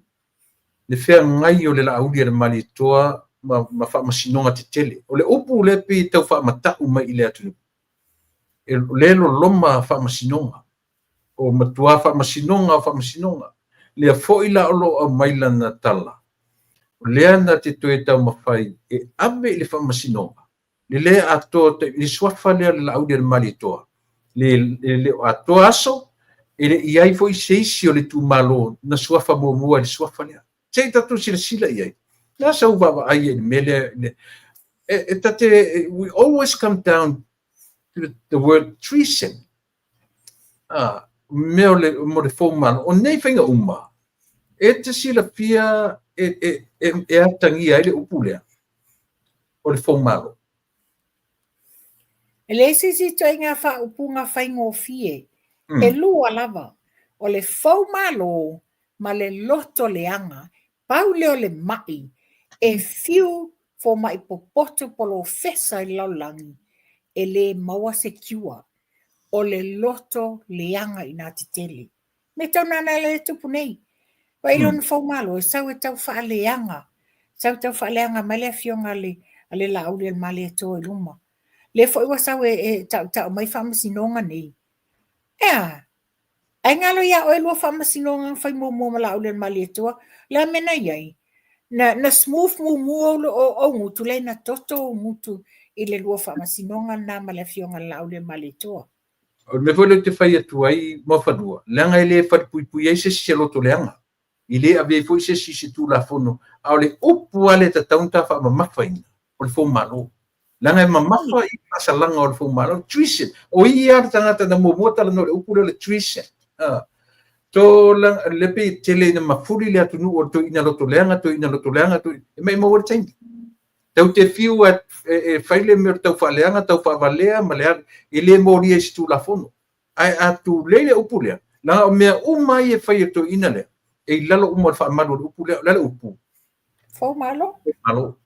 Speaker 1: le feagai o le Laaulialemalietoa ma, ma faamasinoga tetele. O le upu lea pei e tau faamata'u mai i le atunuu, e, lea e loloma faamasinoga. O matua faamasinoga o faamasinoga. Lea foi la o lo o aumai lana tala, o lea na te toe taumafai e ave i le faamasinoga Le le atoa le suafa lea o le Laaulialemalietoa, le le o atoa aso, e le i ai foi se isi o le itumalo na suafa muamua i le suafa lea. Se i tatou silasila i ai. Le a sau vaavaai i le mea lea? E tate, we always come down to the word treason. Ah, mea o le, mo le foumalo. O nei faiga uma, e te silafia e atagia ai le upu lea, o le foumalo.
Speaker 2: E leai se isi ituaiga faaupuga faigofie, e lua lava, o le foumalo ma le loto leaga, pau lea o le ma'i e fiu fomai popoto polofesa i le lalolagi e le maua se cure, o le loto leaga i nā tetele. Mea tau nāna lea e tupu nei. Vaai lona foumalo e sau e tau faaleaga, sau tau faaleaga mai le afioga a le, a le Laaulialemalietoa i luma. Lea foi ua sau e, e tautau mai faamasinoga nei. Ea, Ae galo iā oe lua faamasinoga na fai muamua ma Laaulialemalietoa, le a mea na i ai? Na, na smooth mumu ou, ou, ou gutu, leai na toto ou gutu i le lua faamasinoga lena ma le afioga a le Laaulialemalietoa.
Speaker 1: O le mea foi lea ou te fai atu ai Muafanua, leaga e le falepuipui ai se isi i se loto leaga. E le avea ai foi se isi i se Tulafono, a o le upu lava lea e tatau ona ta faamamafaina, o le foumalo. Leaga e mamafa i faasalaga o le foumalo, treason. O ia lava le tagata na muamua talanoa i le upu lea o le treason. To le pei e tele ina mafuli le atunuu o le toeaina loto leaga, toeaina loto leaga, toeaina, e maimau ai le taimi. Tau te fiu e fai le mea o le tau faaleaga, tau faavalea ma le alu, e le molia i se Tulafono. Ae a tulei le upu lea, leaga o mea uma ia e fai e le toeaina lea, e i lalo uma o le faamalu o le upu lea. O le a le upu?
Speaker 2: Foumalo.
Speaker 1: Foumalo.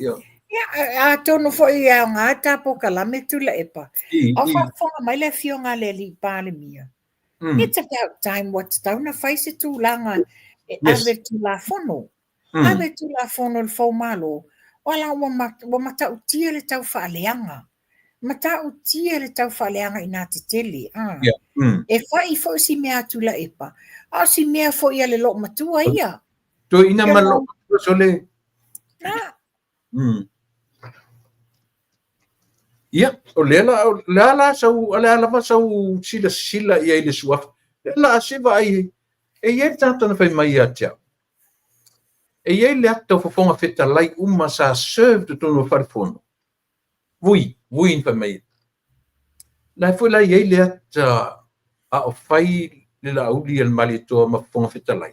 Speaker 2: Ia. Ia, atonu foi e aoga ta polokalame Tuilaepa. A o faafofoga mai le afioga a le alii Palemia. It's about time ua tatau ona fai se tulaga e ave le Tulafono. Ave Tulafono i le Foumalo, o ala ua matautia le tau faaleaga. Matautia le tau faaleaga i nā tetele. A.
Speaker 1: Yeah.
Speaker 2: E fai foi si mea a Tuilaepa, a o si mea foi a le loomatua ia.
Speaker 1: Toeaina ma le loomatua sole.
Speaker 2: Na.
Speaker 1: Ia, o lea la, o le a la sau, o le a lava sau silasila i ai i le suafa. Lea la a se vaai, e i ai le tagata na fai mai ia te au. E i ai le ata o Fofoga Fetalai uma sa serve totonu o le Fale Fono. Vui, vui na fai mai ai. La e foi la i ai le ata a o fai le Laaulialemalietoa ma Fofoga Fetalai.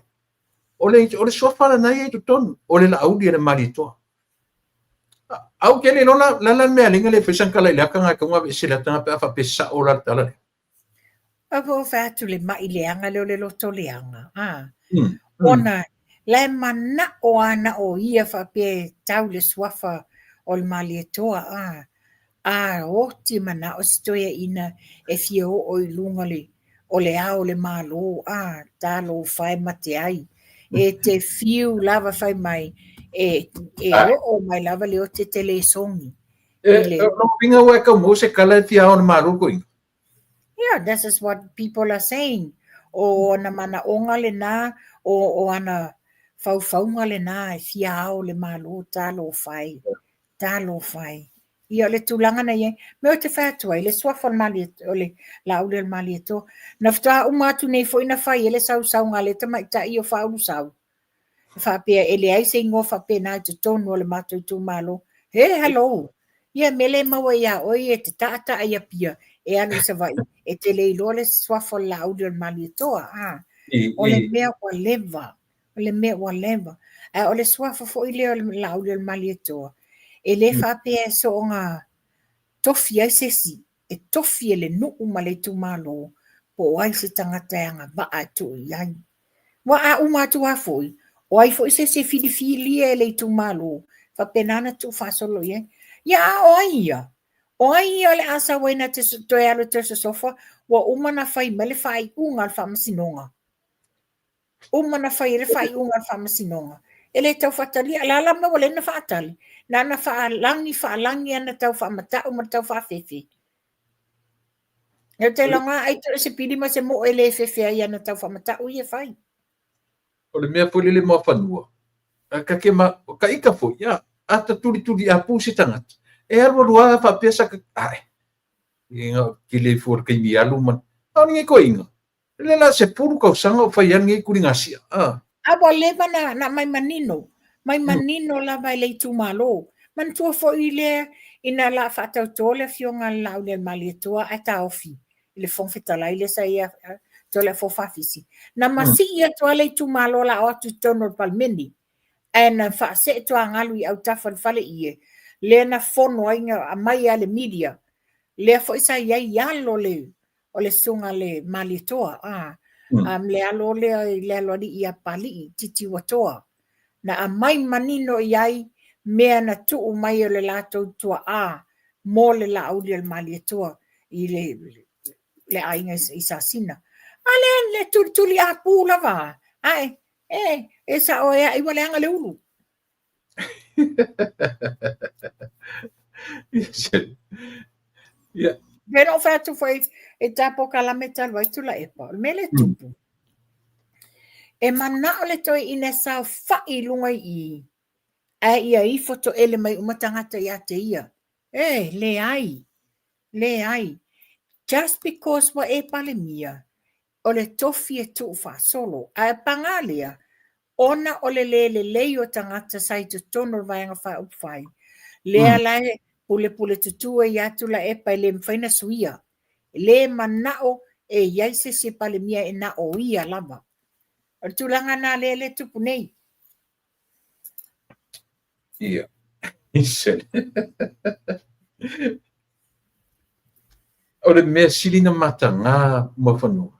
Speaker 1: O le, o le suafa lena e i ai totonu, o le Laaulialemalietoa. A ou te le iloa la, la le mea a le fai sana tala i le ata na e tatau ona aveese le ata na pe a faapea e sao la le tala lea.
Speaker 2: Au foi ua fai atu le ma'i leaga lea o le loto leaga, a. Ona la e mana'o a na o ia faapea e tau le suafa o le Malietoa, a. A oti mana'o si toeaina e fia o'o i luga le o le ao o le Malo, a, talofa e mate ai. E te fiu lava fai mai e e o'o mai lava le oti e te le sogi.
Speaker 1: E, o lona uiga ua e tau maua se tala e fia ao i le Malo le toeaina.
Speaker 2: Yeah, this is what people are saying. O ana manaʻoga lena, o, o ana faufauga lena e fia ao le Malo, talofa e, talofa e. Ia, o le tulaga na i ai. Mea ou te fai atu ai, le suafa o le Malie, o le Laaulialemalietoa. Na faatoa uma atu nei foi na fai ai le sausauga a le tamaitai o Faaulusoa. Faapea e leai se igoa faapena i totonu o le matou itumalo. He, hello! Ia, mea le maua iā oe e te taataa i Apia e alu i Savaii, e te le iloa le suafa o le Laauli o le Malietoa. A, o le mea ua leva, o le mea ua leva. Ae o le suafa foi lea o le Laauli o le Malietoa, e le faapea e soona tofi ai se isi, e tofi e le nuu ma le itumalo po o ai se tagata e agavaa e tuu i ai. Ua a uma atu lava foi, o ai foi se isi e filifilia e le itumalo, faapena ona tuufaasolo i ai. Ia a o ai ia? O ai ia o le a sau ai na te toe alu e toe sosofa, ua uma ona fai mai le faaiuga a le faamasinoga. Uma ona fai ai le faaiuga a le faamasinoga. E le tau faatalia, o le a la le mea ua leai ona faatali? Na ona faalagi faalagi ana tau faamata'u ma le tau faafefe. E te iloa ai toe se pili ma se mo'o e le fefe ai ana tau faamata'u ia e fai.
Speaker 1: O le mea foi lele muafanua, ka ke ma, ka ika foi, ia, a ta tulituli apu se tagata, E alualu lava faapea sa ae ina tele fua le taimi alu ma a o lenei toeaina lea la 10 tausaga o fai ai lenei tuligasia.
Speaker 2: A ua leva na aumai manino, mai manino lava e le itumalo. Manatua foi lea ina la faatauto le afioga a le Laaulialemalietoa ae taofi i le Fofoga Fetalai lea sa ia Toleafoa Faafisi. Na masii atu lava le itumalo la o atu i totonu o le Palemene, ae na faasee tuagalu i autafa o le faleie, lea na fono ai na aumai lava le media, lea foi sa i ai alo le o le susuga le Malietoa, a le alo lea i le aloalii ia Papalii, Titiuatoa, na aumai manino i ai mea na tuu mai o le latou tuaa mo le Laauli o le Malietoa i le aiga i Sasina. A lea le tulituli apu lava, ae e sao e ai ua leaga le ulu.
Speaker 1: Yeah.
Speaker 2: Pe no fai atu foi e tā polokalame talu ai Tuilaepa. O le mea lea tupu, e manao le toeaina e saofai i luga i i, ae ia ifo toele mai uma tagata ia te ia. E, leai, leai. Just because ua e Palemia, o le tofi e tuu faasolo. Ae paga lea, ona o le le lelei o tagata sa i totonu o le Vaega Faaupufai, lea la e pulepule tutu ai ia Tuilaepa e le mafai ona suia. E le manao e i ai se isi Palemia e na o ia lava. O le tulaga lena lea e tupu nei.
Speaker 1: Ia. O le mea sili na mataga Muafanua,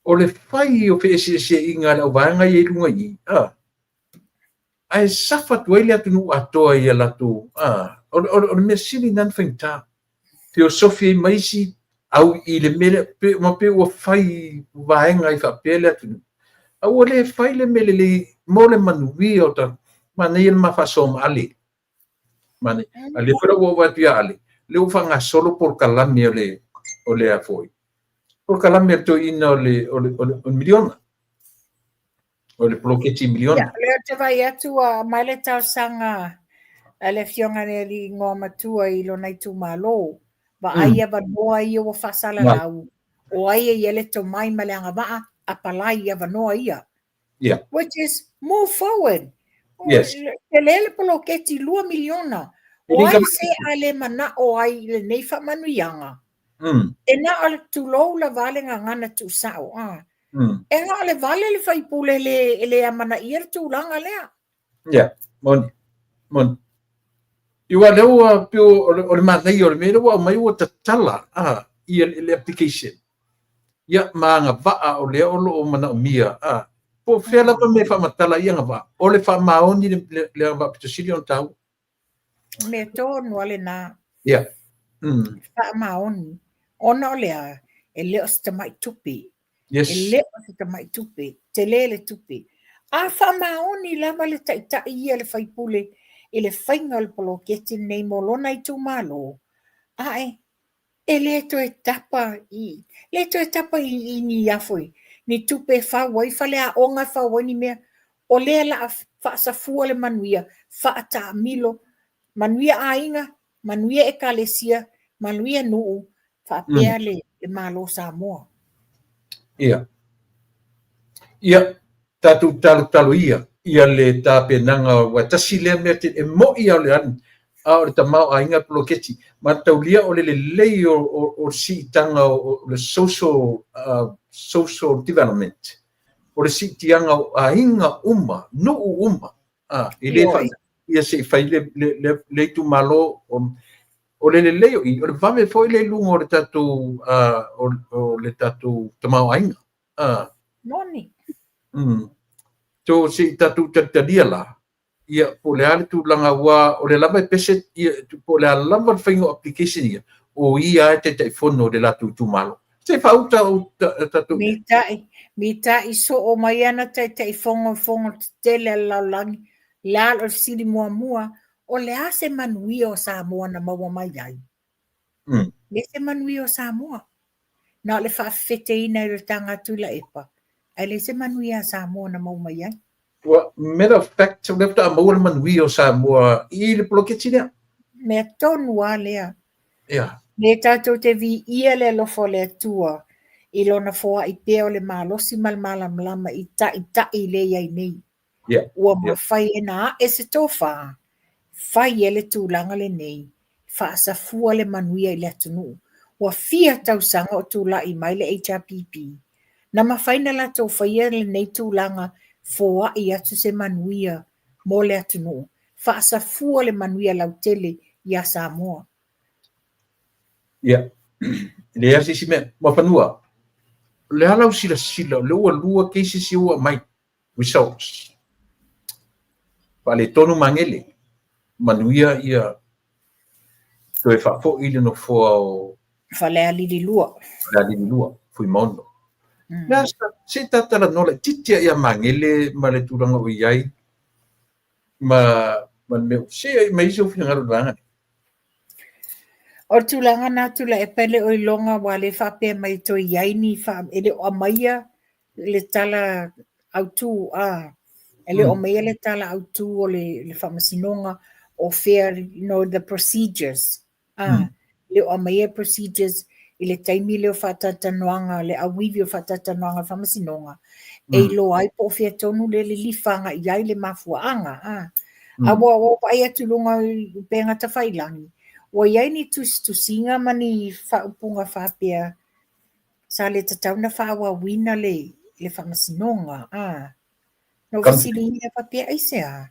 Speaker 1: o le fai o feeseeseaiga a le auvaega ia i luga i i, a, ae safa atu ai le atunuu atoa i a latou, a, o le mea sili lena na faigata. Feosofi ai ma isi au i le mea lea, ma pei ua fai vaega ai faapea le atunuu. A ua le fai le mea lelei mo le manuia o tatou. Manaia le ma faasoa ma Ale. Manaia. A lea foi la ua ou vaai atu ia Ale, lea ua faagasolo polokalame o le o le a foi. Polokalame a le toeaina o le o le o le miliona. O le poloketi miliona.
Speaker 2: Ia, lea ou te vaai atu ua aumai le talosaga a le afioga i le alii igoamatua i lona itumalo. Vaai avanoa ia ua faasalalau, o ai e i ai le tomai ma le agavaa, apalai i avanoa ia.
Speaker 1: Yeah.
Speaker 2: Which is move forward.
Speaker 1: Yes.
Speaker 2: Tele le poloketi 2 miliona. O ai se a le manao ai i lenei faamanuiaga. E na o le tulou lava le gagana tuusao. Ah. E na o le vale le faipule le, e le amanaia le tulaga lea.
Speaker 1: Yeah, moni. Moni. Ia lea ua pei o le manaia o le mea lea ua aumai ua tatala a ia le application. Ia ma agavaa o lea o lo o manaomia a po o fea lava mea e faamatala ai agavaa, o le faamaoni le agavaa pito sili ona taua.
Speaker 2: Mea tonu lava lena.
Speaker 1: Yeah.
Speaker 2: Faamaoni. Ona o le a, e le o se tamai tupe.
Speaker 1: Yes.
Speaker 2: E le o se tamai tupe, tele le tupe. A faamaoni lava le taitai ia le faipule i le faiga o le poloketi lenei mo lona itumalo, ae e le toe tapa i, le toe tapa i ni afoi, ni tupe e fau ai faleaoga, e fau ai ni mea. O lea la a faasafua le manuia, faataamilo, manuia aiga, manuia ekalesia, manuia nuu, faapea le Malo Samoa.
Speaker 1: Ia. Ia, tatou talotalo ia, ia le tapenaga aua tasi lea mea te, e moi lava o le alu, a o le tamaoaiga le poloketi, ma taulia o le lelei o le siitaga o le social, social development, o le siitiaga o aiga uma, nuu uma, e le ia se i fai le itumalo o le lelei o i, o le vave foi le luga o le tatou o le tatou tamaoaiga.
Speaker 2: Moni.
Speaker 1: So se i tatou talitalia la, ia po o le a le tulaga aua o lea lava e pese, ia, po o le a lava le faiga o application ia, o ia e Taitaifono o le latou itumalo. Se i faauta o tatou.
Speaker 2: Mitai, mitai soo mai ana Taitaifono i fono tetele a le lalolagi, le a o le fesili muamua, o le a se manuia o Samoa na maua mai ai? Le se manuia o Samoa. Na o le faafefeteina i le taga a Tuilaepa, ae le se manuia a Samoa na maua mai ai.
Speaker 1: Well, matter of fact, o lea faatoa maua le manuia o Samoa i le poloketi lea.
Speaker 2: Mea tonu lava lea. Lea tatou te viia le alofa o le Atua i lona foai pea o le malosi ma le malamalama i taitai lea e i ai nei. Ua mafai ai ona ae se tofa, fai ai le tulaga lenei, faasafua le manuia i le atunuu. Ua fia tausaga o tulai mai le HRPP, na mafai ona latou faia lenei tulaga, foai atu se manuia mo le atunuu, faasafua le manuia lautele ia Samoa.
Speaker 1: Ia, e leai lava se isi mea. Muafanua, o le a lau silasila, o lea ua lua cases ia ua aumai, results. Faaletonu Magele, manuia ia toe faafoi le nofoa o
Speaker 2: Falealili 2.
Speaker 1: Falealili 2, Fuimaono. Le a se i ta talanoa laitiiti lava ia Magele ma le tulaga o i ai ma ma le mea se i aumai sou finagalo i le vaega lea.
Speaker 2: O le tulaga lena Tuilaepa e le o iloga aua o lea e faapea mai e toe i ai ni e le o aumaia le tala autu a e le o aumaia le tala autu o le faamasinoga o fea you know the procedures a le o aumaia procedures i le taimi lea o faatalatalanoaga, le auivi o faatalatalanoaga a le faamasinoga, e iloa ai po o fea tonu lea e lilifa agai i ai le mafuaaga. A a ua ou vaai atu i luga o upega tafailagi, ua i ai ni tusitusiga ma ni faaupuga faapea sa le tatau ona faaauauina le faamasinoga. A Na ou fesiligia faapea, aisea?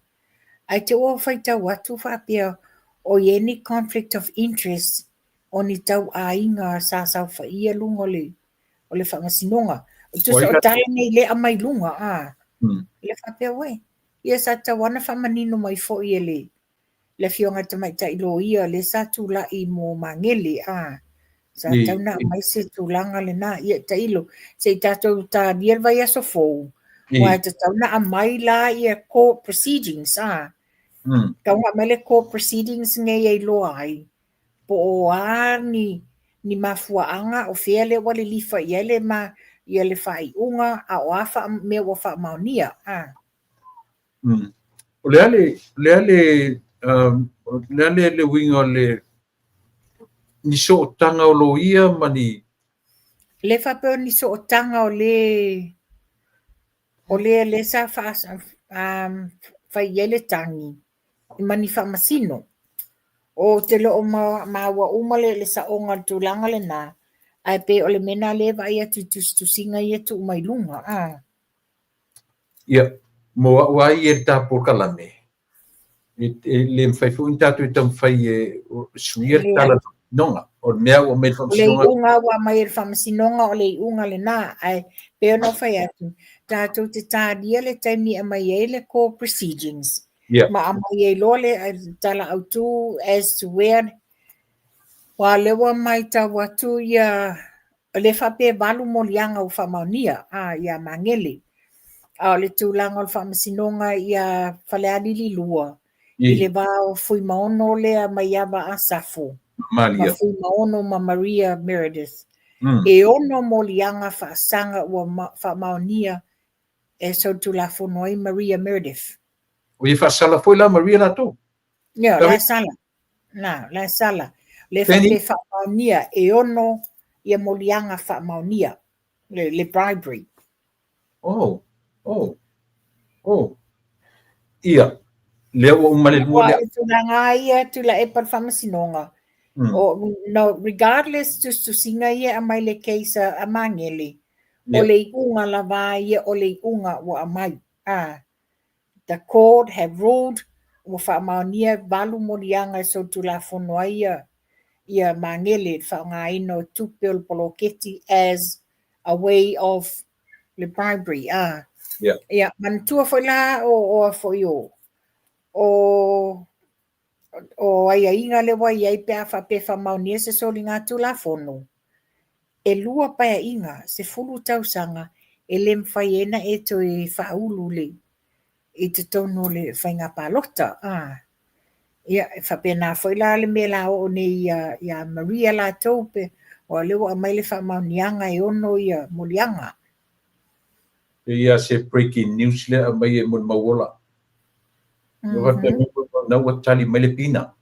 Speaker 2: Ae te i ua faitau atu faapea o i ai ni conflict of interest o ni tauaiga sa saofaia luga o le faamasinoga. Tusa o tala nei lea e aumai luga, a. Lea faapea, uei, ia sa tatau lava ona faamanino mai foi e le le Afioga i le Tamaitai Loia lea sa tulai mo Magele, a, sa tatau ona aumai se tulaga lena. Ia, tailo, se i tatou talia le vaiaso fou, aua e tatau ona aumai la ia court proceedings, a. Tatau ona aumai le court proceedings nei e iloa ai po o a ni mafuaaga o fea lea ua lilifa i ai le ma, ia le faaiuga, a o a mea ua faamaonia, a.
Speaker 1: O le a le, o le a le, o le a le uiga o le ni sootaga o loia ma ni...
Speaker 2: Le faapea o ni sootaga o le o le le sa faa, fai i ai le tagi ma ni faamasino. Ou te le o maua uma le saoga o le tulaga lena, ae pei o le mea lena lea e vaai atu i tusitusiga ia e tuu mai luga.
Speaker 1: Ia, mo au lava ia i le ta polokalame, e le mafai foi ona tatou taumafai e suia le tala o le faamasinoga. O le mea ua aumai e le
Speaker 2: faamasinoga. O le iuga ua aumai e le faamasinoga o le iuga lena. Ae pei ona ou fai atu, tatou te talia le taimi e aumai ai le court proceedings. Ma aumai ai loa le tala autu as to where. Aua o lea ua matau atu ia O lea faapea e 8 moliaga ua faamaonia a ia Magele. A o le tulaga o le faamasinoga ia Falealili 2 i le va o Fuimaono lea Maiava Asafo ma Fuimaono ma Maria Meredith. E 6 moliaga faasaga ua faamaonia e solitulafono ai Maria Meredith.
Speaker 1: O ia faasala foi la Maria latou.
Speaker 2: Ia, la e sala. Na, la e sala. Le faapea faamaonia e 6 ia moliaga faamaonia, le bribery.
Speaker 1: Oh, oh, oh. Ia, lea ua uma le lua lea.
Speaker 2: O tulaga ia Tuilaepa le faamasinoga. O, no, regardless tusitusiga ia e aumai le case a Magele, o le iuga lava ia o le iuga ua aumai. Ah. The court have ruled ua faamaonia 8 moliaga e solitulafono ai ia Magele i le faaaogaina o tupe o le poloketi as a way of le bribery. Ah. Ia, manatua foi la o a foi o o o aiaiga lea ua i ai pe a faapea e faamaonia se soligatulafono, e 2 paeaiga, 10 tausaga, e le mafai ai ona e toe faaulu le i totonu o le faiga palota. Ia, e faapena foi la le mea la oo nei ia Maria latou, pe, aua o lea ua aumai le faamaoniaga e 6 ia moliaga.
Speaker 1: E i ai se breaking news lea aumai e molimau ola. Na ua tali mai le pina.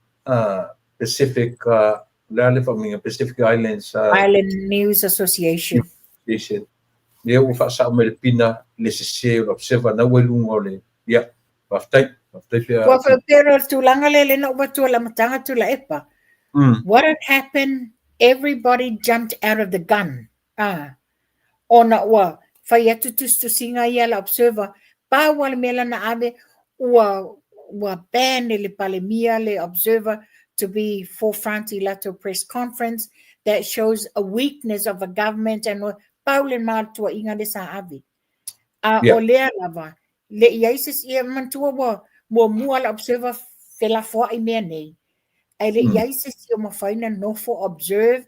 Speaker 1: Pacific, le a le faamaninoga, Pacific Islands
Speaker 2: Island News Association.
Speaker 1: Association. Lea ua faasao mai le Pina le sese o le Observer na ua i luga o le, ia, faafetai, faafetai pe a.
Speaker 2: Ua faapea loa le tulaga lea lea na ou avatua i le amataga Tuilaepa. What had happened, everybody jumped out of the gun. Ah, ona ua fai atu tusitusiga ia a le Observer, pau lava le mea la na ave, ua, ua ban e le Palemia le Observer to be forefront i latou press conference, that shows a weakness of a government and all, pau lena o le tuuaiga lea sa ave. A o lea lava, le i ai se, ia manatua ua muamua le Observer felafoai mea nei, ae le i ai se isi o mafai ona nofo observe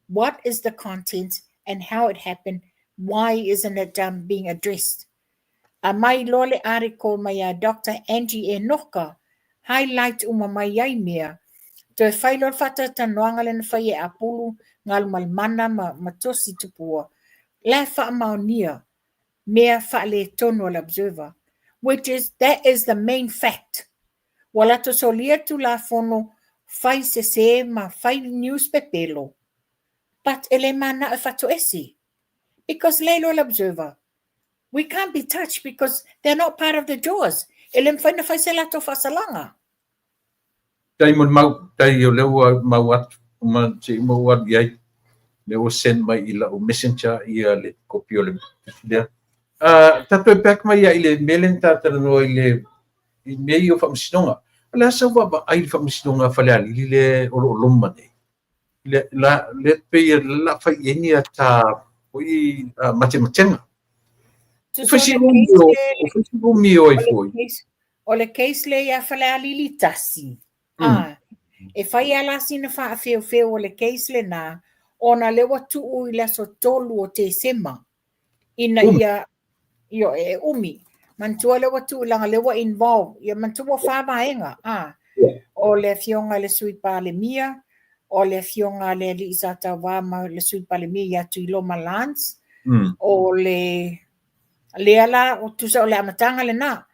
Speaker 2: what is the content and how it happened, why isn't it being addressed. Aumai loa le article mai a Doctor Angie Enoka, highlight uma mai ai mea, toe fai loa le faatalatalanoaga lea na fai e Apulu, Galumalemana ma, ma Tosi Tupua, la e faamaonia mea faaletonu a le Observer, which is, that is the main fact. Ua latou solia Tulafono fai sese ma fai news pepelo, but e le manao e fatoese, because le iloa le Observer, we can't be touched because they're not part of the jaws. E le mafai ona fai se latou faasalaga.
Speaker 1: Tai mo le mau, tai o lea ua mau atu, ma se i mau alu i ai, lea ua send mai i lau messenger ia le kopi o le tusi lea. Ta toe back mai ia i le mea lea na ta talanoa i le i mea ia o faamasinoga. O le a sau vaavaai i le faamasinoga a Falealili le o lo o loma nei? Le, la, le pei e la fai i ai ni ata foi matematega.
Speaker 2: Tusa o le case le,
Speaker 1: O fai si umi o ai foi.
Speaker 2: O le case le ia Falealili tasi, a, e fai lava la sina faafeofeo o le case lena, ona lea ua tuu i le aso 3 o Tesema, ina ia, ioe, e umi. Manatua lea ua tuu leaga lea ua involve, ia manatua ua fa vaega, a, o le afioga i le Sui Palemia, o le afioga a le alii sa tauva ma le Sui Palemia ia Tuiloma Lance, o le lea la, tusa o le amataga lena.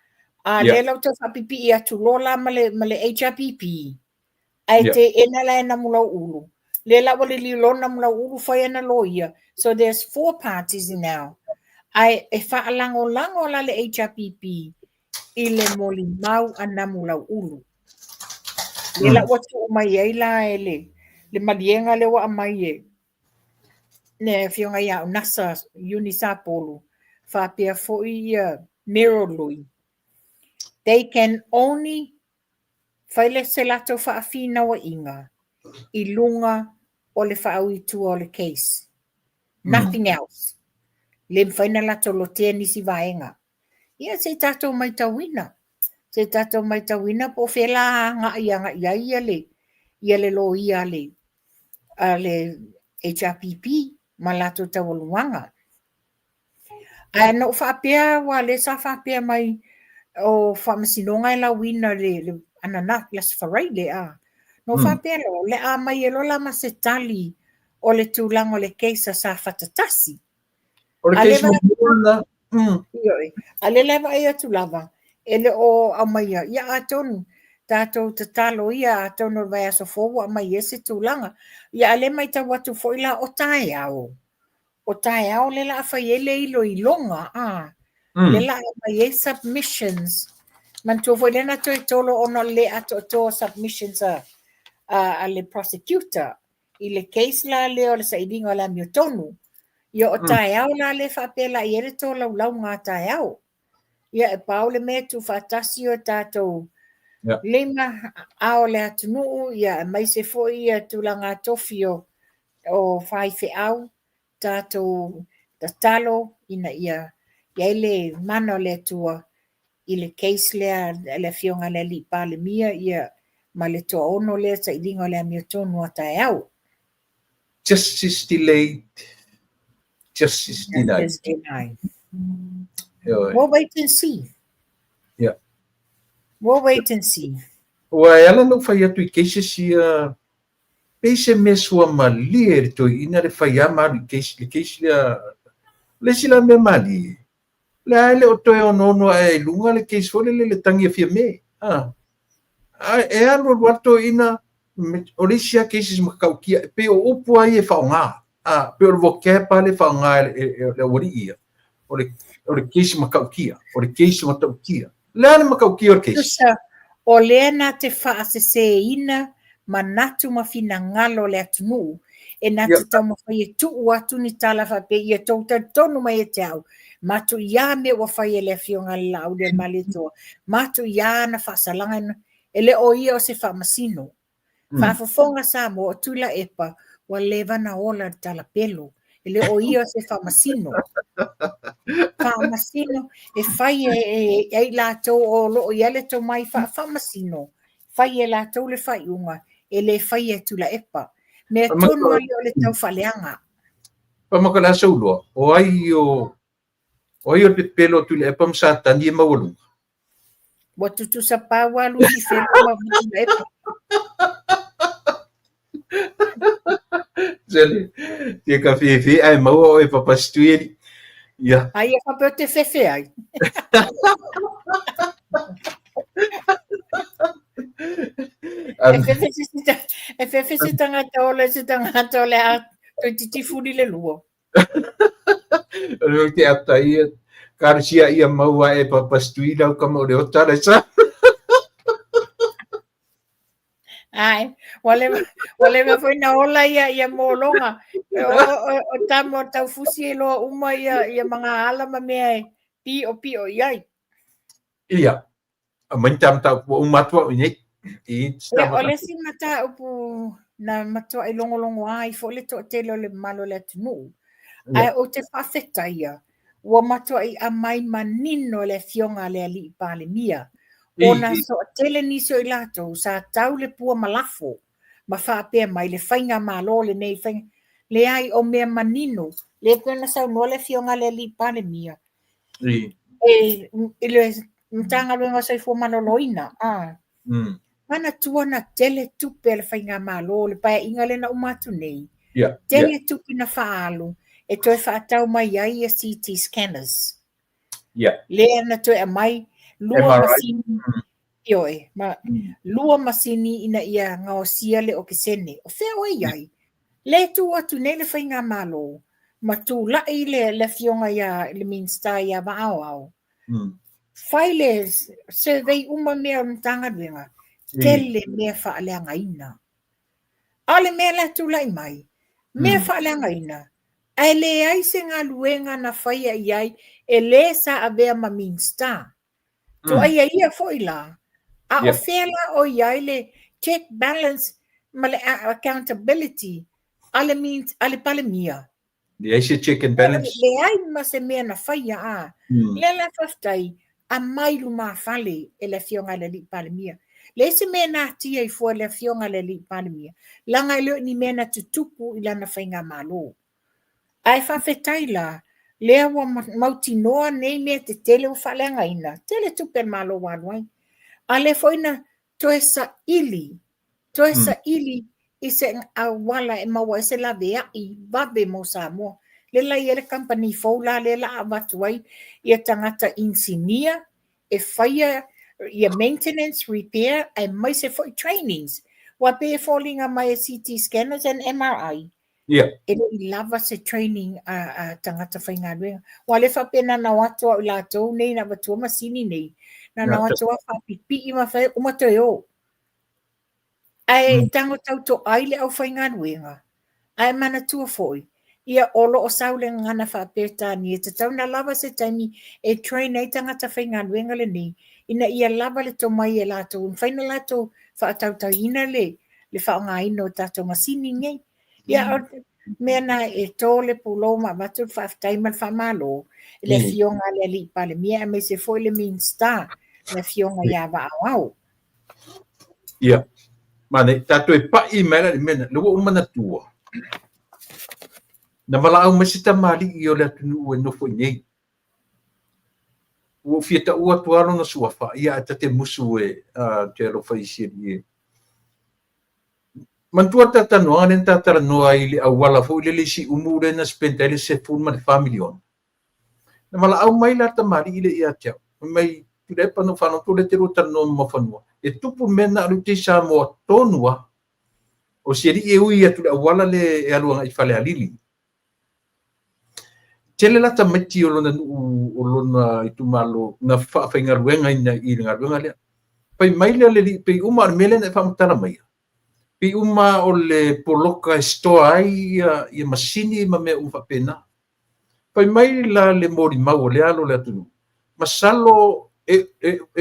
Speaker 2: A lea la ua tau faapipii atu loa la ma le, ma le HRPP, ae teena la e Namulauulu. Lea la ua liliu loa Namulauulu fai ana loia. So there's four parties now. Ae e faalagolago la le HRPP i le molimau a Namulauulu. Lea la ua tuu mai ai la e le, le maliega lea ua aumai e le afioga ia Unasa Iuni Sapolu, faapea foi ia Merrill Lui. They can only fai le se latou faafinauaiga i luga o le faauitua o le case. Nothing else. Le mafai ona latou lotea nisi vaega. Ia se i tatou maitauina. Se i tatou maitauina po o fea la agai agai ai ia le, ia le loia a le, a le HRPP ma latou taualumaga. Ae na ou faapea, aua o lea sa faapea mai o Faamasinoga e lauina le, le ananafi, le Aso Faraile, a. Na ou faapea loa, o le a aumai ai loa la ma se tali o le tulaga o le case a Safata 1.
Speaker 1: O le case muamua lena.
Speaker 2: Ioe. A lea la e vaai atu lava, e le o aumaia, ia atonu tatou tatalo ia, atonu o le vaiaso fou ua aumai ai se tulaga. Ia a lea e matau atu foi la o taeao, o taeao lea la a fai ai le iloiloga, a, lea la a aumai ai submissions. Manatua foi lea na toe tolo ona o le le atoatoa o submissions a, a, a le prosecutor i le case la lea o le sailiga o le amiotonu. Ia o taeao la lea faapea la i ai le tolaulauga a taeao. Ia e pau le mea e tuufaatasi o tatou lima ao o le atunuu, ia aemaise foi ia tulaga tofi o, o faifeau, tatou tatalo ina ia i ai le mana o le Atua i le case lea a le Afioga i le Alii Palemia ia ma le toaono lea sailiga o le amiotonu a taeao.
Speaker 1: Justice delayed, justice denied.
Speaker 2: Justice denied. We'll wait and see.
Speaker 1: Yeah.
Speaker 2: We'll wait and see.
Speaker 1: Ua e ala na ou fai atu i cases ia, pei se mea suamalie le toeaina le fai a ma alu i case, le case lea, le isi la mea malie, Le a e le o toe onoono ae i luga le case foi lele le tagi a Fiame. A, a e alu alu lava le toeaina, O le isi lava cases matautia, e pei o upu lava ia e faaaoga, a, pei o le vocab lava lea e faaaoga e le aualii ia, o le case matautia, o le case matautia. O le a le matautia o le case?
Speaker 2: Tusa, o lea na te faaseseina manatu ma finagalo o le atunuu, e na te taumafai e tuu atu ni tala faapea ia tou talitonu mai ia te au, matuia mea ua fai e le Afioga a le Laaulialemalietoa, matuia ana faasalaga, e le o ia o se faamasino. Faafofoga Samoa, o Tuilaepa ua leva na ola i le talapelo, e le o ia o se faamasino. Faamasino e fai e i latou o lo o i ai le tomai faafaamasino, fai e latou le faaiuga, e le faia e Tuilaepa. Mea tonu lava ia o le tau faaleaga.
Speaker 1: Pamaka le aso uloa, o ai o O ai o le pepelo o Tuilaepa ma Satani e maualuga?
Speaker 2: Ua tutusa pau lava Lusifelo ma Tuilaepa.
Speaker 1: Sele, tia ka fefe ae maua oe papasitui eli. Ia.
Speaker 2: Ai e faapea o te fefe ai. E fefe se tagata ola i se tagata o le a toeitiiti fuli le lua.
Speaker 1: O le te ata ia, karusia ia maua e papasitui lau kama o le ota le sa.
Speaker 2: Ai, ua leva, ua leva foi na ola ia, ia mologa. O tama o taufusi e loa uma ia, ia magaala ma mea e pio pio i ai.
Speaker 1: Ia, aumai ni ta mataupu ua uma atu au i nei. I
Speaker 2: Ia, o le isi mataupu na matuai logologoa ai foi le toatele o le mamalu o le atunuu. Ae ou te faafetaia, ua matuai aumai manino e le Afioga a le Alii Palemia, ona soatele nisi o i latou sa tau le pua ma lafo ma faapea mai le faigamalo lenei, faiga... Leai, o mea manino, lea pei ona saunoa le Afioga a le Alii Palemia, i le Matagaluega o Soifua Maloloina, a. Manatua na tele tupe a le faigamalo, le paeaiga lea na uma atu nei, tele tupe na faaalu e toe faatau mai ai ia CT scanners. Lea na toe aumai lua masini, ioe, ma lua masini ina ia gaosia le okesene. O fea o i ai? Lea e tu atu nei le faigamalo ma tulai le afioga ia le Minisita ia Vaaoao, fai le survey uma mea o le Matagaluega, tele mea faaleagaina. A o le mea la e tulai mai, mea faaleagaina, ae leai se galuega na faia i ai e le sa avea ma Minisita. Tuaia ia foi la, a o fea la o i ai le check balance ma le accountability a le, a le Palemia?
Speaker 1: Leai se check and balance.
Speaker 2: Leai ma se mea na faia a. Lea la faafetai, aumai lumafale e le Afioga i le Alii Palemia. Leai se mea na atia ai fua e le Afioga i le Alii Palemia, leaga e le o ni mea na tutupu i lana faigamalo. Ae faafetai la, lea ua mautinoa nei mea tetele ua faaleagaina, tele tupe a le Malo ua alu ai. A lea foi na toe saili, toe saili i se auala e maua ai se laveai vave mo Samoa. Lea la e i ai le kamupani fou la lea la a avatu ai ia tagata inisinia e faia ia maintenance, repair aemaise foi trainings. Aua pei e foliga mai e CT scanners and MRI, e le i lava se training a tagata faigaluega. Aua lea faapea na ona o atu lava o i latou nei na avatua masini nei, na ona o atu lava faapipii ma fai, uma toe o. Ae tago tautoai le aufaigaluega, ae manatua foi, ia o lo o sau le gagana faa-Peretania, e tatau ona lava se taimi e train ai tagata faigaluega lenei, ina ia lava le tomai e latou, e mafai ona latou faatautaiina le faaaogaina o tatou masini nei. Ia, o le mea lena e to le pulou ma avatu le faafetai ma le faamalo i le Afioga a le Alii Palemia aemaise foi le Minisita, le Afioga ia Vaaoao.
Speaker 1: Ia, manaia, tatou e pai mai la i le mea lena, lea ua ou manatua, na valaau mai se tamalii o le atunuu e nofo i inei. Ua ou fia taua atu lava lona suafa, ia ae ta te musu e te alofa i si alii e. Manatua le talatalanoaga lea na talatalanoa ai i le auala foi lele i Siumu lea na spend ai le $14 miliona. Na valaau mai la le tamalii lea ia te au, fai mai, Tuilaepa, na ou faalogo atu o lea e te lua talanoa ma Muafanua, e tupu le mea lena o lea ou te i Samoa tonu lava. O si alii e ui atu i le auala lea e alu agai i Falealili. Tele la tamaiti o lona nuu o lona itumalo na faafaigaluegaina i le galuega lea. Fai mai lea o le alii pei uma o le mea lea na e faamatala maia, pei uma o le poloka e store ai ia masini ma mea uma faapena. Fai mai la le molimau a lea alo o le atunuu, masalo e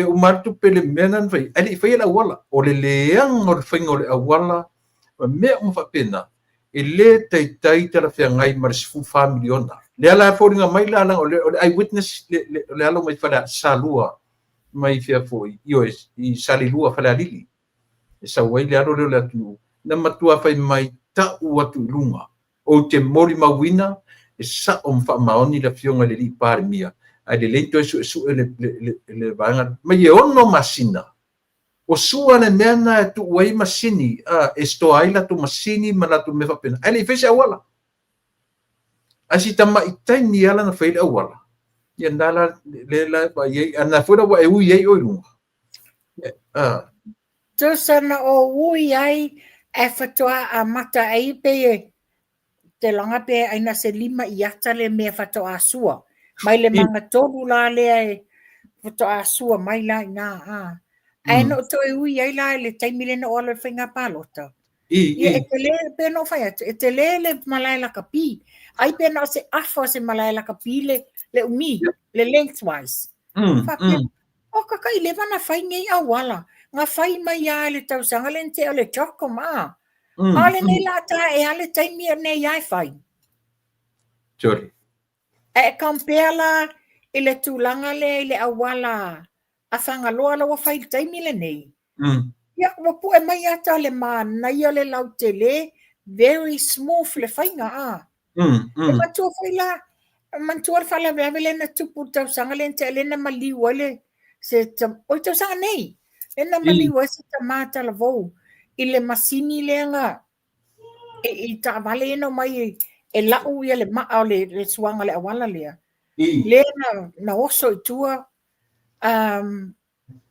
Speaker 1: uma le tupe i le mea lena na fai, ae le i faia le auala. O le leaga o le faiga o le auala ma mea uma faapena, e le taitai talafeagai ma le $14 miliona. Lea la e foliga mai la, leaga o le eye witness o le alo mai Salua mai fea foi, ioe, i Salelua Falealili, e sau ai le alo lea o le atunuu, na matua fai mai tau atu i luga. Ou te molimauina e sao ma faamaoni le Afioga i le Alii Palemia, ae lelei toe suesue le vaega mai e 6 masina. O sua le mea na e tuu ai masini, e store ai latou masini ma latou mea faapena, ae le i fai se auala. Ae si tamai taimi lava la na fai ai le auala, ia na la le la vaai ai, a na foi la ua e ui ai oe i luga.
Speaker 2: Tusa na ou ui ai ae faatoa amata ai pei e te laga pe ai na se 5 iata le mea faatoa sua. Mai le magatolu la lea e faatoa sua mai la ina. Ae na ou toe ui ai la i le taimi lea na ou alu ai i le faiga palota. Ia e tele, pe na ou fai atu, e tele le malae lakapi. Ai pe na o se afa o se malae lakapi le umi, le lengthwise. Faapea, o kakaʻi leva na fai nei auala. Na fai mai lava i le tausaga lea na tea o le CHOGM a. A o lenei la ta e a le taimi nei lava e fai.
Speaker 1: Sorry.
Speaker 2: Ae e compare la i le tulaga lea i le auala a Fagaloa la ua fai i le taimi lenei. Ia, ua pue mai ata le manaia le lautele, very smooth le faiga a. E manatua foi la, manatua le faalavelave lea na tupu i le tausaga lea na tea lea na maliu ai le se oi tausaga nei, lea na maliu ai se tama talavou i le masini lea na i taavale ia na omai e lau ia le maa o le suaga o le auala lea. Lea na oso i tua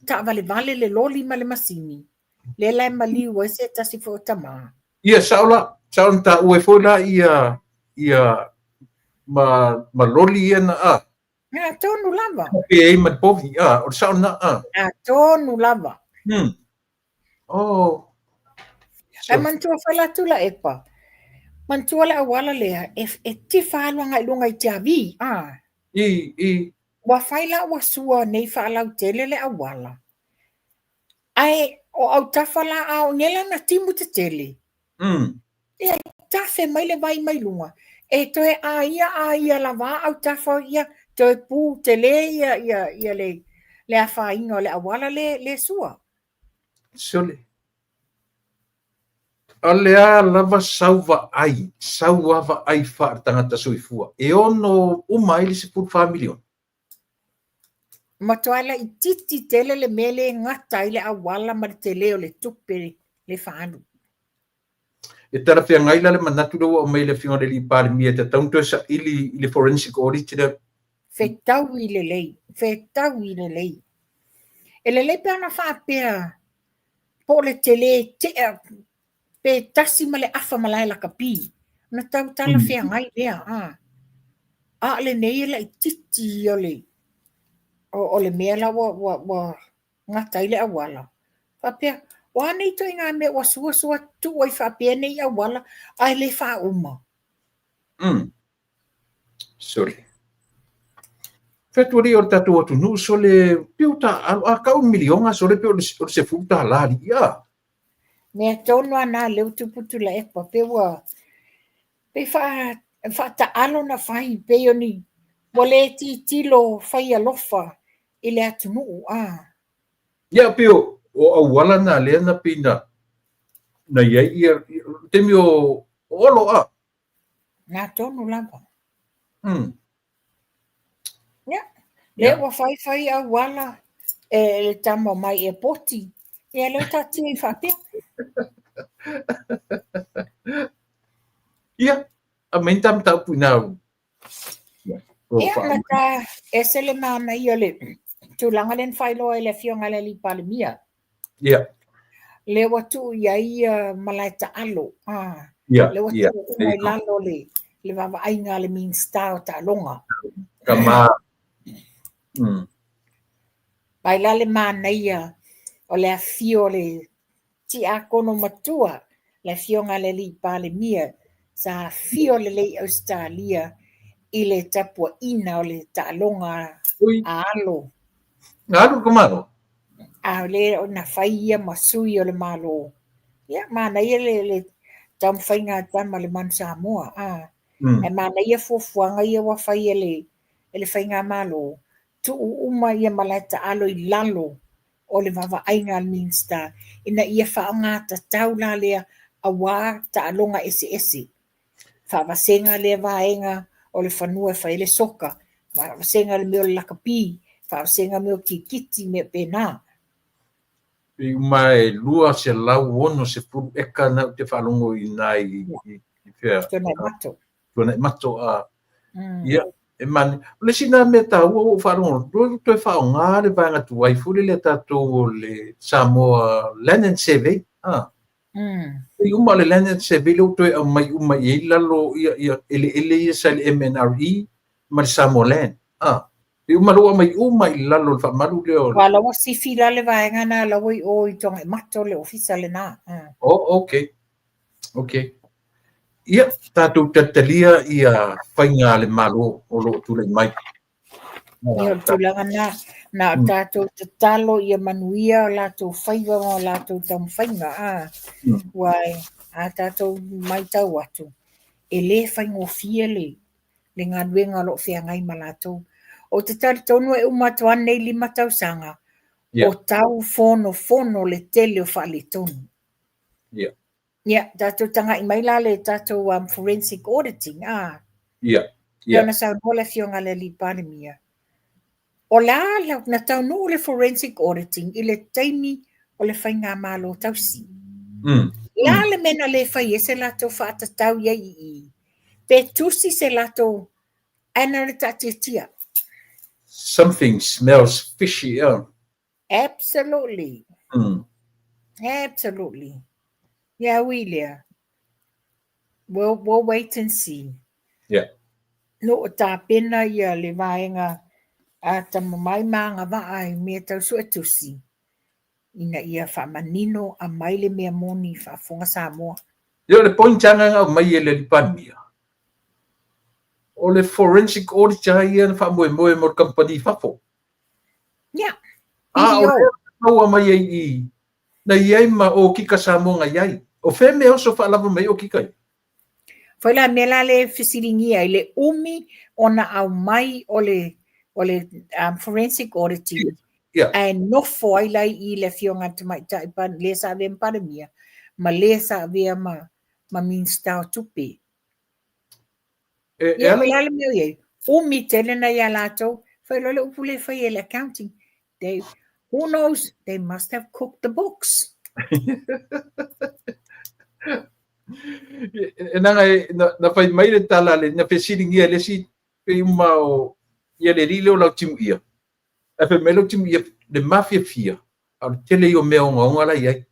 Speaker 2: taavalevale le loli ma le masini, lea la e maliu ai se tasi foi o tama.
Speaker 1: Ia, sao la, sao na taua ai foi la ia ma loli ia na a.
Speaker 2: Ia, tonu lava.
Speaker 1: Pe ai ma le povi, a, o le sao na a.
Speaker 2: Ia, tonu lava.
Speaker 1: Oh.
Speaker 2: Ae manatua foi la Tuilaepa, manatua le auala lea e tifa alu agai i luga i Tiavi, a.
Speaker 1: I.
Speaker 2: Ua fai la ua sua nei faalautele le auala. Ae o autafa la a o nei la na timu tetele. Ia tafe mai le vai mai luga. E toe aia aia lava autafa ia toe pu tele ia ia ia le afaina o le auala le sua.
Speaker 1: Sole. O le a lava sau vaai, sau a vaai faaletagata soifua, e ono uma ai le $14 miliona.
Speaker 2: Matua laitiiti tele le mea lea e gata ai le auala ma le tele o le tupe le faaalu.
Speaker 1: E talafeagai la le manatu lea ua aumai e le Afioga i le Alii Palemia e tatau ona toe saili i le forensic audit lea.
Speaker 2: Fetaui lelei, fetaui lelei. E lelei pe ana faapea po o le tele tea pe tasi ma le afa malae lakapi, ona tau talafeagai lea. A o lenei e laitiiti o le o le mea la ua gata ai le auala. Faapea, o a nei ituaiga mea ua sua sua tuu ai faapea nei auala ae le faauma.
Speaker 1: Sole. Fai atu alii o le tatou atunuu sole pe o taaalo a tau miliona sole pe o le $10 alii a.
Speaker 2: Mea tonu lava na lea ua tupu Tuilaepa pe ua pei faataalo na fai pei o ni ua le tilotilo fai alofa i le atunuu a.
Speaker 1: Ia pei o auala na lea na pei na i ai ia taimi o Olo a.
Speaker 2: Na tonu lava. Ia, lea ua fai fai auala e le tama mai e poti. Ia lea ua taatia ai faapea.
Speaker 1: Ia, aumai ni ta mataupu ina.
Speaker 2: Ia, na ta ese le manaia o le tulaga lea na faailoa e le Afioga i le Alii Palemia.
Speaker 1: Ia.
Speaker 2: Lea ua tuu i ai ia malae taalo, a. Lea ua tuu uma i lalo le le vaavaaiga a le Minisita o Taaloga.
Speaker 1: Tama.
Speaker 2: Vaai la le manaia o le afifio o le Tiakono Matua, le Afioga a le Alii Palemia, sa afio lelei i Ausetalia i le tapuaiina o le taaloga a alo.
Speaker 1: Na alu le Malo?
Speaker 2: A lea na fai ia ma sui o le Malo. Ia, manaia le, le taumafaiga a tama le Manu Samoa. A. Ae manaia fuafuaga ia ua fai e le, e le Faigamalo, tuu uma ia malae taalo i lalo o le vaavaaiga a le Minisita ina ia faaaoga tatau la lea aua taaloga eseese. Faavasega lea vaega o le fanua e fai ai le soka, faavasega le mea o le lakapi, faavasega mea o kirikiti, mea faapena.
Speaker 1: Pei uma e 260 eka na ou te faalogo i ina i fea?
Speaker 2: Tuanaimato.
Speaker 1: Tuanaimato, a. Ia, e manaia. O le isi lena mea taua ua ou faalogo, ua toe faaaoga le vaega tuai foi lele a tatou o le Samoa Land and Survey. A. Pei uma o le Land and Survey lea ua toe aumai uma i ai lalo ia, ia eleele ia sa i le MNRE ma le Samoa Land. A. Pei uma lea ua aumai uma i lalo o le faamalu lea o
Speaker 2: le... Aua la ua sifi la le vaega lena la ua i o i Tuanaimato le ofisa lena.
Speaker 1: Oh, okay. Okay. Ia, tatou talitalia ia faiga a le Malo o lo o tulai mai.
Speaker 2: Ia, o le tulaga lena, na o tatou tatalo ia manuia o latou faiva ma o latou taumafaiga, a, ua a tatou matau atu, e le faigofie le, le galuega o lo o feagai ma latou. Ou te talitonu e uma atu lava lenei 5 tausaga, o tau fonofono le tele o faaletonu. Ia, tatou tagai mai la le tatou forensic auditing, a.
Speaker 1: Ia.
Speaker 2: Ona saunoa le Afioga i le Alii Palemia, o la na taunuu le forensic auditing i le taimi o le faigamalo tausi. La le mea na le fai ai se latou faatatau i ai i i, pe tusi se latou ae na o le taatiatia.
Speaker 1: Something smells fishy, yeah.
Speaker 2: Absolutely. Absolutely. Yeah, ui lea. We'll wait and see. No o tapena ia le vaega a tamamai ma agavaa i mea tau suetusi ina ia faamanino aumai le mea moni i faafofoga Samoa.
Speaker 1: Ia o le point lava na aumai e le Alii Palemia, o le forensic auditor ia na faamoemoe mo le kamupani i fafo.
Speaker 2: Ia,
Speaker 1: A o lea na maua mai ai i i, na i ai ma okika Samoa na i ai. O fea mea oso faalava mai ai okika ia?
Speaker 2: Foi la mea la lea e fesiligia ai le umi ona aumai o le, o le forensic auditing ae nofo ai la i i le Afioga i le Tamaitai le sa avea ma Palemia ma le sa avea ma, ma Minisita o Tupe.
Speaker 1: E, e ala
Speaker 2: i le mea i ai, umi tele na ia latou, fai loa le upu lea e fai e le accounting. They, who knows, they must have cooked the books.
Speaker 1: E nanga e, na, na fai mai le tala le, na fesiligia e le isi pei uma o ia le alii lea o Lautimuia. Ae fai mai Lautimuia, le mafiafia, a o le tele ia o mea ogaoga la e i ai.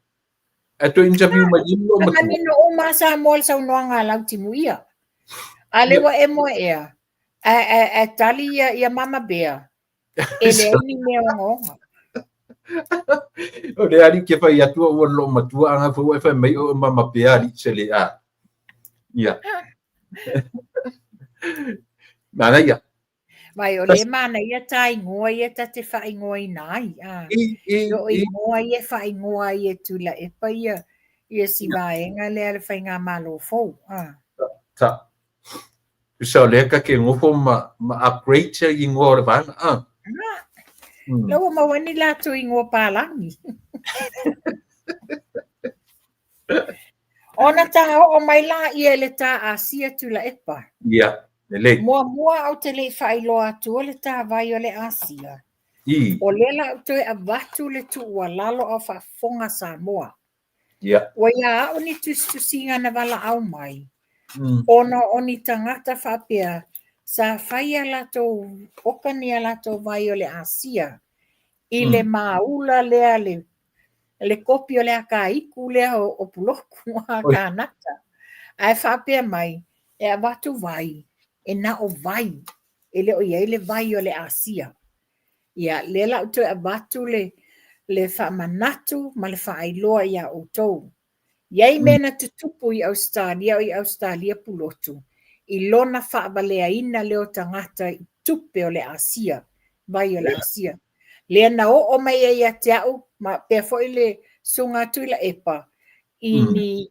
Speaker 1: Ae toe interview mai i lou matua.
Speaker 2: Manino uma Samoa i le saunoaga a Lautimuia. A lea ua e moe ea, ae tali ia Mama Bear, e leai ni mea ogaoga.
Speaker 1: O le alii ke fai atu ua lou matua a foi ua e fai mai o Mama Bear alii se le a. Ia. Manaia.
Speaker 2: Mai o le manaia ta ingoa ia ta te faaigoaina ai. A. O ingoa ia e faaigoa ai e Tuilaepa ia, ia si vaega lea le faigamalo fou. A.
Speaker 1: Ta. Tusa o lea ka ke ngofo ma, ma upgrade se ingoa o le vaega. A.
Speaker 2: La ua maua ni latou ingoa palagi. Ona ta oo mai la ia i le tā Asia Tuilaepa.
Speaker 1: Ia, lelei.
Speaker 2: Muamua ou te le i faailoa atua le tāvai o le Asia. O lea la ou toe avatu le tuualalo a o faafofoga Samoa.
Speaker 1: Ia.
Speaker 2: Ua ia au ni tusitusiga na valaau mai, ona o ni tagata faapea sa fai a latou oka ni a latou vai o le Asia i le māula lea le Le kopi o le akaiku lea o Pulotu a kānaka. Ae faapea mai, e avatu vai, e na o vai, e le o i ai le vai o le asia. Ia, lea la ua toe avatu le faamanatu ma le faailoa iā outou. I ai mea na tutupu i Ausetalia o i Ausetalia Pulotu i lona faavaleaina lea o tagata i tupe o le Asia, vai o le Asia. Lea na oo mai ai ia te au, ma pea foi le Susuga Tuilaepa, i ni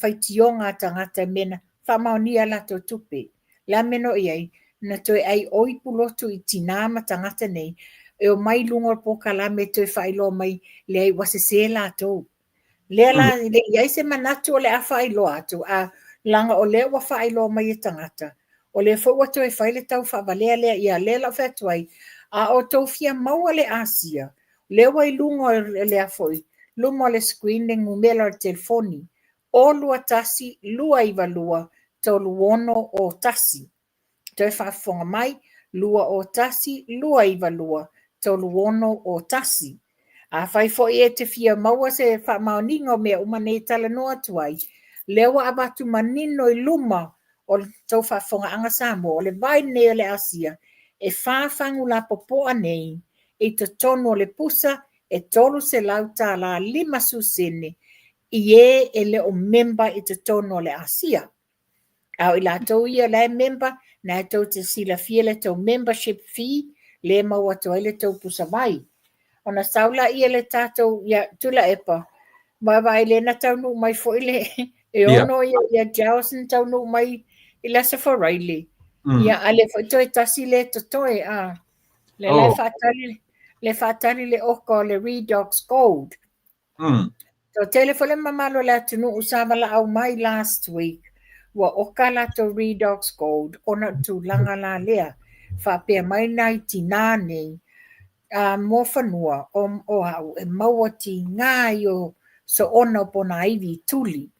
Speaker 2: faitioga a tagata i mea na faamaonia a latou tupe. Le a mea na oo i ai? Na toe ai oi Pulotu i tinā ma tagata nei e omai i luga o le polokalame e toe faailoa mai, leai ua sesē latou. Lea la e le i ai se manatu o le a faailoa atu, a leaga o lea ua faailoa mai e tagata, o lea foi ua toe fai le tau faavalea lea, ia lea la ou fai atu ai, a outou fia maua le asia, lea ua i luga o le a foi, luma o le screen le numera o le telefoni, 0 2 1 292 3601. Toe faafofoga mai, 2 0 1 292 3601. Afai foi e te fia maua se faamaoniga o mea uma nei e talanoa atu ai, lea ua avatu manino i luma o le tou faafofogaaga Samoa, o le vai lenei o le Asia, e fa fagu lapopoa nei i totonu o le pusa e $300 50 sene i e e le o member i totonu o le Asia. A o i latou ia la e member, na e tou te silafia le tou membership fee, le maua atu ai le tou pusa vai. Ona sau laia le tatou, ia, Tuilaepa, vaavaai lea na taunuu mai foi le, e ono ia, ia gels na taunuu mai i le Aso Faraile. Ia, a lea foi toe tasi le totoe, a. Le la faatali, le faatali le oka o le Redox Gold. Toatele foi le mamalu o le atunuu sa valaau mai last week, ua oka latou Redox Gold ona o le tulaga la lea. Faapea mai nai tinā nei, muafanua o au e maua tigā i o soona o ponaivi i tuli.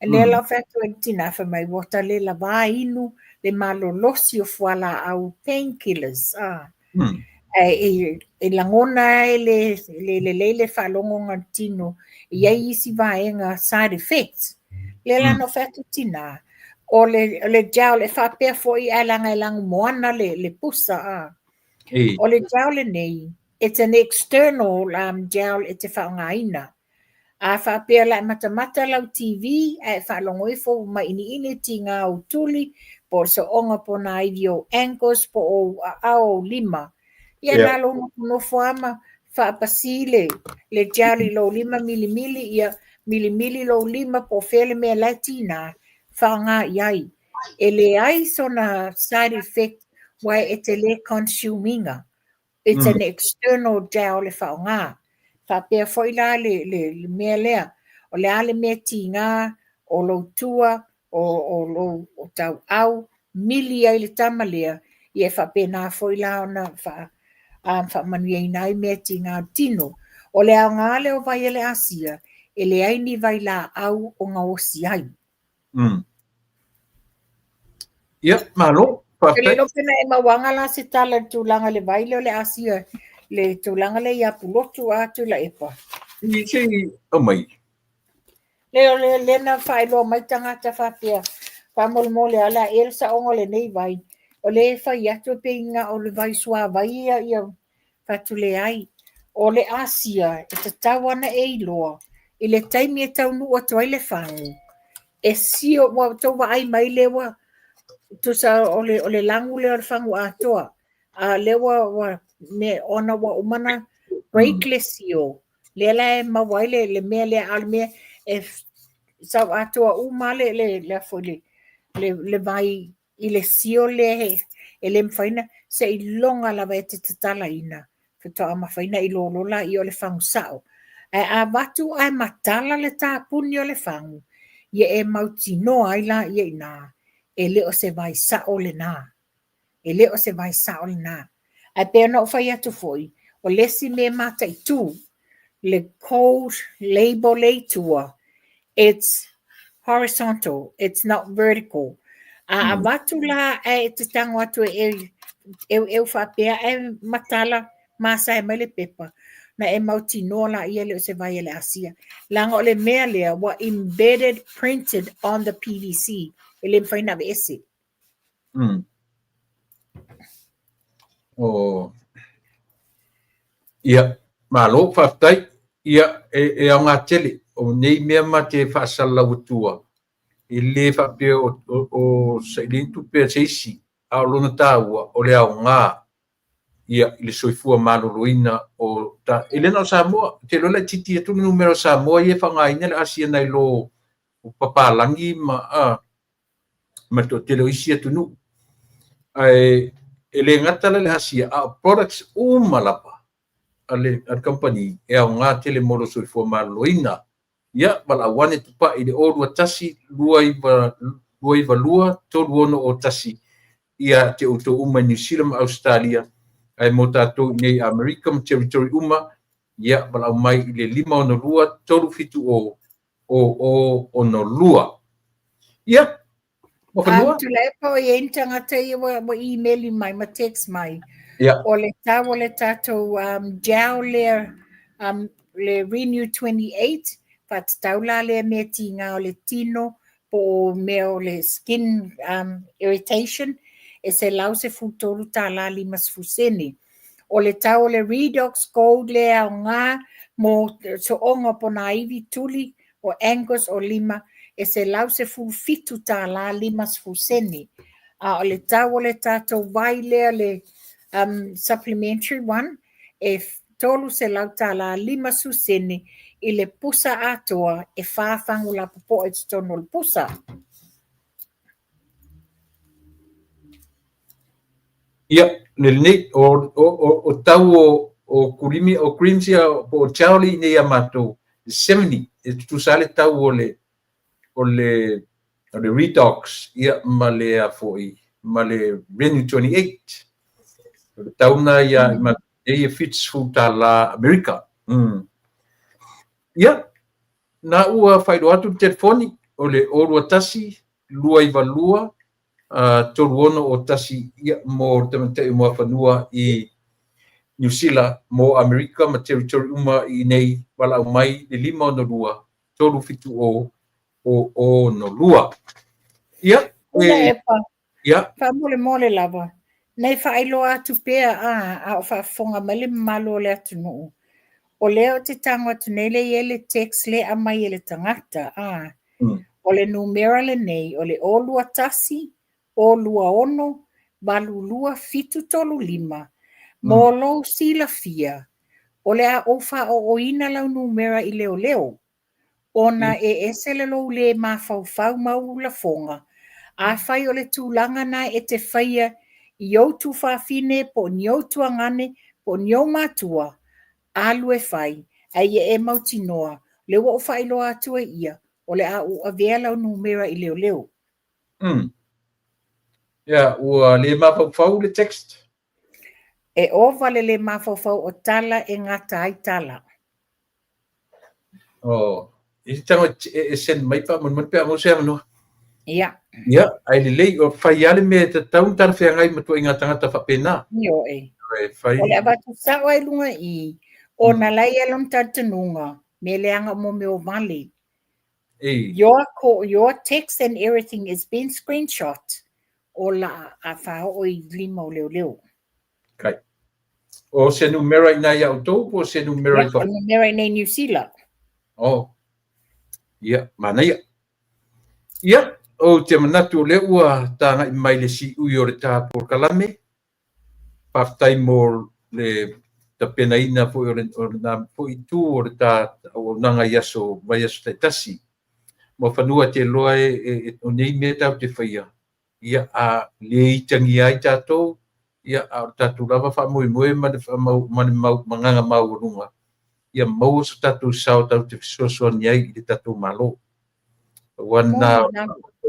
Speaker 2: Lea la fai atu ai le tinā fai mai ua ta le lavā inu le malolosi o fualaau painkillers. Ae e lagona ai le le lelei le faalogo o le tino e i ai isi vaega side effects. Lea la na fai atu tinā, o le gel e faapea foi ae leaga e lanumoana le pusa a. O le gel lenei, it's an external gel e te faaaogaina. A faapea la e matamata lau TV ae faalogo ifo ua mainiini tigā ou tuli, po o le soonga ponaivi ou ankles po o ou aao ou lima. Ia na lou nofonofo lava ma faapasi le gel i lou lima milimili, ia milimili lou lima po o fea le mea la e tigā, faaaoga i ai. E leai sona side effect aua e te le consume ina. It's an external gel e faaaoga. Faapea foi la le mea lea, o le a le mea tigā o lou tua, o lou tauau, mili ai le tama lea, ia e faapena foi la ona faamanuiaina ai mea tigā o le tino. O le aoga lea o vai a le Asia, e leai ni vailaau o gaosi ai.
Speaker 1: Ia, malo.
Speaker 2: E le iloa pe na e mauaga la se tala i le tulaga le vai lea o le Asia, le tulaga lea ia Pulotu a Tuilaepa.
Speaker 1: I se i aumai.
Speaker 2: Le o le lea na faailoa mai tagata faapea, faamolemole a o le a ea le saoga o lenei vai. O lea e fai atu e pei na o le vai suavai ia fatu leai. O le Asia e tatau ana e iloa i le taimi e taunuu atu ai le fagu, e sio, ua outou vaai mai lea ua tusa o le lagu lea o le fagu atoa. A lea ua me, ona ua uma na break le sio, lea la e maua ai le mea lea, a o le mea e sau atoa uma le foi le vai i le sio lea e le mafai ona seiloga lava e te tatalaina faatoa mafai ona ilolo laia o le fagu sao. Ae a avatu ae matala le tapuni o le fagu, ia e mautinoa ai laia i ina, e le o se vai sao lena. E le o se vai sao lena. Ae pei ona ou fai atu foi, o le isi mea mataitu, le code label le i tua, it's horizontal, it's not vertical. A avatu la ae e te tago atu e eueu faapea ae matala masae mai le pepa. Ona e mautinoa laia e le o se vai a le Asia. Leaga o le mea lea ua embedded, printed on the PVC, e le mafai ona aveese.
Speaker 1: Oh. Ia, malo, faafetai. Ia, e aoga tele. O nei mea ma te faasalalau atua, e le faapea o sailiga tupe a se isi, a o lona taua, o le aoga ia i le soifua maloloina o ta, e le na o Samoa. Ou te iloa laitiiti atu le numera o Samoa ia e faaaogaina le asia nai lo o papalagi ma le toatele o isi atunuu. Ae e le gata la le Asia, a o products uma lava a le kamupani e aoga tele mo lou soifua maloloina. Ia, valaau ane tupai i le 021 292 3601 ia te outou uma i Niu Sila ma Ausetalia, ae mo tatou i nei i Amerika ma territory uma, ia valaau mai i le 562 370 0062. Ia, Muafanua?
Speaker 2: Tuilaepa o i ai ni tagata ia ua email mai ma text mai.
Speaker 1: Ia.
Speaker 2: O le tau o le tatou gel lea, le Renew 28, faatatau la lea mea tiga o le tino po o mea o le skin irritation, e $113.50. O le tau o le Redox Gold lea aoga mo sooga o ponaivi, tuli, o Angus o lima, e $117.50. A o le tau o le tatou vai lea le supplementary one, e $300.50 i le pusa atoa e 4 fagu lapopoa i totonu o le pusa.
Speaker 1: Ia, le lenei, o tau o kulimi, o creams ia, po o gel i nei a matou, 70, e tutusa le tau o le Redox, ia, ma le a foi, ma le Renew 28. O le tau na ia, ma e $70 Amerika. Ia, na ua faailoa atu le telefoni, o le 021 292 3601, ia, mo le tamaitai o Muafanua i Niu Sila, mo Amerika ma territory uma i nei, valaau mai le 562 370 0062. Ia,
Speaker 2: Tuilaepa,
Speaker 1: ia.
Speaker 2: Faamolemole lava, nei faailoa atu pea a o faafofoga mai le mamalu o le atunuu. O lea ou te tago atu nei le i ai le text le aumai e le tagata, a. O le numera lenei, o le 021 026 82735. Mo lou silafia, o le a ou faaooina lau numera i leoleo, ona e ese le lou le mafaufau ma ou lafoga. Afai o le tulaga na e te faia i ou tuafafine po o ni ou tuagane po o ni ou matua, alu e fai, ae ia e mautinoa, le ua ou faailoa atu ai ia, o le a ou avea lau numera i leoleo.
Speaker 1: Ia, ua le mafaufau le text?
Speaker 2: E ova le le mafaufau o tala e gata ai tala.
Speaker 1: Oh, i te tango e send mai pa mon pe amo se avanoa.
Speaker 2: Ia.
Speaker 1: Ia, ai lelei o fai ale me te tau tara wheangai matua i ngā tangata whapena.
Speaker 2: Io e.
Speaker 1: E whai.
Speaker 2: O le avatu sao ai lunga i, o na lai e lon talitonuga, me leaga mo mea o vale.
Speaker 1: E.
Speaker 2: Your call, your text and everything is being screenshot o la a whaoo i lima o leoleo.
Speaker 1: Kai. O se numera i nai au tō, po se numera i
Speaker 2: Ia, o numera i nei New Zealand.
Speaker 1: Oh. Ia, manaia. Ia, o te manatu o lea ua tāngai mai le siui o le tā polokalame. Faafetai mo le tapenaina foi o le nā foi tū o le tā auaunaga i aso vai aso taitasi. Muafanua te loa e o nei mea tāu te whaia. Ia, a le itangia ai tātou, ia, a o tātou lava whaamoemoe ma le whamau, ma le mau, manganga maualuga. Ia maua so tātou sao tāu te fesoasoani ai i le tātou malo. Ua nā e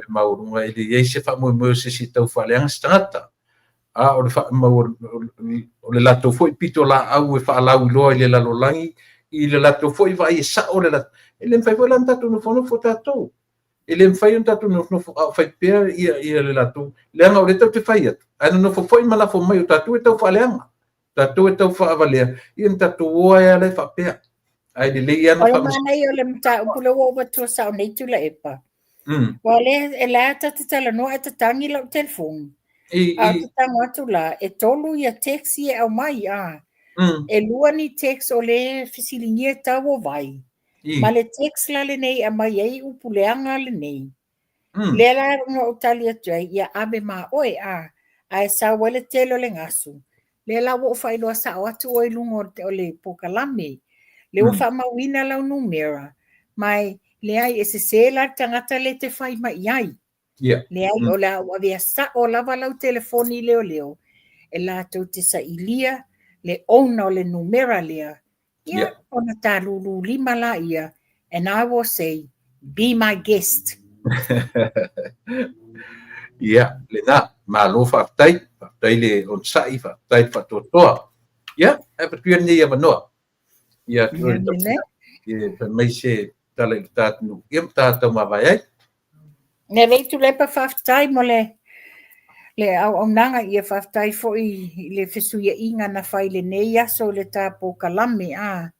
Speaker 1: maualuga e le iai se whaamoemoe o se si tau whaaleanga se tangata. A o le whaamau o le latou foi pito la au e whaalau i loa i le lalolangi, i le latou foi vai e sao le latou. E le mwhai foi lan tātou nofonofo tātou. E le mwhai on tātou nofonofo a whai pea ia le latou. Leanga o le tau te whai atu. Ai nonofo foi ma lafo mai o tātou e tau whaaleanga. Tatou e tau faavalea, ia na tatou o ai lava la e faapea. Ae lelei lava
Speaker 2: na O le manaia o le mataupu lea ua ou avatua sao nei Tuilaepa. Aua o lea e la ta te talanoa ae tatagi lau telefoni. A ou te tago atu la, e 3 ia text ia e aumai, a. E 2 ni text o lea e fesiligia tau o vai. Ma le text la lenei e aumai ai upu leaga lenei. Lea la na ou tali atu ai, ia ave ma oe, a, ae sau ai le tele o le gasu. Lea la ua ou faailoa sao atu oe i luga o le polokalame. Lea ua faamauina lau numera, ma e leai, e sese la le tagata lea e te fai mai i ai. Leai, o le a ou avea sao lava lau telefoni i leoleo, e latou te sailia le owner o le numera lea. Ia, ona ta lulu lima laia, and I will say, be my guest.
Speaker 1: Ia, lena, malo faafetai, faafetai le onosai, faafetai le faatoatoa. Ia, ae avatu ia lenei avanoa. Ia, ia, fai mai se tala i le ta atunuu, ia ma ta taumavae ai.
Speaker 2: Ne lei Tuilaepa, faafetai mo le auaunaga, ia faafetai foi i le fesuiaiga na fai i lenei aso i le ta polokalame, a.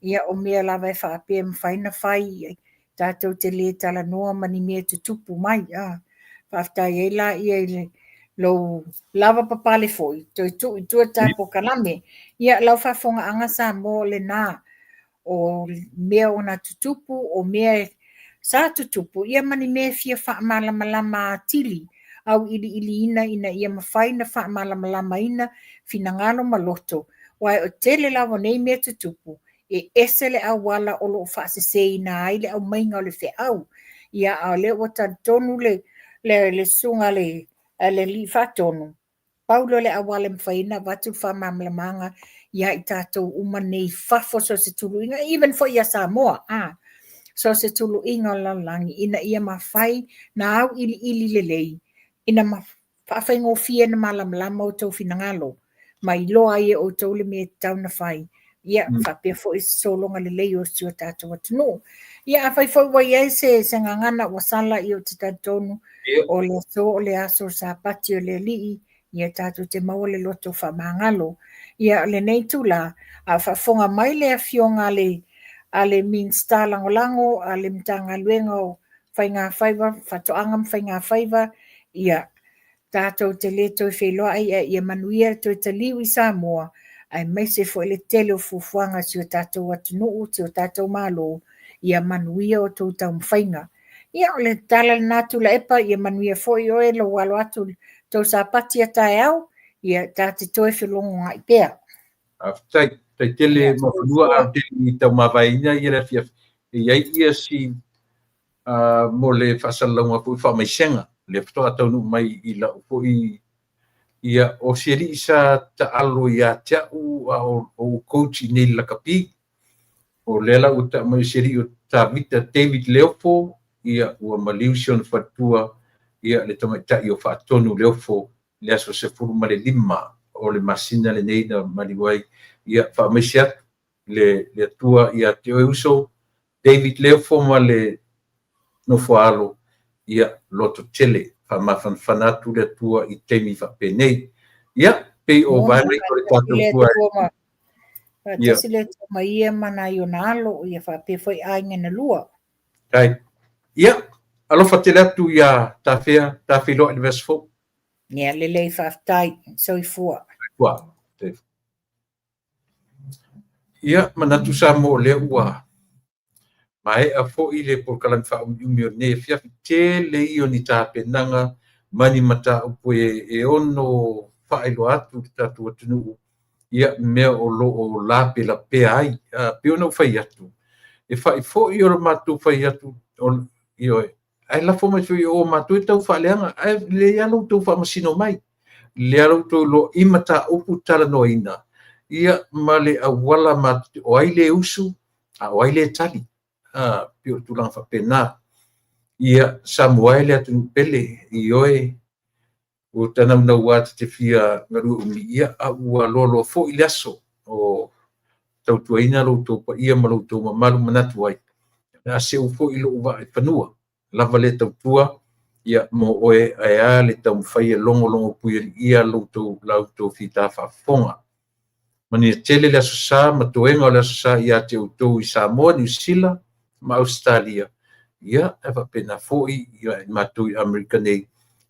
Speaker 2: Ia o mea lava e faapea e mafai ona fai, tatou te le talanoa ma ni mea e tutupu mai, a. Faafetai ai la ia i le lou lava papale foi, toe tuu i tua le ta polokalame. Ia lau faafofogaaga Samoa o lena, o mea ona tutupu, o mea sa tutupu, ia ma ni mea e fia faamalamalama atili, auiliiliina ina ia mafai ona faamalamalamaina finagalo ma loto, aua o tele lava o nei mea tutupu, e ese le auala o lo o faaseseina ai le aumaiga o le feau. Ia, a o lea ua talitonu le susuga a le Alii Faatonu, pau lea o le auala e mafai ai ona avatu le faamalamalamaga ia i tatou uma nei i fafo so o se tuluiga, even foi ia Samoa, a, so o se tuluiga o le lalolagi, ina ia mafai na auiliili lelei, ina faafaigofie ona malamalama outou finagalo, ma iloa ai e outou le mea e tatau ona fai. Ia, faapea foi se sologa lelei o si o tatou atunuu. Ia, afai foi ua i ai se gagana ua sala, ia ou te talitonu o le aso o le aso Sapati o le Alii, ia tatou te maua le loto faamagalo. Ia, lenei itula, a o faafofoga mai le afioga a le Minisita Lagolago a le Matagaluega o Faiga Faiva, Faatoaga ma Faiga Faiva, ia, tatou te le toe feiloai, ae ia manuia le toe taliu i Samoa, aemaise foi le tele o fuafuaga a si o tatou atunuu, si o tatou Malo, ia manuia outou taumafaiga. Ia, o le tala lena Tuilaepa, ia manuia foi oe lou alo atu i tou Sapati a taeao, ia ta te toe felogogai pea.
Speaker 1: Faafetai, faafetai tele Muafanua, a o te i taumavaeina ia le afiafi, e i ai ia si mo le faasalalauga foi faamaisega, lea faatoa taunuu mai i lau foi, ia, o si alii sa taalo ia te au a o ou coach i nei i le lakapi. O lea la ua tau mai o si alii o Tavita David Leofo, ia, ua maliu si ona faletua, ia, le tamaitai o Faatonu Leofo, le aso 15 o le masina lenei na maliu ai. Ia, faamaise atu le Atua ia te oe uso David Leofo ma le nofoaalo, ia, loto tele, faamafanafana atu le Atua i taimi faapenei. Ia, pei o vaega ia o le tatou tua.
Speaker 2: Faatasi le Atua ma ia ma nai ona alo, ia faapea foi aiga na lua.
Speaker 1: Tai. Ia, alofa tele atu ia tafea, ta feiloai i le vaiaso fou.
Speaker 2: Ia, lelei, faafetai. Soifua.
Speaker 1: Soifua. Ia, manatu Samoa o lea ua maea foi le polokalame faaumiumi o lenei afiafi. Tele ia o ni tapenaga ma ni mataupu e ono faailoa atu i le tatou atunuu, ia, mea o lo o lapelapea ai. Pei ona ou fai atu, e fai foi o le matou fai atu, ioe, ae lafo mai foi o matou e tau faaleaga, ae lelei lava lo outou faamasino mai, lelei lava lo outou iloa i mataupu talanoaina, ia, ma le auala o ai le usu, a o ai le tali. Pei o le tulaga faapena. Ia, Samoa e le atunuu pele, ioe, ua tanaunau atu te fia galue umi, ia, a ua loaloa foi le aso o tautuaina lo outou paia ma lo outou mamalu manatu ai. O le a seu foi lou vaa i fanua, lava le tautua, ia, mo oe ae a le taumafai e logologo puialiia la outou fita faafofoga. Manuia tele le Aso Sa ma toega o le Aso Sa ia te outou i Samoa, Niu Sila ma Ausetalia, ia, e faapena foi ia i matou i Amerika nei.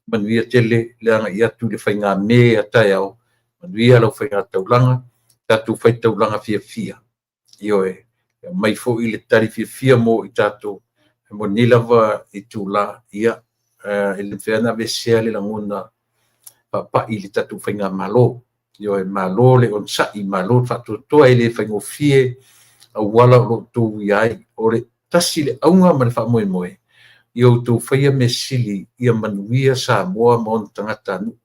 Speaker 1: Manuia tele le agai atu i le faigame a taeao, manuia lau faigataulaga, tatou faitaulaga fiafia. Ioe, e aumai foi le tali fiafia mo i tatou, mo lenei lava itula, ia, e le mafai lava ona aveesea le lagona faapai i le tatou faigamalo. Ioe, malo le onosai, malo le faatoatoa, e le faigofie auala o lo o outou uia ai. O le tasi le auga ma le faamoemoe, ia outou faia mea sili ia manuia Samoa ma ona tagatanuu.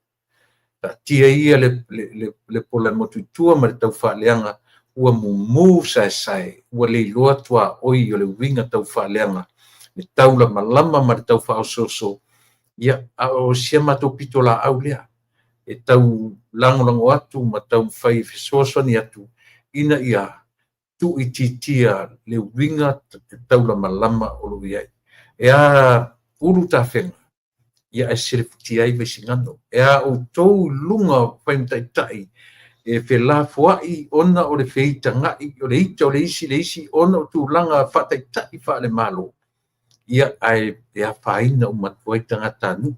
Speaker 1: Taatia ia le pola e motu i tua ma le taufaaleaga ua mumu saesae, ua le iloa tuaoi o le uiga taufaaleaga, le taulamalama ma le taufaaosooso. Ia, a o si a matou pitolaau lea e tau lagolago atu ma taumafai e fesoasoani atu ina ia tuuitiitia le uiga taulamalama o lo o i ai. E a ulu tafega, ia ae selefutia ai Vaisigano. E a outou i luga o fai ma taitai e felafoai ona o le feitagai o le ita o le isi i le isi ona o tulaga faataitai faale-Malo, ia ae afaina uma atu ai tagatanuu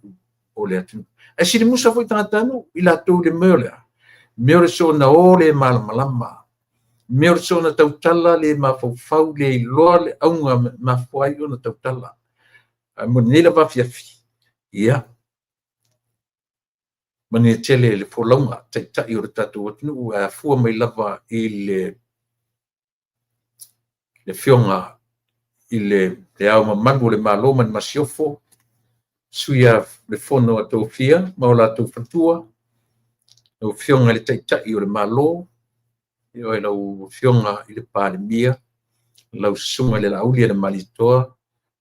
Speaker 1: o le atunuu. Ae silimusa foi tagatanuu i latou i le mea o le a? Mea o le soona o le malamalama, mea o le soona tautala le mafaufau, le iloa le auga e mafua ai ona tautala. Ae mo lenei lava afiafi, ia, manuia tele le folauga, Taitai o le tatou atunuu e afua mai lava i le Afioga i le Ao Mamalu o le Malo ma le Masiofo, Sui o le Fono a Tofia ma o latou faletua, lau Afioga i le Taitai o le Malo, ioe, lau Afioga i le Palemia, lau Susuga i le Laaulialemalietoa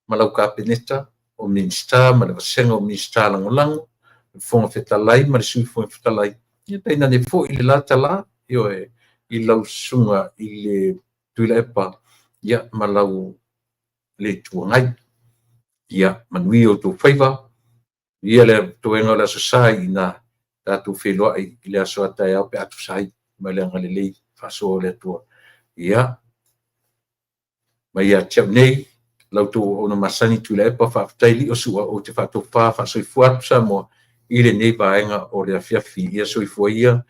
Speaker 1: ma lau Kapeneta, o Minisita ma le vasega o Minisita Lagolago, le Fofoga Fetalai ma le Sui Fofoga Fetalai, ia tainane foi le la tala, ioe, i lau Susuga i le Tuilaepa, ia, ma lau le Itu Agai. Ia manuia outou faiva, manuia le toega o le Aso Sa ina tatou feiloai i le aso a taeao pe a tusa ai ma le agalelei faasoa o le Atua. Ia, mai ia te au nei, la outou auauna masani Tuilaepa Faafetai Liosua, ou te faatofa faasoifua atu Samoa i lenei vaega o le afiafi. Ia soifua ia.